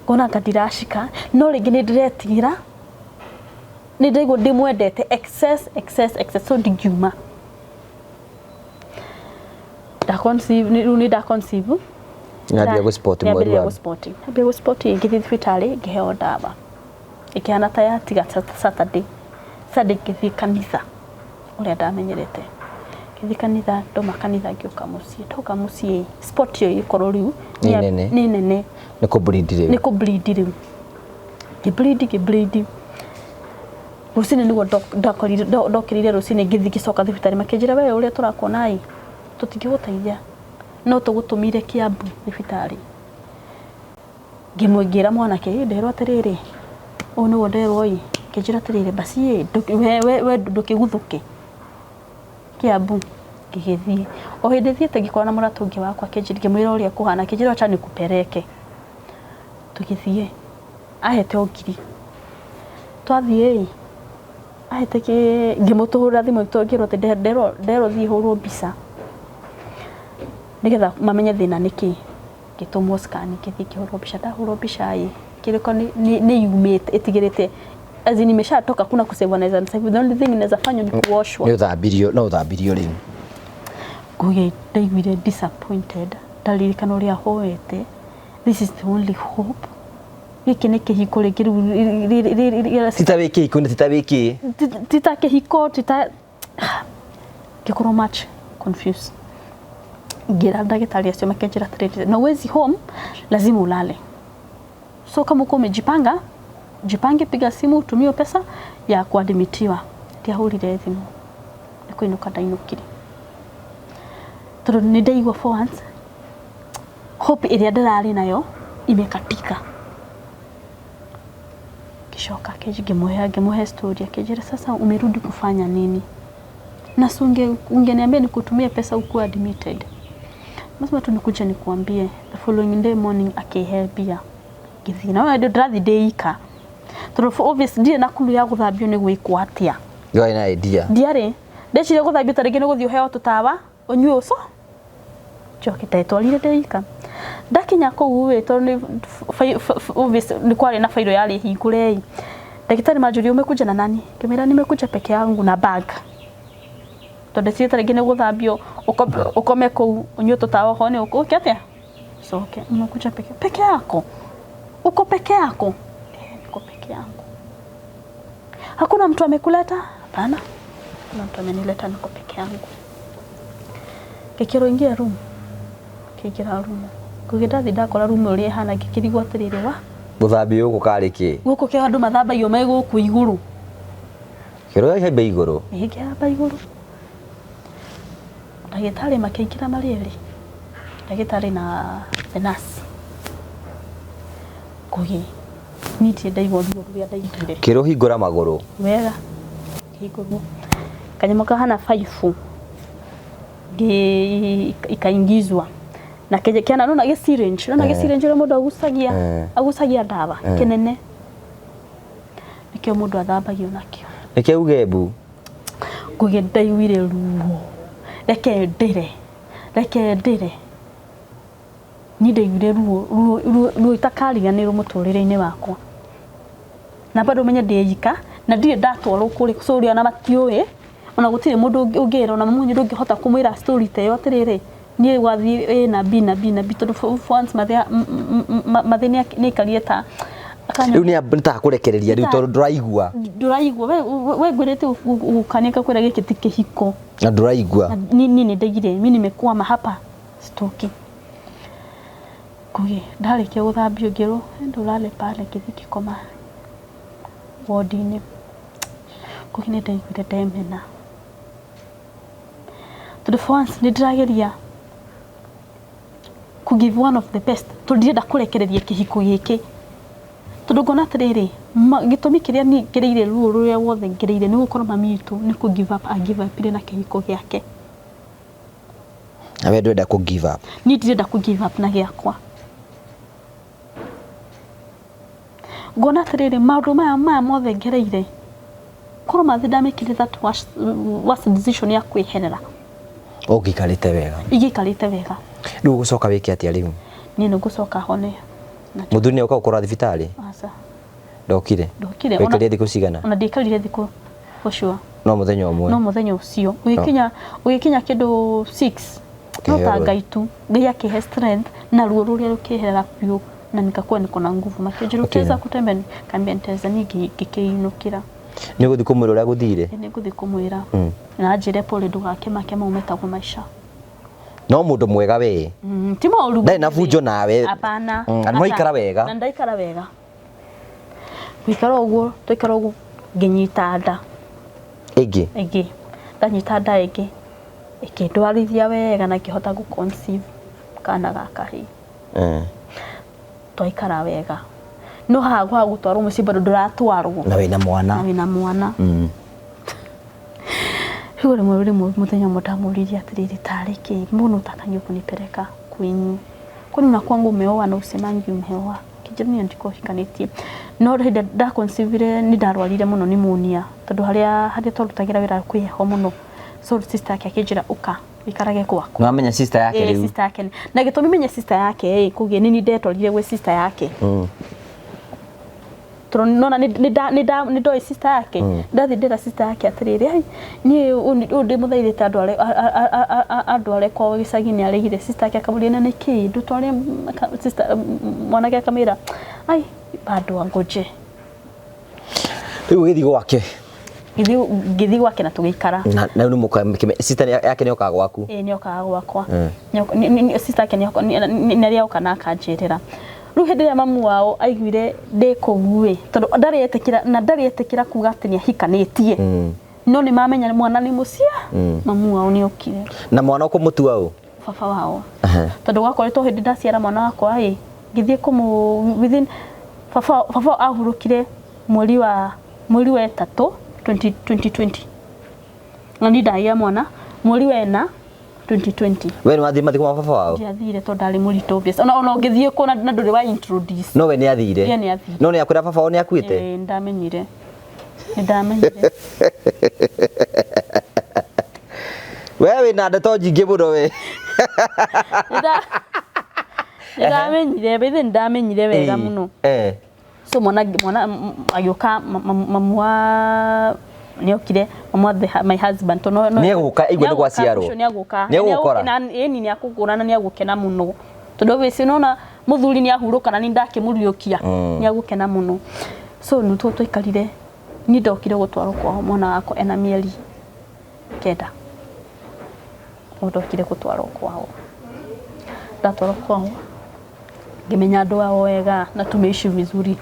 ngona anga ndiracika, no rĩngĩ nĩ ndĩretigĩra, nĩ ndĩraigua ndĩmwendete excess, excess, excess, so ndingiuma. Nda conceive, rĩu nĩ nda conceive. Nĩambia gũ-spot mweri Nĩambĩrĩria wa gũ-spot, nĩambia gũ-spot, ngĩthiĩ thibitarĩ ngĩheo ndawa ĩkĩhana ta yatiga. Saturday, Sunday ngĩthiĩ kanitha ũrĩa ndamenyerete, ngĩthiĩ kanitha, ndoma kanitha ngĩũka mũciĩ. Ndoka mũciĩ spot ĩyo ĩgĩkorwo rĩu Nĩ nene. Nĩ nene. Nĩ kũ-bleed rĩu. Nĩ kũ-bleed rĩu, ngĩ-bleed, ngĩ-bleed. Rũcinĩ nĩguo ndakorire ndokĩrire rũcinĩ, ngĩthiĩ ngĩcoka thibitarĩ, makĩnjĩra, we ũrĩa tũrakuona ĩ, tũtingĩgũteithia no tũgũtũmire Kiambu thibitarĩ. Ngĩmwĩra mwanake, ĩ nderwo atĩrĩrĩ, ũũ nĩguo nderwo ĩ, ngĩnjĩra atĩrĩrĩ, basi ĩ we ndũkĩguthũke Kiambu. Ngĩgĩthiĩ. O hĩndĩ thiĩte ngĩkora na mũrata ũngĩ wakwa, akĩnjĩra, ngĩmwĩra ũrĩa kũhana, akĩnjĩra acha nikupeleke. Tũgĩthiĩ, ahete o ngiri. Twathiĩ ĩ, ahete kĩ, ngĩmũtũhũrĩra thimũ ngĩrwo atĩ nderwo nderwo thiĩ hũrwo mbica nĩgetha mamenye thĩna nĩ kĩ. Ngĩtũmwo scan, ngĩthiĩ ngĩhũrwo mbica. Ndahũrwo mbica ĩ, kĩrĩko nĩ yumĩte ĩtigĩrĩte, as in imeshatoka, kuna kusave, wanaweza nisave, the only thing inaweza fanywa ni kuoshwa. Nĩ ũthambirio, no ũthambirio rĩu. Nguge ndaiguire disappointed, ndaririkana ũrĩa hoete, this is the only hope, gĩkĩ nĩ kĩhiko rĩngĩ rĩu. Tita wĩ kĩhiko nĩ tita wĩ kĩ. Tita kĩhiko, tita ngĩkorwo much confused. Ngĩra ndagĩtarĩ acio, makĩnjĩra atĩrĩrĩ, na uwezi home, lazima ulale, so kama uko umejipanga, jipange, piga simu utumie pesa ya kuadmitiwa. Ndiahũrire thimũ, nĩ kũinũka ndainũkire, tondũ nĩ ndaigua for once hope ĩrĩa ndĩrarĩ nayo imekatika. Ngĩcoka ngĩmũhe story, akĩnjĩra, sasa umerudi kufanya nini? Na si ungeniambia nikutumie pesa ukuwe admitted? Nasema tu nikuja nikuambie. The following day morning akĩhe mbia, ngĩthiĩ na wewe ndĩrathiĩ ndĩ ika, tondũ for obvious ndirĩ na clue ya gũthambio nĩ gwĩkwo atĩa. Ndwarĩ na idea. Ndiarĩ, ndeciria gũthambio ta rĩngĩ nĩ gũthiĩ ũheo tũtawa ũnyue ũco njoke. Ndetwarire ndĩ ika. Ndakinya kũu ĩ, tondũ nĩ obvious nĩ kwarĩ na bairo yarĩ hingũre ĩ, Ndagĩtarĩ manjũria, "Umekuja na nani?" Ngĩmwĩra, "Nimekuja peke yangu na bag," tondũ ciĩ tarĩngĩ nĩ gũthambio, ũkome kũu, ũnyue tũtawa, okorwo nĩ ũke atĩa coke. "Umekuja peke yako? Uko peke yako?" "Eh, niko peke yangu." "Hakuna mtu amekuleta?" "Hapana, hakuna mtu amenileta, niko peke yangu." Ngĩkĩrwo, "Ingia room." Ngĩingĩra room. Ngũgĩ ndathiĩ ndakora room ũrĩa ĩhana, ngĩkĩrigwo atĩrĩrĩ, wa Gũthambio gũkũ karĩ kĩ? Gũkũ kĩ andũ mathambagio me gũkũ igũrũ. Kĩro kĩhaimba igũrũ. Ĩngĩhamba igũrũ. Ndagĩtarĩ makĩingĩra marĩ erĩ, ndagĩtarĩ na the nurse. Ngũgĩ niĩ ndirĩ ndaigua ruo rũrĩa ndaiguire. Kĩro hingũra magũrũ. Wega, kĩhingũrwo kanyamũ kahana baibũ ikaingizwa na kĩnya kĩana nona gĩ syringe, nona gĩ syringe ũrĩa mũndũ agucagia, agucagia ndawa kĩnene, nĩkĩo mũndũ athambagio nakĩo. Nĩkĩo uge mbu. Ngũgĩ ndaiguire ruo, reke ndĩre, reke ndĩre. Niĩ ndaiguire ruo, ruo, ruo, ruo itakariganĩrwo mũtũrĩre-inĩ wakwa. Na bado menye ndĩ ika na ndirĩ ndatwarwo kũrĩ story, ona matiũĩ, ona gũtirĩ mũndũ ũngĩra, ona mami wanyu ndũngĩhota kũmwĩra story ta ĩyo atĩrĩrĩ, niĩ gwathiĩ A na B na B na B, tondũ for once Mathe nĩ aikarire ta Rĩu nĩ ta kũrekereria rĩu tondũ ndũraigua. Ndũraigua. We ngwĩrĩte gũkania ngakwĩra gĩkĩ ti kĩhiko. Na ndũraigua. Niĩ nĩ ndaigire mi nimekwama hapa, sitoki. Ngũgĩ ndarĩkia gũthambio ngĩrwo, "Enda ũlale pale." Ngĩthiĩ ngĩkoma wodi-inĩ. Ngũgĩ nĩ ndaiguire ndemena, tondũ for once nĩ ndĩrageria kũ give one of the best, tondũ ndirenda kũrekereria kĩhiko gĩkĩ, tondũ ngona atĩrĩrĩ, gĩtũmi kĩrĩa niĩ ngereire ruo rũrĩa wothe ngereire nĩ gũkorwo mami witũ nĩ kũ give up a give up na kĩhiko gĩake. Na we ndwenda kũ give up. Niĩ ndirenda kũ give up na gĩakwa. Ngona atĩrĩrĩ, maũndũ maya mothe ngereire, korwo mathi ndamĩkire that worst decision ya kwĩherera, Ũngĩikarĩte wega. Ingĩikarĩte wega. Rĩu ũgũcoka wĩke atĩa rĩu? Niĩ nĩ ngũcoka hone. Mũthuri nĩ oka gũkora thibitarĩ? Aca. Ndokire? Ndokire. Waikarire thikũ cigana? Ona ndiaikarire thikũ for sure. No mũthenya ũmwe? No mũthenya ũcio ũgĩkinya kĩndũ 6 no ta Ngai tu, Ngai akĩhe strength na ruo rũrĩa rũkĩeherera biũ na nikakuwa niko na nguvu. Makĩnjĩra, "Utaweza kutembea?" Nikaambia, "Nitaweza." Niĩ ngĩkĩinũkĩra. Nĩ ũgũthiĩ kũmwĩra ũrĩa gũthire? Nĩ ngũthiĩ kũmwĩra na anjĩre pole, ndũgakĩmake, mau metagwo maica. No mũndũ mwega we. Ti moru. Ndarĩ na bunjo nawe. Hapana. Na nĩmwaikara wega. Na ndaikara wega. Gũikara ũguo, twaikara ũguo, ngĩnyita nda. Ĩngĩ? Ĩngĩ. Ndanyita nda ĩngĩ, ĩkĩndwarithia wega na ngĩhota gũ conceive kana ga kahĩĩ. Twaikara wega. No haha kwaga gũtwarwo mũciĩ bado ndũratwarwo. Na wĩna mwana. Na wĩna mwana. Rĩu rĩmwe mũthenya ũmwe ndamũririe atĩrĩrĩ, tarĩ kĩ mbona utakangi kunipeleka kwinyu, kwani unakuanga umeoa na usemangi umeoa? Kĩnjĩra niĩ ndikohikanĩtie. No hĩndĩ ĩrĩa ndaconceive nĩ ndarwarire mũno pneumonia, tondũ harĩa twarutagĩra wĩra kwĩ heho mũno, so sister yake akĩnjĩra, "Ũka wĩikarage gwakwa." Nĩwamenya sister yake rĩu? Sister yake. Na gĩtũmi menye sister yake ĩ kũgĩ nĩ niĩ ndetwarire gwĩ sister yake, tondũ nona nĩ ndoĩ sister yake. Ndathiĩ ndĩra sister yake atĩrĩrĩ, "Ai, niĩ ũyũ ndĩmũthaithĩte andware kwao gĩcagi, nĩ aregire." Sister yake akamũria, "Na nĩkĩ ndũtware?" Sister mwanake akamwĩra, "Ai, bado angoje." Rĩu ũgĩthiĩ gwake? Ngĩthiĩ gwake na tũgĩikara. Na rĩu nĩ sister yake nĩ okaga gwaku? Ĩĩ, nĩ okaga gwakwa. Sister yake nĩ arĩa oka na akanjĩrĩra. Rĩu hĩndĩ ĩrĩa mamu wao aiguire ndĩ kũu ĩ, tondũ ndarĩ etĩkĩra na ndarĩ etĩkĩra kuga atĩ nĩ ahikanĩtie, no nĩ mamenya mwana nĩ mũcia, mamu wao nĩ okire. Na mwana ũkũmũtua ũ? Baba wao, tondũ gwakoretwo hĩndĩ ndaciara mwana wakwa ĩ, ngĩthiĩ kũmũ within baba ahurũkire mweri wa ĩtatũ 2020, na niĩ ndagĩa mwana mweri wa ĩna 2020. We nĩ wathiĩ mathiko ma baba wao? Ndiathire tondũ ndarĩ mũritũ obvious. Ona ũngĩthiĩ kũ na ndũrĩ wa introduce. No we nĩ athire? Ye nĩ athire. No nĩ akwĩra baba wao nĩ akuĩte? Ĩĩ, ndamenyire, nĩ ndamenyire. We wĩna ndeto nyingĩ mũno we. Nĩ ndamenyire, bethe nĩ ndamenyire wega mũno. So mwana mwana agĩũka, mamu wa nĩokire, mamu wa my husband, to no Nĩegũka, aigua nĩ gwaciarwo. Ũcio nĩegũka. Nĩegũgũkora? Ĩni, nĩakũgũra na nĩegũkena mũno, tondũ obviously nona mũthuri nĩahurũka na nĩ ndakĩmũriũkia, nĩegũkena mũno. So nĩtuo twaikarire. Niĩ ndokire gũtwarwo kwao mwana wakwa ena mĩeri 9. O ndokire gũtwarwo kwao, ndatwarwo kwao ngĩmenya andũ ao wega na tumeishi vizuri,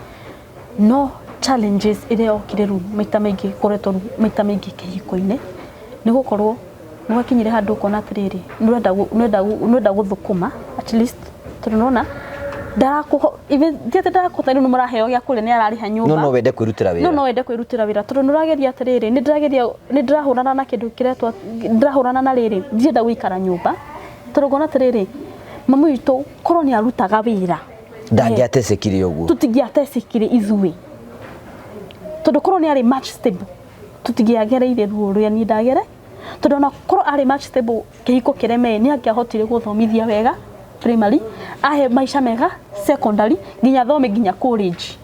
no challenges ĩrĩa yokire rĩu maita maingĩ, koretwo rĩu maita maingĩ kĩhiko-inĩ, nĩ gũkorwo nĩ gwakinyire handũ ũkona atĩrĩrĩ, nĩũrenda gũthũkũma at least, tondũ nĩwona ndarakũho, even ti atĩ ndarakũhota, rĩu nĩ mũraheo gĩa kũrĩa, nĩ ararĩha nyũmba. No wende kwĩrutĩra wĩra. No wende kwĩrutĩra wĩra, tondũ nĩ ũrageria atĩrĩrĩ, nĩ ndĩrageria, nĩ ndĩrahũrana na kĩndũ kĩretwo, ndĩrahũrana na rĩrĩ, ndienda gũikara nyũmba, tondũ ngona atĩrĩrĩ, mami witũ korwo nĩ arutaga wĩra, Ndangĩatecekire ũguo. Tũtingĩatecekire ithuĩ, tondũ korwo nĩ arĩ much stable, tũtingĩagereire ruo rũrĩa niĩ ndagere, tondũ ona korwo arĩ much stable, kĩhiko kĩreme, nĩ angĩahotire gũthomithia wega primary, ahe maica mega secondary, nginya thome nginya college.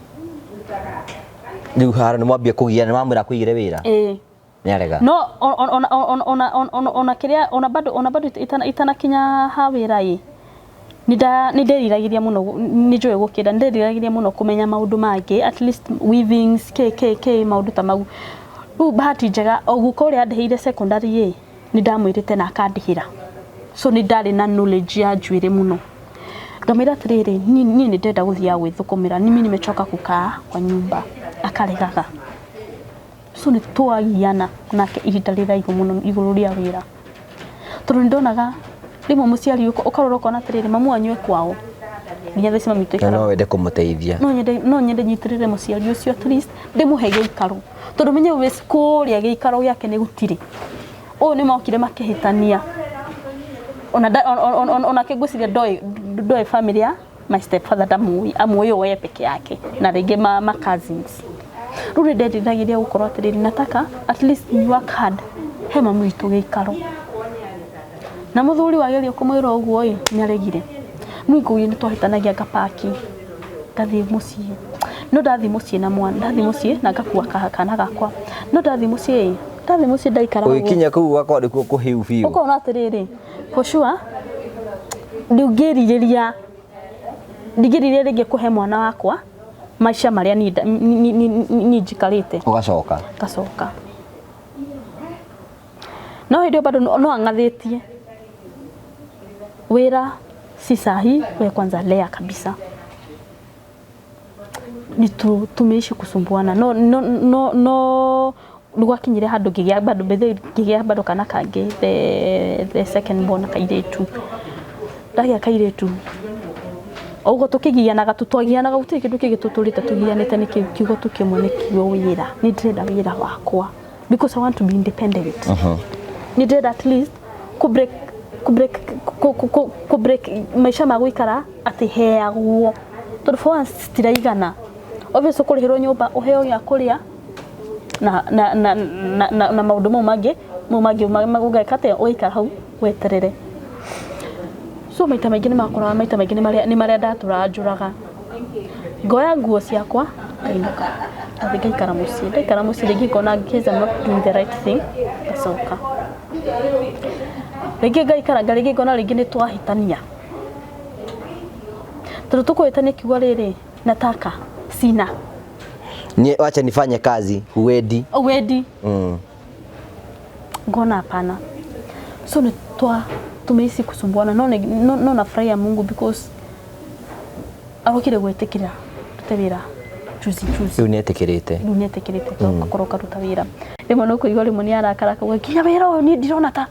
Rĩu hara nĩ mwambia kũgia, nĩ wamwĩra kũigĩre wĩra? Ĩĩ. Nĩ arega? No ona kĩrĩa ona bado itanakinya ha wĩra ĩ, nĩ nderiragĩria mũno, nĩ njũĩ gũkĩra, nĩ nderiragĩria mũno kũmenya maũndũ mangĩ, at least weavings, k k k maũndũ ta mau. Rĩu bahati njega, o guka ũrĩa andĩhĩire secondary ĩ, nĩ ndamwĩrĩte na akandĩhĩra, so nĩ ndarĩ na knowledge ya njuĩrĩ mũno. Ngamwĩra atĩrĩrĩ, niĩ nĩ ndĩrenda gũthiaga gwĩthũkũmĩra, mimi nimechoka kukaa kwa nyumba. Akaregaga. So nĩ twagiana nake ihinda rĩraihu mũno igũrũ rĩa wĩra, tondũ nĩ ndonaga rĩmwe mũciari ũkarora ũkona atĩrĩrĩ, mamu wanyu e kwao nginya thaa ici, mami Na tũikaraga no wende kũmũteithia. No nyende nyitĩrĩre mũciari ũcio, at least ndĩmũhe gĩikaro, tondũ menye wĩ kũrĩa gĩikaro gĩake nĩ gũtirĩ. Ũyũ nĩ mokire makĩhĩtania, ona onake ngwĩciria ndoĩ family ya my stepfather, ndamũĩ, amũĩ we peke yake na rĩngĩ ma cousins. Rĩu nĩ nderiragĩria gũkorwo atĩrĩrĩ, nataka at least ni work hard he mami witũ gĩikaro, na mũthuri wageria kũmwĩra ũguo ĩ, nĩ aregire. Niĩ ngũgĩ nĩ twahĩtanagia, ngapaki ngathiĩ mũciĩ, no ndathiĩ mũciĩ na mwana, ndathiĩ mũciĩ na ngakua kana gakwa, no ndathiĩ mũciĩ ĩ, ndathiĩ mũciĩ ndaikara ũguo. Ũgĩkinya kũu ũgakorwo nĩkuo kũhĩu biũ. Ũkona atĩrĩrĩ, for sure ndingĩrirĩria rĩngĩ kũhe mwana wakwa maica marĩa niĩ njikarĩte. Ũgacoka. Ngacoka, no hĩndĩ ĩyo bado no ang'athĩtie wĩra, si sahi, we kwanza lea kabisa. Ni tumeishi kusumbuana, no nĩ gwakinyire handũ ngĩgĩa bado, bethe ngĩgĩa bado kana kangĩ, the second born, kairĩtu. Ndagĩa kairĩtu, ũguo tũkĩgianaga, twagianaga, gũtirĩ kĩndũ kĩngĩ tũtũrĩte tũgianĩte, nĩ kiugo tu kĩmwe, nĩ kiugo wĩra. Nĩ ndĩrenda wĩra wakwa because I want to be independent. Nĩ ndĩrenda at least ku break maica ma gũikara atĩ heagwo, tondũ for once citiraigana. Obviously ũkũrĩhĩrwo nyũmba, ũheo gĩa kũrĩa na maũndũ mau mangĩ ũgeka atĩa? Ũgaikara hau weterere. So maita maingĩ nĩ makoraga, maita maingĩ nĩ marĩa ndatũraga njũraga, ngoya nguo ciakwa, ngainũka, ngathiĩ ngaikara mũciĩ. Ndaikara mũciĩ rĩngĩ ngona in case I'm not doing the right thing, ngacoka rĩngĩ ngaikara nga rĩngĩ ngona rĩngĩ nĩ twahĩtania, tondũ tũkũhĩtania kiugo rĩrĩ, nataka sina. Ni wacha nifanye kazi, huendi. Wendi. Ngona hapana. So ni twa tumeishi kusumbuana, no nafurahia Mungu because arokire gwĩtĩkĩra rute wĩra juzi juzi. Rĩu nĩ etĩkĩrĩte. Rĩu nĩ etĩkĩrĩte ngakorwo ngaruta wĩra. Rĩmwe nĩ ũkũigua rĩmwe nĩ arakara, akauga nginya wĩra ũyũ niĩ ndirona ta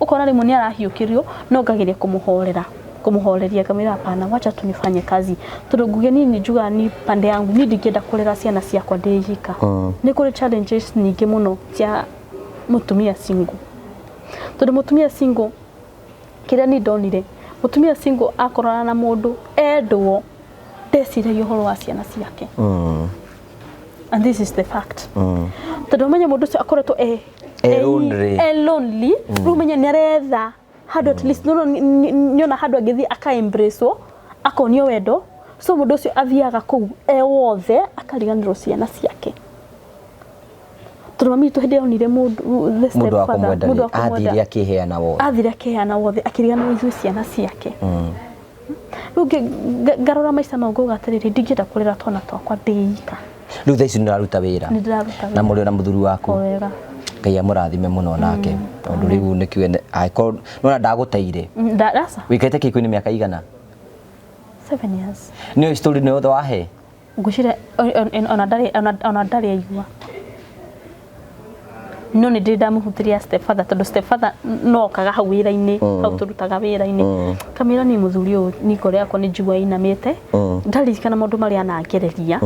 ũkona, rĩmwe nĩ arahiũkĩrio, no ngageria kũmũhorera, kũmũhoreria, ngamwĩra hapana, wacha tu nifanye kazi, tondũ nguge niĩ nĩ njugaga ni pande yangu, niĩ ndingĩenda kũrera ciana ciakwa ndĩ ika. Nĩ kũrĩ challenges nyingĩ mũno cia mũtumia single, tondũ mũtumia single, kĩrĩa niĩ ndonire, mũtumia single akorana na mũndũ endwo, ndeciragia ũhoro wa ciana ciake. And this is the fact, tondũ ũmenye mũndũ ũcio akoretwo e E lonely. E lonely. Rĩu ũmenye nĩ aretha handũ at least nĩona handũ angĩthiĩ aka embrace, akonio wendo. So mũndũ ũcio athiaga kũu e wothe, akariganĩrwo ciana ciake, tondũ mami witũ hĩndĩ ĩrĩa onire mũndũ, the Mũndũ wa stepfather, kũmwenda mũndũ rĩ, wa kũmwenda, athire akĩheana wothe. Athire akĩheana wothe, akĩriganĩrwo ithuĩ ciana ciake. Rĩu ngarora maica mau, ngauga atĩrĩrĩ, ndingĩenda kũrera twana twakwa ndĩ ika. Rĩu thaa ici nĩ ũraruta wĩra? Nĩ ndĩraruta Na wĩra. Mũrĩ na mũthuri waku? O wega. Ngai amũrathime mũno nake, tondũ rĩu nĩkĩo angĩkorwo nona ndagũteire. Aca. Wĩikarĩte kĩhiko-inĩ mĩaka igana? 7 years. Nĩyo story nĩ yothe wahe? Ngwĩciria ona ndarĩ aigua, no nĩ ndĩrĩ ndamũhutĩria stepfather, tondũ stepfather no okaga hau wĩra-inĩ, hau tũrutaga wĩra-inĩ, kamĩra niĩ mũthuri ũyũ niĩ ngoro yakwa nĩ njigua ĩinamĩte, ndaririkana maũndũ marĩa anangereria,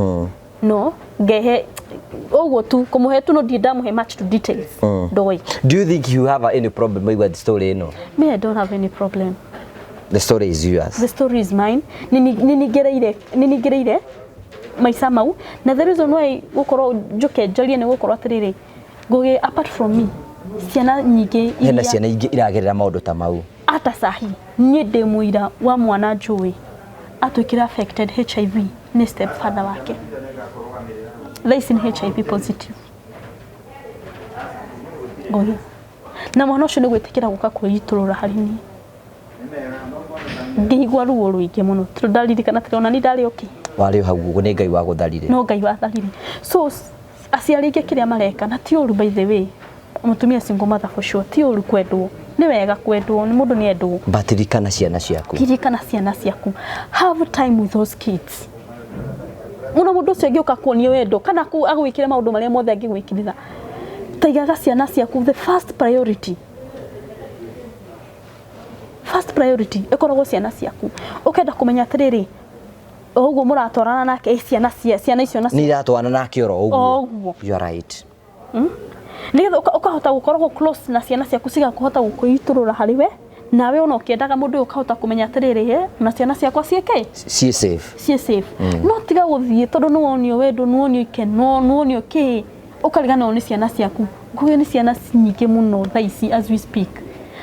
no ngehe ũguo tu kũmũhe tu, no ndirĩ ndamũhe much to details, ndoĩ. Do you think you have any problem with story ĩno? Me, I don't have any problem. The story is yours. The story is mine. Nĩ ningĩrĩire maica mau, na the reason why gũkorwo njũke njarie nĩ gũkorwo atĩrĩrĩ, Ngũgĩ, apart from me, ciana nyingĩ Hena iria ciana ingĩ iragerera maũndũ ta mau. Ata sahi niĩ ndĩ mũira wa mwana njũĩ atuĩkire affected HIV nĩ stepfather wake, thaa ici nĩ HIV positive, Ngũgĩ, na mwana ũcio nĩ gwĩtĩkĩra gũka kwĩitũrũra harĩ niĩ, ngĩigua ruo rũingĩ mũno, tondũ ndaririkana atĩrĩ, ona ni ndarĩ okay. Warĩ o hau ũguo, nĩ Ngai wagũtharire. No Ngai watharire. So aciari aingĩ kĩrĩa mareka, na ti ũru by the way, mũtumia single mother for sure, ti ũru kwendwo, nĩ wega kwendwo nĩ mũndũ, nĩ endwo. But ririkana ciana ciaku. Ririkana ciana ciaku, have time with those kids mũno. Mũndũ ũcio angĩũka kuonia wendo kana agwĩkĩre maũndũ marĩa mothe angĩgwĩkĩrĩra, taigaga ciana ciaku the first priority. First priority ĩkoragwo ciana ciaku. Ũkenda kũmenya atĩrĩrĩ, o ũguo mũratwarana nake, ĩ ciana icio nacio Nĩ iratwarana nake oro O ũguo. Ũguo. You are right. Nĩgetha ũkahota gũkoragwo close na ciana ciaku, cigakũhota gũkwĩitũrũra harĩ we, nawe ona ũkĩendaga mũndũ ũyũ ũkahota kũmenya atĩrĩrĩ, na ciana ciakwa ciĩke ciĩ safe. Ciĩ safe. No tiga gũthiĩ tondũ nĩ wonio wendo, nĩ wonio ikeno, nĩ wonio kĩ, ũkariganĩrwo nĩ ciana ciaku. Ngũgĩ, nĩ ciana nyingĩ mũno thaa ici as we speak,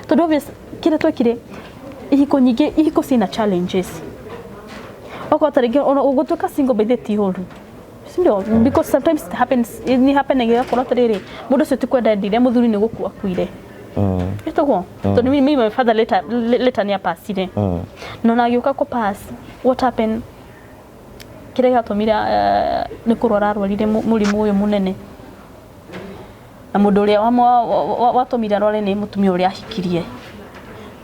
tondũ obvious kĩrĩa twekire, ihiko nyingĩ, ihiko ciĩna challenges. Okorwo ta rĩngĩ ona ũgũtuĩka single, by the ti ũru, sindio? Because sometimes it happens, nĩ happening, ĩgakorwo atĩrĩrĩ, mũndũ ũcio ti kwenda endire mũthuri, nĩ gũkua akuire. Ĩtũguo tondũ me, my father later nĩ apacire, no na agĩũka kũ pass, what happened, kĩrĩa gĩatũmire, nĩ kũrwara arwarire mũrimũ ũyũ mũnene, na mũndũ ũrĩa watũmire arware nĩ mũtumia ũrĩa ahikirie.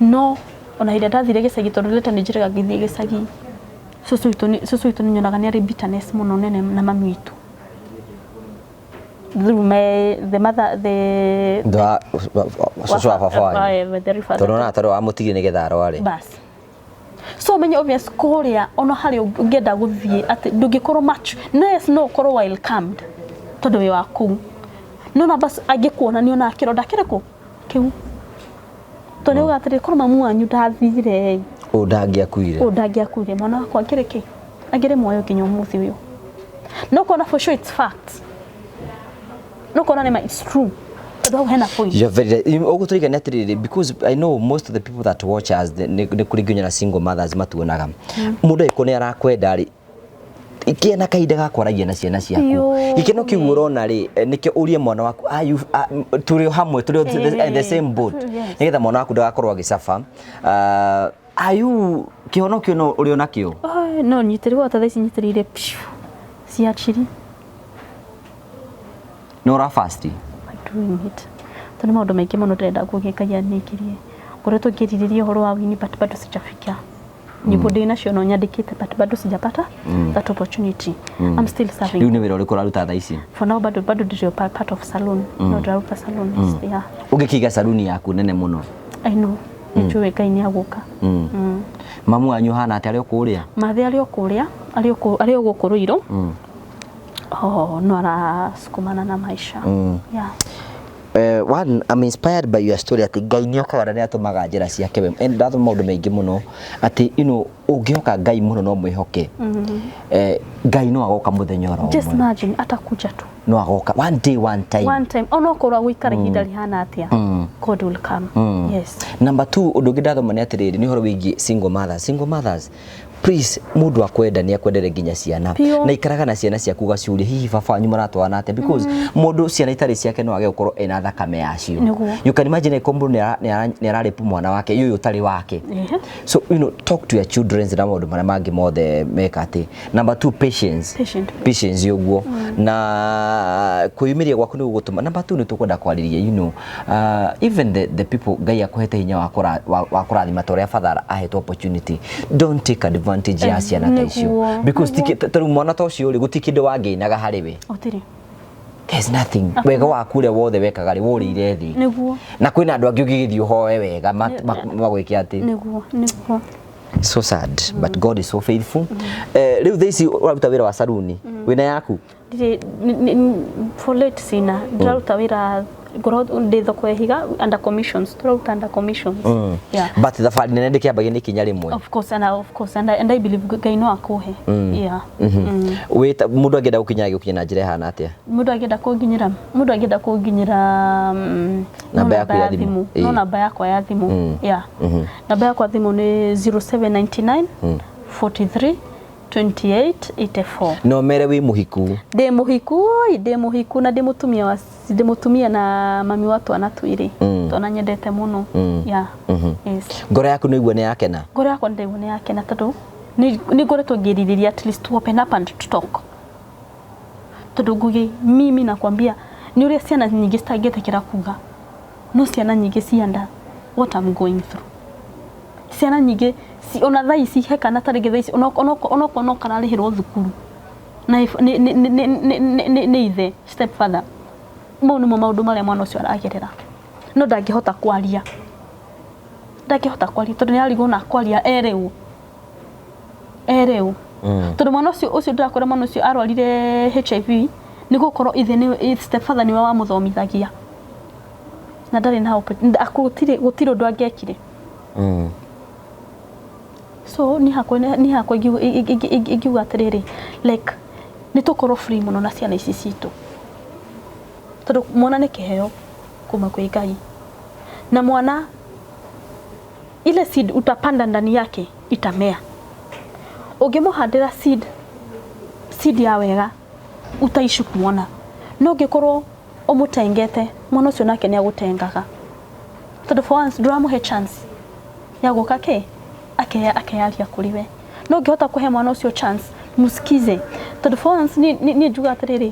No ona hĩndĩ ĩrĩa ndathire gĩcagi, tondũ later nĩ njĩraga ngĩthiĩ gĩcagi, cũcũ witũ nĩ nyonaga nĩ arĩ bitterness mũno nene na mami witũ through my the mother, the Cũcũ wa baba wanyu. The father. Tondũ ona tondũ wamũtigire nĩgetha arware. Bas, so menye obvious kũrĩa ona harĩa ũngĩenda gũthiĩ atĩ ndũngĩkorwo much. No yes, no ũkorwo welcomed tondũ wĩ wa kũu, no na bas angĩkuona nĩ ona kĩronda kĩrĩkũ kĩu, tondũ nĩ uga atĩrĩ, korwo mamu wanyu ndathire, Ũũ ndangĩakuire. Ũũ ndangĩakuire, mwana wakwa angĩrĩ kĩ, angĩrĩ muoyo nginya ũmũthĩ ũyũ. No kuona for sure it's fact, no kuona nĩ ma it's true, tondũ hau hena point. You're very right. Ũguo tũrigane atĩrĩrĩ, because I know most of the people that watch us, nĩ kũrĩ nginya na single mothers matuonaga. Mũndũ angĩkorwo nĩ arakwenda rĩ, kĩa na kahinda ga kwaragia na ciana ciaku. Biũ. Gĩkeno kĩu ũrona rĩ, nĩkĩo ũrie mwana waku, "Are you, tũrĩ o hamwe, tũrĩ o the same boat?" Nĩgetha mwana waku ndagakorwo agĩcaba. Are you kĩhono no ũrĩ o nakĩo? Oh, no nyitĩrĩrwo ta thaa ici nyitĩrĩire piu ciachiri. Nĩ ũra fast? I'm doing it, tondũ maũndũ maingĩ mũno ndĩrenda gũgĩkagia nĩkirie, ngoretwo ngĩrirĩria ũhoro wa wini, but bado sijafikia. Nyĩmbo ndĩ nacio no nyandĩkĩte, but bado sijapata that opportunity. I'm still serving. Rĩu nĩ wĩra ũrĩkũ ũraruta thaa ici? For now bado ndĩrĩ o part of salon, no ndĩraruta salon, yeah. Ũngĩkĩiga saluni yaku nene mũno. I know, nĩ njũĩ Ngai nĩ agũka. Mamu wanyu hana atĩa, arĩ o kũrĩa? Mathĩ arĩ o kũrĩa, arĩ o gũkũ Rũirũ. Oh, no arasukumana na maisha, yeah. One, I'm inspired by your story, atĩ Ngai nĩ okaga na nĩ atũmaga njĩra ciake we. And ndathoma maũndũ maingĩ mũno atĩ ũngĩhoka Ngai mũno, no mwĩhoke, Ngai no agoka mũthenya oro Just ũmwe. imagine, atakuja tu. No agoka one day, one time. One time, onokorwo agũikara ihinda rĩhana atĩa, God will come, yes. Number two, ũndũ ũngĩ ndathoma nĩ atĩrĩrĩ, nĩ ũhoro wĩgiĩ single mothers. Single mothers, Please, mũndũ akwenda nĩ akwendere nginya ciana. Biũ. Na ikaraga na ciana ciaku ũgaciũria, hihi baba wanyu maratwarana atĩa? Because mũndũ ciana itarĩ ciake no age gũkorwo ena thakame yacio. You can imagine angĩkorwo mũndũ nĩ ararĩpu mwana wake ũyũ ũtarĩ wake. So talk to your children na maũndũ marĩa mangĩ mothe meka atĩ. Number two, patience. Patient. Patience ũguo na kwĩyumĩria gwaku nĩ gũgũtũma. Number two, nĩ tũkwenda kwarĩria even the people Ngai akũhete hinya wa kũrathima ta ũrĩa father ahetwo opportunity, don't take advantage ya ciana ta icio, because ta rĩu mwana ta ũcio rĩ, gũtirĩ kĩndũ wangĩinaga harĩ we. Gũtirĩ. There's nothing. Wega waku ũrĩa wothe wekaga rĩ, worĩire thĩ. Na kwĩna andũ angĩ ũngĩgĩthiĩ ũhoe wega magwĩke atĩ. Nĩguo, nĩguo. So sad, but God is so faithful. Rĩu thaa ici ũraruta wĩra wa saruni, wĩna yaku? Ndirĩ for late sina. Ndĩraruta wĩra, ngorwo ndĩ thoko ya Ihiga under commissions, tũraruta under commissions, yeah. But thabarĩ nene ndĩkĩambagia nĩ ikinya rĩmwe. Of course, and of course and I believe Ngai no akũhe, yeah. Wĩta mũndũ angĩenda gũkinya, agĩgũkinya na njĩra ĩhana atĩa? Mũndũ angĩenda kũnginyĩra no. Namba yaku namba ya ya thimũ. Thimũ, no namba yakwa ya thimũ, yeah, namba yakwa ya thimũ nĩ 0799 43 28 84. No mere wĩ mũhiku? Ndĩ mũhiku, oi, ndĩ mũhiku na ndĩ mũtumia na mami wa twana twĩrĩ, twana nyendete mũno, yeah, yes. Ngoro yaku nĩ igua nĩ yakena? Ngoro yakwa nĩ ndaigua nĩ yakena, tondũ nĩ ngoretwo ngĩrirĩria at least to open up and to talk, tondũ Ngugi, mimi nakwambia, nĩ ũrĩa ciana nyingĩ citangĩtĩkĩra kuga, no ciana nyingĩ cianda what I'm going through. Ciana nyingĩ ona thaa ici he kana ta rĩngĩ thaa ici onokorwo no kararĩhĩrwo thukuru na nĩ ithe, step father. Mau nĩmo maũndũ marĩa mwana ũcio aragerera, no ndangĩhota kwaria, ndangĩhota kwaria tondũ nĩ arigwo na kwaria erĩu erĩu, tondũ mwana ũcio ndĩrakwĩra, mwana ũcio arwarire HIV nĩ gũkorwo ithe nĩ step father nĩwe wamũthomithagia na ndarĩ na gũtirĩ ũndũ angĩekire. So niĩ hakwa ingiuga atĩrĩrĩ, like nĩ tũkorwo free mũno na ciana ici citũ, tondũ mwana nĩ kĩheo kuma kwĩ Ngai, na mwana ile seed utapanda ndani yake itamea. Ũngĩmũhandĩra seed ya wega, utaishi kuona, no ũngĩkorwo ũmũtengete, mwana ũcio nake nĩ agũtengaga, tondũ for once ndũramũhe chance ya gũka kĩ akeyaria kũrĩ we. No ũngĩhota kũhe mwana ũcio chance, musikize, tondũ for once niĩ njuga atĩrĩrĩ,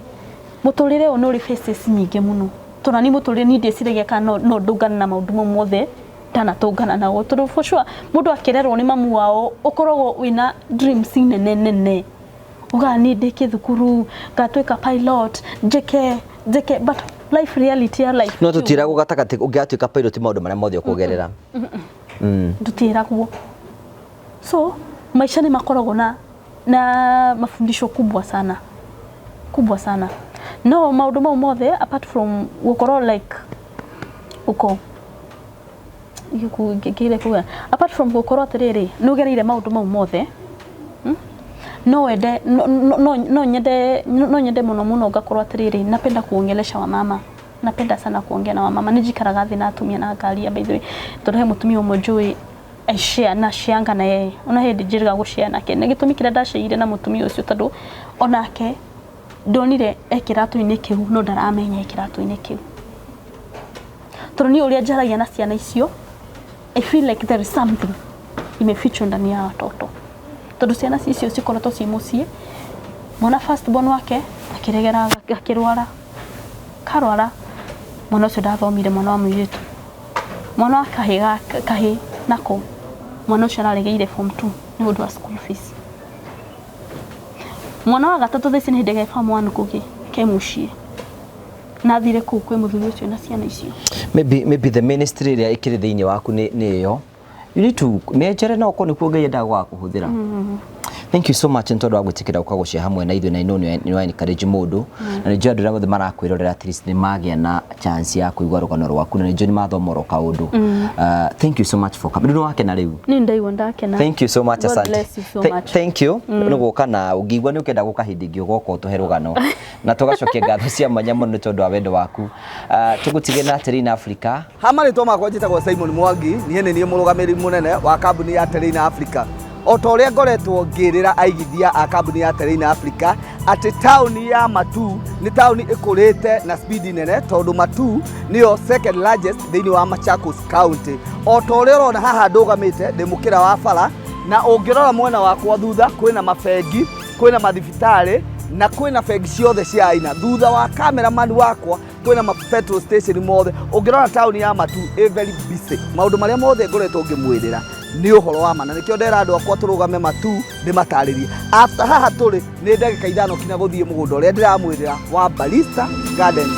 mũtũrĩre ũyũ nĩ ũrĩ faces nyingĩ mũno, tondũ ni mũtũrĩre niĩ ndĩciragia kana no ndũngane na maũndũ mau mothe ndanatũngana nao, tondũ for sure mũndũ akĩrerwo nĩ mamu wao ũkoragwo wĩna dreams nene nene, ugaga niĩ ndĩkie thukuru ngatuĩka pilot, njĩke njĩke, but life, reality ya life. No tũtiragwo gatagatĩ ũngĩgatuĩka pilot maũndũ marĩa mothe ũkũgerera. Ndũtiragwo. So maisha nĩ makoragwo na mafundisho kubwa sana, kubwa sana. No maũndũ mau mothe, apart from gũkorwo like uko kire kuga, apart from gũkorwo atĩrĩrĩ nĩ ũgereire maũndũ mau mothe, No wende no nyende mũno mũno ngakorwo atĩrĩrĩ, napenda kuongelesha wamama, napenda sana kuongea na wamama. Nĩ njikaraga thĩ na atumia na ngaria. By the way, tondũ he mũtumia ũmwe njũĩ I share na shareanga na yeye, ona hĩndĩ njĩrĩga gũshare nake, na gĩtũmi kĩrĩa ndaceire na mũtumia ũcio, tondũ onake ndonire e kĩratũ-inĩ kĩu, no ndaramenya e kĩratũ-inĩ kĩu, tondũ niĩ ũrĩa njaragia na ciana icio, I feel like there is something imefichwa ndani ya watoto, tondũ ciana icio cikoretwo ciĩ mũciĩ. Mwana first born wake akĩregera, akĩrwara, karwara, mwana ũcio ndathomire, mwana wa mũirĩtu. Mwana wa kahĩ kahĩ nako, mwana ũcio araregeire form 2 nĩ ũndũ wa school fees. Mwana wa gatatũ thaa ici nĩ hĩndĩ ge form 1 kũgĩ ke mũciĩ na athire kũu kwĩ mũthuri ũcio na ciana icio. Maybe the ministry ĩrĩa ĩkĩrĩ thĩinĩ waku nĩ ĩyo you need to mĩenjere, no okorwo nĩkuo Ngai endaga gũgakũhũthĩra. Thank you so much nĩ tondũ wa gwĩtĩkĩra gũka gũcia hamwe na ithuĩ, na ino nĩ wa encourage mũndũ, na nĩ njũĩ andũ arĩa othe marakwĩrorera at least nĩ magĩa na chance ya kũigua rũgano rwaku, na nĩ njũĩ nĩ mathoma oro kaũndũ. Thank you so much for coming. Rĩu nĩ wakena rĩu? Nĩ ndaigua ndakena. Thank you so much. God Asante. bless you so much. Thank you nĩ gũka, na ũngĩigua nĩ ũkenda gũka hĩndĩ ĩngĩ, ũgoka ũtũhe rũgano, na tũgacokia ngatho cia mwanya mũno nĩ tondũ wa wendo waku. Tũgũtige na Terrain Africa. Ha marĩtwa makwa njĩtagwo Simon Mwangi, niĩ nĩ niĩ mũrũgamĩrĩri mũnene wa kambuni ya Terrain Africa. O ta ũrĩa ngoretwo ngĩrĩra aigithia a kambuni ya Terrain Africa atĩ taũni ya Matuu nĩ taũni ĩkũrĩte na speed nene, tondũ Matuu nĩyo second largest thĩinĩ wa Machakos County. O ta ũrĩa ũrona haha ndũgamĩte ndĩ mũkĩra wa bara, na ũngĩrora mwena wakwa thutha kwĩna mabengi, kwĩna mathibitarĩ na kwĩna bengi ciothe cia aina. Thutha wa cameraman wakwa kwĩna ma petrol station mothe. Ũngĩrora taũni ya Matuu ĩ very busy. Maũndũ marĩa mothe ngoretwo ngĩmwĩrĩra nĩ ũhoro wa ma, na nĩkĩo ndera andũ akwa tũrũgame Matuu ndĩmatarĩrie. After haha tũrĩ nĩ ndagĩka 5 kinya gũthiĩ mũgũnda ũrĩa ndĩramwĩrĩra wa Ballista Gardens.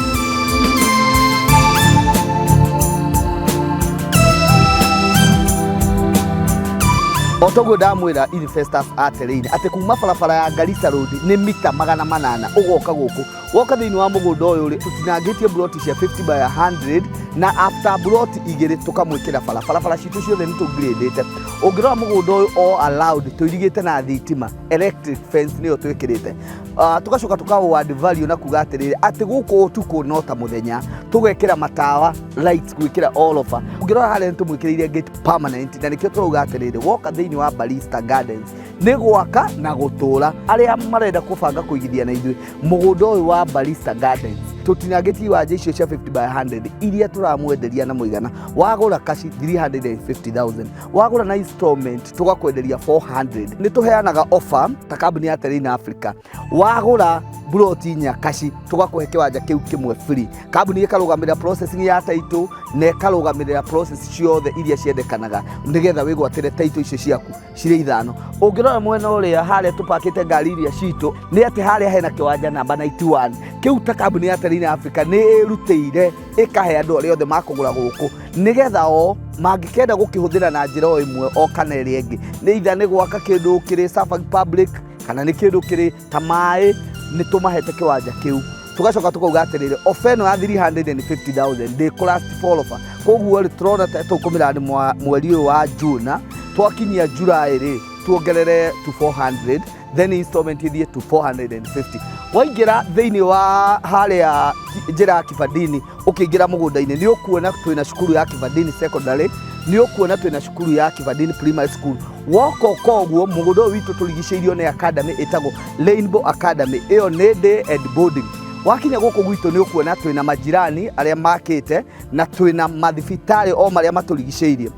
O toguo ndamwĩra investors a Terrain atĩ kuma barabara ya Garissa Road nĩ mita 800 ũgoka gũkũ. Woka thĩinĩ wa mũgũnda ũyũ rĩ, tũtinangĩtie buroti cia 50 by 100, na after buroti 2 tũkamwĩkĩra bara. Barabara citũ ciothe nĩ tũgrĩndĩte. Ũngĩrora mũgũnda ũyũ all allowed tũirigĩte na thitima, electric fence nĩyo twĩkĩrĩte. Tũgacoka tũka add value na kuga atĩrĩrĩ atĩ gũkũ ũtukũ no ta mũthenya, tũgekĩra matawa lights gwĩkĩra all over. Ũngĩrora harĩa nĩ tũmwĩkĩrĩire gate permanent, na nĩkĩo tũrauga atĩrĩrĩ woka thĩinĩ wa Ballista Gardens nĩ gwaka na gũtũra. Arĩa marenda kũbanga kũigithia na ithuĩ mũgũnda ũyũ wa Ballista Gardens, tũtinangĩtie iwanja icio cia 50 by 100 iria tũramwenderia na mũigana wagũra kaci 350,000, wagũra na installment tũgakwenderia 400. Nĩ tũheanaga offer ta kambuni ya Terrain Africa, wagũra buroti 4 kaci tũgakũhe kĩwanja kĩu kĩmwe free. Kambuni ĩkarũgamĩrĩra processing ya title na ĩkarũgamĩrĩra process ciothe iria ciendekanaga nĩgetha wĩgwatĩre title icio ciaku cirĩ 5. Ũngĩrora mwena ũrĩa harĩa tũpakĩte ngari iria citũ nĩ atĩ harĩa hena kĩwanja namba 91 kĩu ta kambuni ya Terrain Africa nĩ ĩrutĩire ĩkahe andũ arĩa othe makũgũra gũkũ, nĩgetha o mangĩkenda gũkĩhũthĩra na njĩra o ĩmwe o kana ĩrĩa ĩngĩ, nĩ either nĩ gwaka kĩndũ kĩrĩ serving public kana nĩ kĩndũ kĩrĩ ta maĩ, nĩ tũmahete kĩwanja kĩu. Tũgacoka tũkauga atĩrĩrĩ offer ĩno ya 350,000 ndĩkũ last for offer. Koguo rĩ tũrona ta tũkũmĩra nĩ mweri ũyũ wa June, twakinyia July rĩ tuongerere to 400, then installment ithiĩ to 450. Waingĩra thĩinĩ wa harĩa njĩra ya Kibandini ũkĩingĩra mũgũnda-inĩ nĩ ũkuona twĩna cukuru ya Kibandini Secondary, nĩ ũkuona twĩna cukuru ya Kibandini Primary School. Woka ũka ũguo mũgũnda ũyũ witũ tũrigicĩirio nĩ academy ĩtagwo Rainbow Academy, ĩyo nĩ day and boarding. Wakinya gũkũ gwitũ nĩ ũkuona twĩna majirani arĩa makĩte na twĩna mathibitarĩ o marĩa matũrigicĩirie.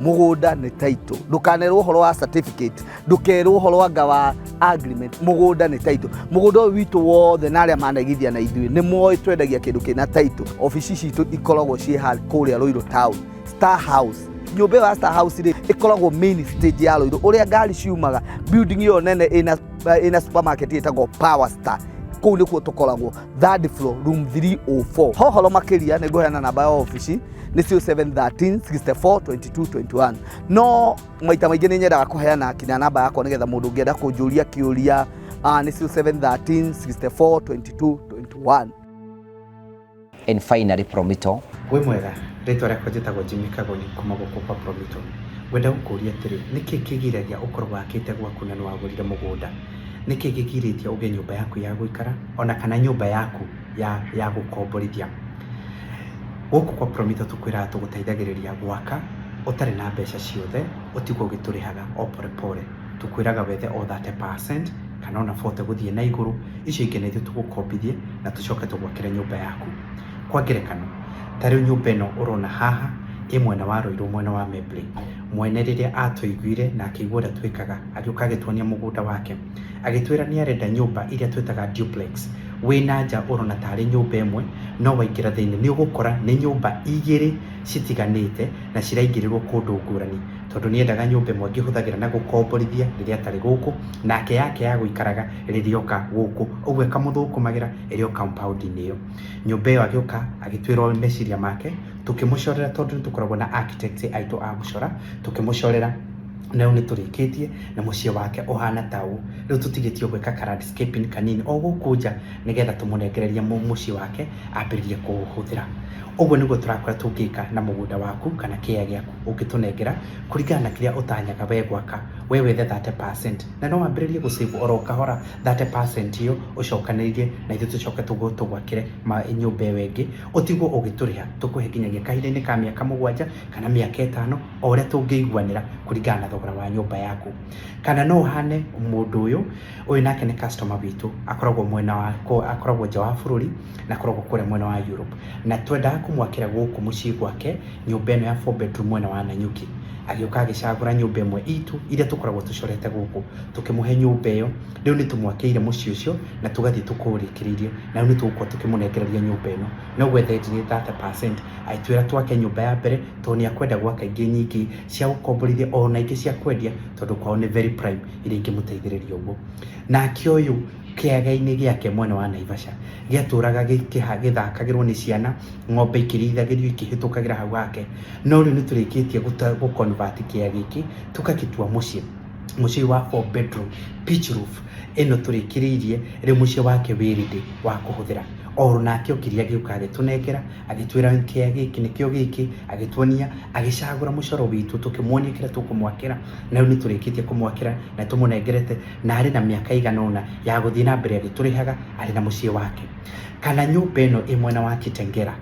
Mũgũnda nĩ title, ndũkanerwo ũhoro wa certificate, ndũkerwo ũhoro anga wa agreement, mũgũnda nĩ title. Mũgũnda ũyũ witũ wothe na arĩa manaigithia na ithuĩ nĩ moĩ twendagia kĩndũ kĩna title. Obici citũ ikoragwo ciĩ kũrĩa Ruiru Town, Star House. Nyũmba ĩyo ya Star House rĩ ĩkoragwo main stage ya Ruiru, ũrĩa ngari ciumaga building ĩyo nene ĩna supermarket ĩtagwo Power Star. Kũu nĩkuo tũkoragwo, third floor, room 304. Hohoro makĩria nĩ ngũheana namba ya obici nĩ 0713 64 22 21, no maita maingĩ nĩ nyendaga kũheana kinya namba yakwa nĩgetha mũndũ ũngĩenda kũnjũria kĩũria, nĩ 0713 64 22 21. And finally Promito. Wĩ mwega, rĩtwa rĩakwa njĩtagwo Jimmy Kagoni kuma gũkũ kwa Promito. Ngwenda gũkũria atĩrĩ, nĩkĩ kĩgiragia ũkorwo wakĩte gwaku na nĩwagũrire mũgũnda? Nĩkĩ kĩgirĩtie ũgĩe nyũmba yaku ya gũikara ona kana nyũmba yaku ya gũkomborithia? Gũkũ kwa Promito tũkwĩraga tũgũteithagĩrĩria gwaka ũtarĩ na mbeca ciothe, ũtigwo ũgĩtũrĩhaga o pore pore. Tũkwĩraga wethe o 30% kana ona 40 gũthiĩ na igũrũ, icio ingĩ na ithuĩ tũgũkombithie na tũcoke tũgwakĩre nyũmba yaku. Kwa ngerekano, ta rĩu nyũmba ĩno ũrona haha ĩ mwena wa Ruiru, mwena wa Membley. Mwene rĩrĩa atũiguire na akĩigua ũrĩa twĩkaga, agĩũka agĩtuonia mũgũnda wake, agĩtwĩra nĩ arenda nyũmba iria twĩtaga duplex. Wĩna nja ũrona tarĩ nyũmba ĩmwe, no waingĩra thĩinĩ nĩ ũgũkora nĩ nyũmba 2 citiganĩte na ciraingĩrĩrwo kũndũ ngũrani, tondũ nĩ endaga nyũmba ĩmwe angĩhũthagĩra na gũkomborithia rĩrĩa atarĩ gũkũ, nake yake ya gũikaraga rĩrĩa oka gũkũ, ũguo ĩkamũthũkũmagĩra ĩrĩ o compound-inĩ ĩyo. Nyũmba ĩyo agĩũka agĩtwĩra meciria make, tũkĩmũcorera tondũ nĩ tũkoragwo na architects aitũ a gũcora, tũkĩmũcorera na rĩu nĩ tũrĩkĩtie na mũciĩ wake ũhana ta ũũ. Rĩu tũtigĩtio gwĩka ka landscaping kanini o gũkũ nja nĩgetha tũmũnengererie mũciĩ wake ambĩrĩrie kũũhũthĩra. Ũguo nĩguo tũrakora tũngĩka na mũgũnda waku kana kĩea gĩaku ũngĩtũnengera kũringana na kĩrĩa ũtanyaga we gwaka. We wethe 30% na no wambĩrĩrie gũsave oro kahora 30% ĩyo ũcokanĩrĩrie, na ithuĩ tũcoke tũgwakĩre nyũmba ĩyo ĩngĩ, ũtigwo ũgĩtũrĩha, tũkũhe nginyagia kahinda-inĩ ka mĩaka 7 kana mĩaka 5, o ũrĩa tũngĩiguanĩra kũringana na thogora wa nyũmba yaku. Kana no ũhane mũndũ ũyũ nake nĩ customer witũ, akoragwo mwena wa akoragwo nja wa bũrũri na akoragwo kũrĩa mwena wa Europe, na twendaga kũmwakĩra gũkũ mũciĩ gwake nyũmba ĩno ya 4 bedroom mwena wa Nanyuki. Agĩũka agĩcagũra nyũmba ĩmwe itũ iria tũkoragwo tũcorete gũkũ, tũkĩmũhe nyũmba ĩyo. Rĩu nĩ tũmwakĩire mũciĩ ũcio na tũgathiĩ tũkũũrĩkĩrĩirie, na rĩu nĩ tũgũkorwo tũkĩmũnengereria nyũmba ĩno. No gwethe 30% agĩtwĩra twake nyũmba ya mbere, tondũ nĩ akwenda gwaka ingĩ nyingĩ cia gũkomborithia ona ingĩ cia kwendia, tondũ kwao nĩ very prime iria ingĩmũteithĩrĩria ũguo. Nake ũyũ kĩaga-inĩ gĩake mwena wa Naivasha gĩatũraga gĩthakagĩrwo nĩ ciana, ng'ombe ikĩrĩithagĩrio ikĩhĩtũkagĩra hau hake, no rĩu nĩ tũrĩkĩtie gũ-convert kĩea gĩkĩ tũgagĩtua mũciĩ, mũciĩ wa 4 bedroom pitch roof ĩno tũrĩkĩrĩirie. Rĩu mũciĩ wake wĩ ready wa kũhũthĩra. Oro nake okire agĩũka agĩtũnengera, agĩtwĩra kĩea gĩkĩ nĩkĩo gĩkĩ, agĩtuonia, agĩcagũra mũcoro witũ, tũkĩmuonia kĩrĩa tũkũmwakĩra, na rĩu nĩ tũrĩkĩtie kũmwakĩra na tũmũnengerete, na arĩ na mĩaka ĩigana ũna ya gũthiĩ na mbere agĩtũrĩhaga arĩ na mũciĩ wake. Kana nyũmba ĩno ĩ mwena wa Kitengela,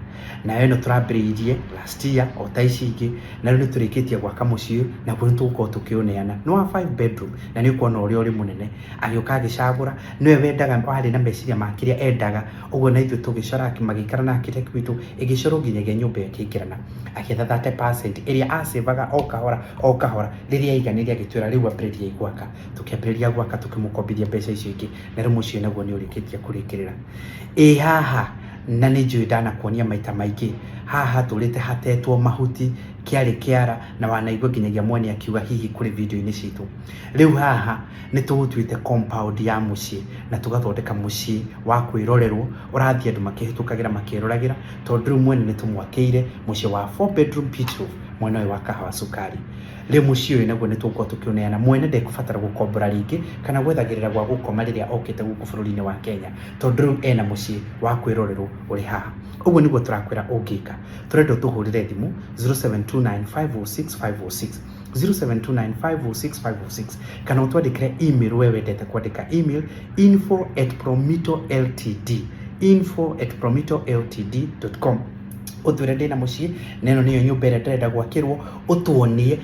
nayo ĩno tũrambĩrĩirie last year o ta ici ingĩ, na rĩu nĩ tũrĩkĩtie gwaka mũciĩ, naguo nĩ tũgũkorwo tũkĩũneana. Nĩ wa 5 bedroom na nĩ ũkuona ũrĩa ũrĩ mũnene. Agĩũka agĩcagũra, nĩwe wendaga, warĩ na meciria ma kĩrĩa endaga ũguo, na ithuĩ tũgĩcora, magĩikara na architect witũ, ĩgĩcorwo nginyagia nyũmba ĩyo ĩkĩingĩrana. Akĩetha 30% ĩrĩa acevaga o kahora o kahora, rĩrĩa aiganĩire agĩtwĩra rĩu ambĩrĩriai gwaka. Tũkĩambĩrĩria gwaka, tũkĩmũkombithia mbeca icio ingĩ, na rĩu mũciĩ naguo nĩ ũrĩkĩtie kũrĩkĩrĩra. Ĩ haha, na nĩ njũĩ ndanakuonia maita maingĩ, haha hatũrĩte hatetwo mahuti, kĩarĩ kĩara, na wanaigua nginyagia mwene akiuga hihi kũrĩ video-inĩ citũ. Rĩu haha nĩ tũgũtuĩte compound ya mũciĩ na tũgathondeka mũciĩ wa kwĩrorerwo, ũrathiĩ andũ makĩhĩtũkagĩra makĩroragĩra, tondũ rĩu mwene nĩ tũmwakĩire mũciĩ wa 4 bedroom pitch roof mwena ũyũ wa Kahawa Sukari. Rĩu mũciĩ ũyũ naguo nĩ tũgũkorwo tũkĩũneana, mwene ndekũbatara gũkombora rĩngĩ kana gwethagĩrĩra gwa gũkoma rĩrĩa okĩte gũkũ bũrũri-inĩ wa Kenya, tondũ rĩu ena mũciĩ wa kwĩrorerwo ũrĩ haha. Ũguo nĩguo tũrakwĩra ũngĩka. Tũrenda ũtũhũrĩre thimũ 0729506506, 0729506506, kana ũtwandĩkĩre email, we wendete kwandĩka email, info@promitoltd, info@promitoltd.com. Ũtwĩre ndĩna mũciĩ na ĩno nĩyo nyũmba ĩrĩa ndĩrenda gwakĩrwo, ũtuonie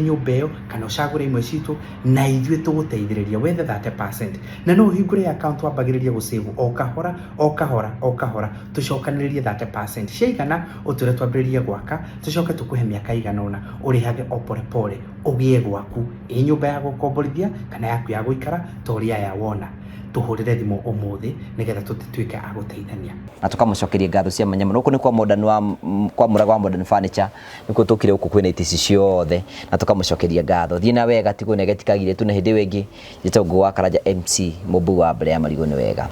nyũmba ĩyo kana ũcagũre imwe citũ, na ithuĩ tũgũteithĩrĩria wethe 30%, na no ũhingũre account wambagĩrĩrie gũsave o kahora o kahora o kahora, tũcokanĩrĩrie 30% ciaigana, ũtwĩre twambĩrĩrie gwaka, tũcoke tũkũhe mĩaka ĩigana ũna ũrĩhage o pole pole ũgĩe gwaku, ĩ nyũmba ya gũkomborithia kana yaku ya gũikara ta ũrĩa aya wona. Tũhũrĩre thimũ ũmũthĩ nĩgetha tũtuĩke a gũteithania. Na tũkamũcokeria ngatho cia mwanya mũno. Gũkũ nĩ kwa Modern wa kwa Mũraga wa Modern Furniture, nĩkuo tũkire gũkũ kwĩna itĩ ici ciothe, na tũkamũcokeria ngatho. Thiĩ na wega, tigwo nege tikagire tu, na hĩndĩ ĩyo ĩngĩ njĩtagwo Ngũgũ wa Karanja MC Mũmbu wa mbere ya marigũ. Nĩ wega.